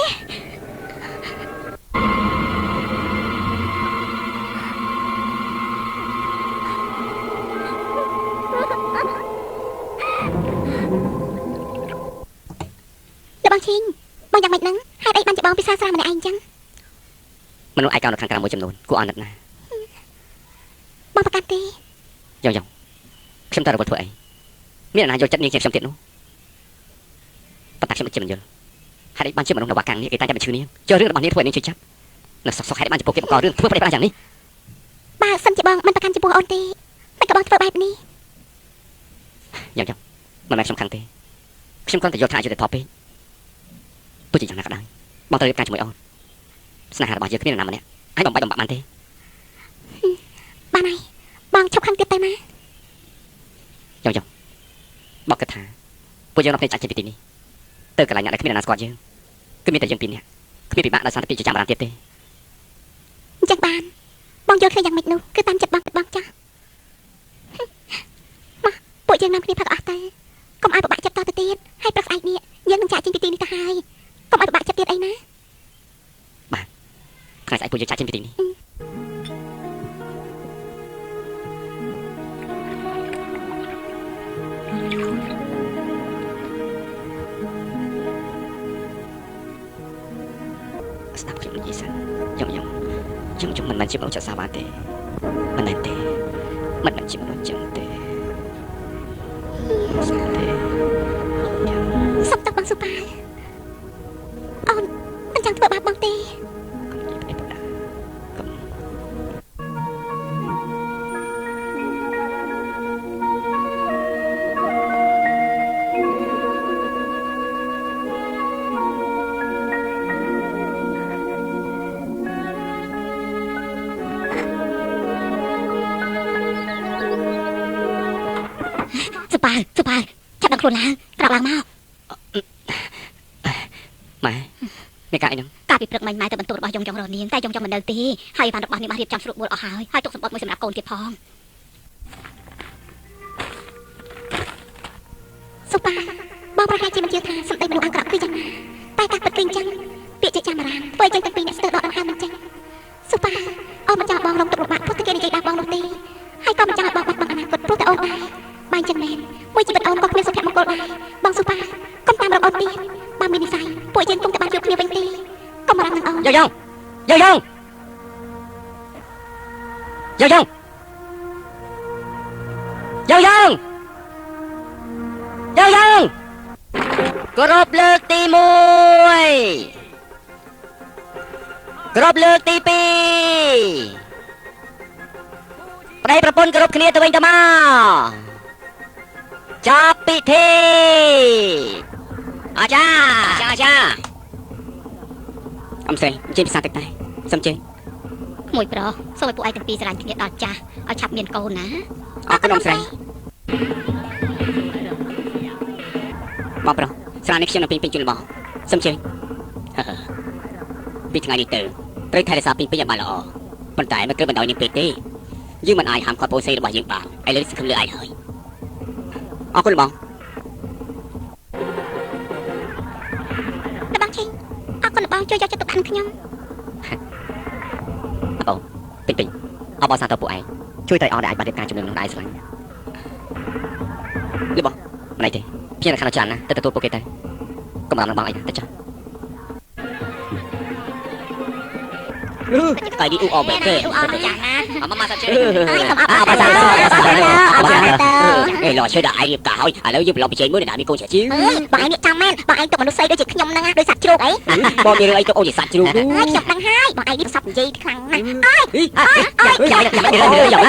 លបងឈីងបងយ៉ាងម៉េចហ្នឹងហេតុអីបានជាបងពិសាស្រាម្នាក់ឯងចឹង មនុស្សឯកោនៅខាងក្រៅមួយចំនួនគួរអាណិតណាស់ បងប្រកាន់ទេ យ៉ងយ៉ងខ្ញុំតើរវល់ធ្វើអីមានអ្នកណាយល់ចិត្តនាងជាខ្ញុំទៀតនោះប៉ុន្តែខ្ញុំមិនជាមិនយល់ហេតុអីបានជាមនុស្សនៅវ៉ាកាំងនេះគេតែងតែបញ្ឈឺនាងយករឿងរបស់នាងធ្វើឲ្យនាងជឿចាប់នៅសុកសុកហេតុអីបានជាពួកគេបង្ករឿងធ្វើប្រេះប្រាស់យ៉ាងនេះ បើសិនជាបងមិនប្រកាន់ចំពោះអូនទេមិនក៏បងធ្វើបែបនេះ យ៉ាងយ៉ាងមិនមែនខ្ញុំខឹងទេខ្ញុំគ្រាន់តែយល់ថាអយុត្តិធម៌ពេកទោះជាយ៉ាងណាក៏ដោយបងត្រូវរៀបការជាមួយអូនស្នេហារបស់យើងគ្មាននរណាម្នាក់អាចបំបាច់បំបាក់បានទេ បានហើយបងឈប់ខឹងទៀតទៅណា យ៉ាងយ៉ាងបងគិតថាពួកយើងនាំគ្នាចាក់ចេញពីទីនេះទៅកន្លែងណាដែលគ្មាននរណាស្គាល់យើងគឺមានតែយើងពីរនាក់គ្មានពិបាកដោយសារតែពាក្យចចាមអារាមទៀតទេ អញ្ចឹងបានបងយល់ឃើញយ៉ាងម៉េចនោះគឺតាមចិត្តបងបងចាស់មកពួកយើងនាំគ្នាផឹកអស់ទៅកុំឲ្យពិបាកចិត្តតទៅទៀតហើយព្រឹកស្អែកនេះយើងនឹងចាក់ចេញពីទីនេះទៅហើយកុំឲ្យពិបាកចិត្តទៀតអីណា បាទថ្ងៃស្អែកពួកយើងចាក់ចេញពីទីនេះស្ដាប់ខ្ញុំនិយាយសិនយ៉ាងយ៉ាងយ៉ាងយ៉ាងមិនមែនជាមនុស្សចាក់សាបានទេមិនមែនទេមិនមែនជាមនុស្សចឹងទេស្ដាប់ទេយ៉ាង សុំតបងសុប៉ាអូនមិនចង់ធ្វើបាបបងទេ កុំនិយាយប្តាកុំ សុប៉ាសុប៉ាចាប់ដល់ខ្លួនឡើងក្រោកឡើងមក ម៉ែមានការអីហ្នឹង កាលពីព្រឹកមិញម៉ែទៅបន្ទប់របស់យ៉ងយ៉ងរនាងតែយ៉ងយ៉ងមិននៅទេហើយបានរបស់នាងបានរៀបចំស្រួលបួលអស់ហើយហើយទុកសម្បត្តិមួយសម្រាប់កូនទៀតផង សុប៉ាបងប្រហែលជាមិនជឿថាសម្ដីមនុស្សអាក្រក់គឺយ៉ាងណាតែការពិតគឺអញ្ចឹងពាក្យចចាមអារាមធ្វើឲ្យយើងទាំងពីរអ្នកស្ទើរដកដង្ហើមមិនចេញសុប៉ាអូនមិនចង់បងរងទុក្ខលំបាកព្រោះតែគេនិយាយដើមបងនោះទេហើយក៏មិនចង់ឲ្យបងបាត់បង់អនាគតព្រោះតែអូនដែរបើអញ្ចឹងមែនមួយជីវិតអូនក៏គ្មានសុភមង្គលដែរបងសុប៉ាកុំតាមរកអូនទៀតបើមាននិស័យពួកយើងគង់តែបានជួបគ្នាវិញទេកុំបារម្ភនឹងអូន យ៉ងយ៉ងយ៉ងយ៉ងយ៉ងយ៉ងយ៉ងយ៉ងយ៉ងយ៉ងគោរពលើកទី1គោរពលើកទី2ប្តីប្រពន្ធគោរពគ្នាទៅវិញទៅមកចាប់ពិធីអាចារ្យអាចារ្យអំស្រីអញ្ជើញពិសាទឹកតែសូមអញ្ជើញ ក្មួយប្រុសសូមឲ្យពួកឯងទាំងពីរស្រឡាញ់គ្នាដល់ចាស់ឲ្យឆាប់មានកូនណា អរគុណអំស្រីបងប្រុសស្រានេះខ្ញុំនឹងពេញពេញជូនរបស់សូមអញ្ជើញពីថ្ងៃនេះទៅត្រូវថែរក្សាពេញពេញឲ្យបានល្អប៉ុន្តែមិនត្រូវបណ្ដោយនាងពេកទេយើងមិនអាចហាមឃាត់ប្អូនស្រីរបស់យើងបានឥឡូវសង្ឃឹមលើឯងហើយអរគុណបង លបងឈីងអរគុណលបងជួយយកចិត្តទុកដាក់នឹងខ្ញុំ អបងពេញពេញអបអរសាទរពួកឯងជួយតែអរដែលអាចបានរៀបការជំនឿនឹងដែរស្រឡាញ់លបងមិនអីទេខ្ញុំនៅខាងច្រើនណាស់ទៅទទួលពួកគេទៅកុំបារម្ភនឹងបងអីណាទៅចាស់ cái đi u ồ bể kê អ៊ូអរយ៉ាងណា អមមកសាជើ អើយសូមអបអរសាទរអបអរសាទរអបអរសាទរ អេឡជួយដល់ឯងរៀបការហើយឥឡូវយើងប្រឡងប្រជែងមួយអ្នកណាមានកូនជាជាង អើយបងឯងនេះចាំមែនបងឯងទុកមនុស្សស្រីដូចជាខ្ញុំហ្នឹងណាដូចសត្វជ្រូកអី បងមានរឿងអីទុកអូនជាសត្វជ្រូក អើយខ្ញុំដឹងហើយបងឯងនេះប្រសពនិយាយខ្លាំងណាស់អើយ អើយយ៉ាងយ៉ាងយ៉ាងយ៉ាងយ៉ាង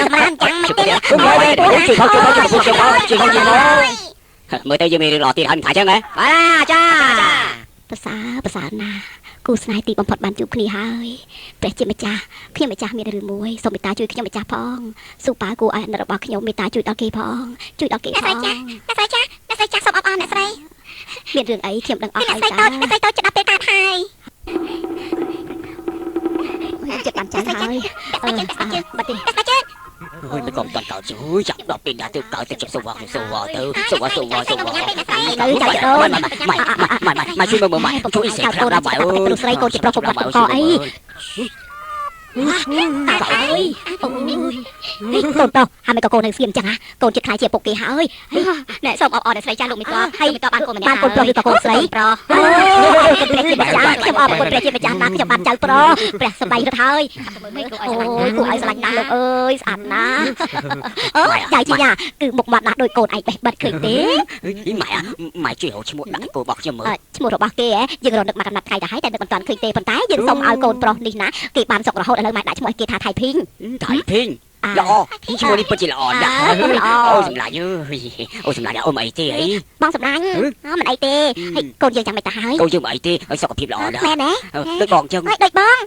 សម្រាមចាំមិនទេ ជួយផងជួយផងជួយផងជួយផងជួយផងមើលទៅយើងមានរឿងល្អទៀតហើយមិនថាចឹងហ៎បាទចា ប្រសើរប្រសើរណាស់គូស្នេហ៍ទីបំផុតបានជួបគ្នាហើយព្រះជាម្ចាស់ខ្ញុំម្ចាស់មានរឿងមួយសូមមេត្តាជួយខ្ញុំម្ចាស់ផងស៊ូប៉ាគួរឲ្យអាណិតរបស់ខ្ញុំមេត្តាជួយដល់គេផងជួយដល់គេផងអ្នកស្រីចាអ្នកស្រីចាសូមអបអរអ្នកស្រីមានរឿងអីខ្ញុំដឹងអស់ហើយចាអ្នកស្រីតូចចិត្តដល់ពេលកើតហើយចិត្តបានចាស់ហើយបាត់ទេ អ្នកស្បែកជើង អូយមិនកុំតាន់កោជួយចាប់ដល់ពេលណាទៅកោទៅជិបសវ៉ាសវ៉ាទៅសវ៉ាសវ៉ាសវ៉ា ទៅចៅអូន ម៉ែម៉ែម៉ែម៉ែជួយមើលម៉ែជួយសេខ្លាំងណាស់ម៉ែអើយ ស្រីកូនជាប្រុសកុំបាត់កអីតាអើយអូយកូនប្រុសហើយមិនក៏កូននៅស្ងៀមចឹងហ่ะកូនចិត្តខ្លាចជាពុកគេហើយ ណែសូមអបអរអ្នកស្រីចាស់លោកមេតបហើយមេតបបានកូនម្នាក់ បានកូនប្រុសឬក៏កូនស្រី ប្រុស គុណព្រះជាម្ចាស់ខ្ញុំអរគុណព្រះជាម្ចាស់ណាស់ខ្ញុំបានចៅប្រុសព្រះសម្ដែងរត់ហើយអូយគួរឲ្យស្រឡាញ់ណាស់លោកអើយស្អាតណាស់អូចៅជីញ៉ាគឺមុខមាត់ណាស់ដូចកូនឯងបេះបិទឃើញទេ ម៉ែម៉ែជួយរកឈ្មោះដាក់កូនរបស់ខ្ញុំមើល ឈ្មោះរបស់គេហ៎យើងរកនឹកមកកំណត់ថ្ងៃទៅហើយតែនឹកមិនទាន់ឃើញទេប៉ុន្តែយើងសូមឲ្យកូនប្រុសនេះណាគេបានសុខរហូតឥឡូវម៉ែដាក់ឈ្មោះឲ្យគេថាថៃភីង ថៃភីងល្អឈ្មោះនេះពិតជាល្អណាស់អូសម្លាញ់អើយអូសម្លាញ់អូមិនអីទេអី បងសម្លាញ់មិនអីទេហើយកូនយើងចាំមិនទៅហើយក ូនយើងមិនអីទេឲ្យសុខភាពល្អណាស់ មែនទេ ដូចបងចឹង ដូចបង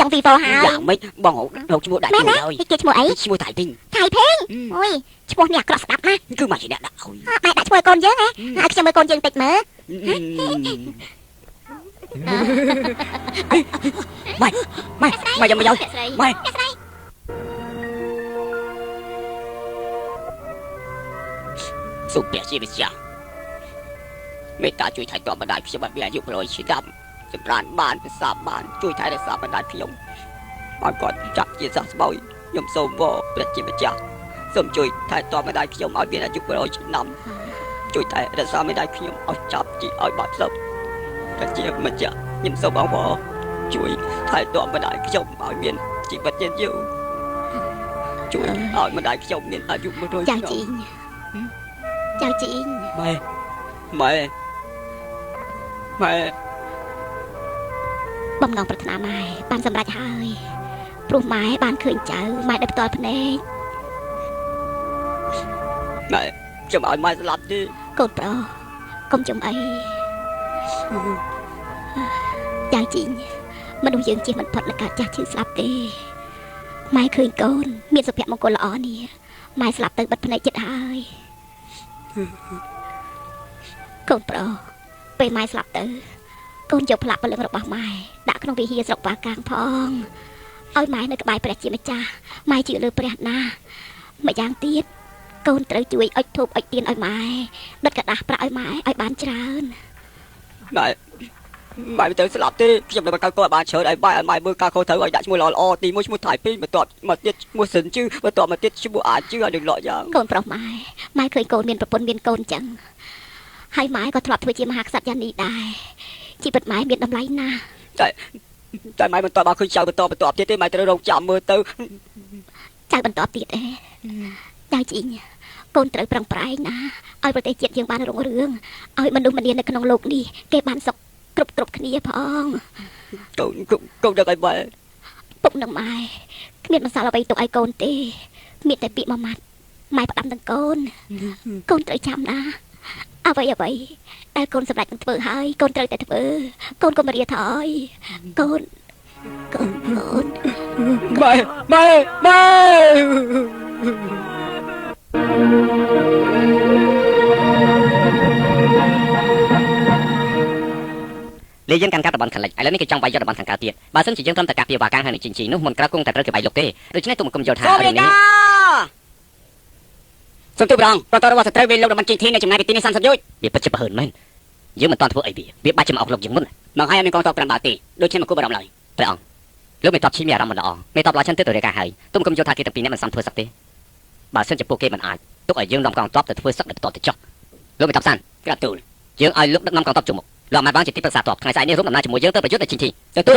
ចង់វីពោហើយ យ៉ាងម៉េចបងរកឈ្មោះដាក់ឈ្មោះហើយ គេឈ្មោះអី ឈ្មោះថៃភីង ថៃភីងអូយឈ្មោះនេះអាក្រក់ស្ដាប់ណាស់ គឺមកជាអ្នកដាក់ឲ្យ ម៉ែដាក់ឈ្មោះឲ្យកូនយើងហ៎ឲ្យខ្ញុំមើលកូនយើងតិចមើល ម៉ែម៉ែម៉ែយ៉ាងម៉េចម៉ែសូមព្រះជាម្ចាស់មេត្តាជួយថែទាំម្ដាយខ្ញុំឲ្យមានអាយុ100ឆ្នាំចម្រើនបានប្រសាបានជួយថែរក្សាម្ដាយខ្ញុំឲ្យគាត់ចាប់ជាសះស្បើយខ្ញុំសូមវព្រះជាម្ចាស់សូមជួយថែទាំម្ដាយខ្ញុំឲ្យមានអាយុ100ឆ្នាំជួយថែរក្សាម្ដាយខ្ញុំឲ្យចាប់ជាឲ្យបាត់សពព្រះជាម្ចាស់ខ្ញុំសូមអង្វរជួយថែទាំម្ដាយខ្ញុំឲ្យមានជីវិតយឺនយូរជួយឲ្យម្ដាយខ្ញុំមានអាយុ100ឆ្នាំ ចៅជីងចៅជីង ម៉ែម៉ែម៉ែ បំណងប្រាថ្នាម៉ែបានសម្រេចហើយព្រោះម៉ែបានឃើញចៅម៉ែដោយផ្ទាល់ភ្នែក ម៉ែខ្ញុំឲ្យម៉ែស្លាប់ទេ កូនប្រុសកុំចំអីចៅជីងមនុស្សយើងជិះមិនផុតនឹងការចាស់ឈឺស្លាប់ទេម៉ែឃើញកូនមានសុភមង្គលល្អនេះម៉ែស្លាប់ទៅបិទភ្នែកចិត្តហើយកូនប្រុសពេលម៉ែស្លាប់ទៅកូនយកផ្លាកព្រលឹងរបស់ម៉ែដាក់ក្នុងវិហារស្រុកបាកាំងផងឲ្យម៉ែនៅក្បែរព្រះជាម្ចាស់ម៉ែជឿលើព្រះណាស់ម្យ៉ាងទៀតកូនត្រូវជួយអុជធូបអុជទៀនឲ្យម៉ែដុតกระดาษប្រាក់ឲ្យម៉ែឲ្យបានច្រើន ម៉ែម៉ែមិនទៅស្លាប់ទេខ្ញុំនឹងបង្កើតកូនឲ្យបានច្រើនឲ្យបាយឲ្យម៉ែមើលការខុសត្រូវឲ្យដាក់ឈ្មោះល្អល្អទីមួយឈ្មោះថៃពីរបន្ទាប់មកទៀតឈ្មោះសិនជឺបន្ទាប់មកទៀតឈ្មោះអាជឺឲ្យនឹងលក់យ៉ាង កូនប្រុសម៉ែម៉ែឃើញកូនមានប្រពន្ធមានកូនចឹងហើយម៉ែក៏ធ្លាប់ធ្វើជាមហាក្សត្រយ៉ាងនេះដែរជីវិតម៉ែមានតម្លៃណាស់ តែតែម៉ែមិនតបបានឃើញចៅបន្តបន្ទាប់ទៀតទេម៉ែត្រូវរងចាំមើលទៅ ចៅបន្តទៀតទេចៅជីងកូនត្រូវប្រឹងប្រែងណាឲ្យប្រទេសជាតិយើងបានរុងរឿងឲ្យមនុស្សម្នានៅក្នុងលោកនេះគេបានសុខគ្រប់គ្រប់គ្នាផង កូនកូនដឹងឲ្យម៉ែ ពុកនឹងម៉ែគ្មានបន្សល់អ្វីទុកឲ្យកូនទេមានតែពាក្យមួយម៉ាត់ម៉ែផ្ដាំនឹងកូនកូនត្រូវចាំណាអ្វីអ្វីដែលកូនសម្រេចនឹងធ្វើហើយកូនត្រូវតែធ្វើកូនកុំរាថយកូនកូនកូន ម៉ែម៉ែម៉ែ លេយើងកាន់កាប់តំបន់ខាងលិចឥឡូវនេះគេចង់វាយយកតំបន់ខាងកើតទៀតបើសិនជាយើងត្រឹមតែការពារវ៉ាកាងហើយនឹងជីងជីងនោះមុនក្រៅគង់តែត្រូវគេវាយលុកទេដូច្នេះទុំគុំយល់ថារឿងនេះ សូមទូលប្រងប្រតរបស់សត្រូវវាយលុកតំបន់ជីងធីនៅចម្ងាយពីទីនេះ30យោជន៍ វាពិតជាប្រហើនមែនយើងមិនតាន់ធ្វើអីវាវាបាច់ជាមកអុកលុកជាងមុន មកហើយអត់មានកងទ័ពក្រាំបាល់ទេដូច្នេះមិនគួរបារម្ភឡើយ ព្រះអង្គលោកមេតបឈីមានអារម្មណ៍មិនល្អមេតបឡាចិនទៅទៅរាយការណ៍ហើយទុំគុំយល់ថាគេទាំងពីរនាក់មិនសមធ្វើសឹកទេបើសិនជាពួកគេមិនអាចទុកឲ្យយើងនាំកងទ័ពទៅធ្វើសឹកដោយផ្ទាល់ទៅចុះលោកមេតបសាន ក្រាបទូល យើងឲ្យលោកដឹកនាំកងទ័ពជុំមុខលោកអាមាត្យបាងជាទីប្រឹក្សាទ័ពថ្ងៃស្អែកនេះរួមដំណើរជាមួយយើងទៅប្រយុទ្ធនៅជីងធី ទទួល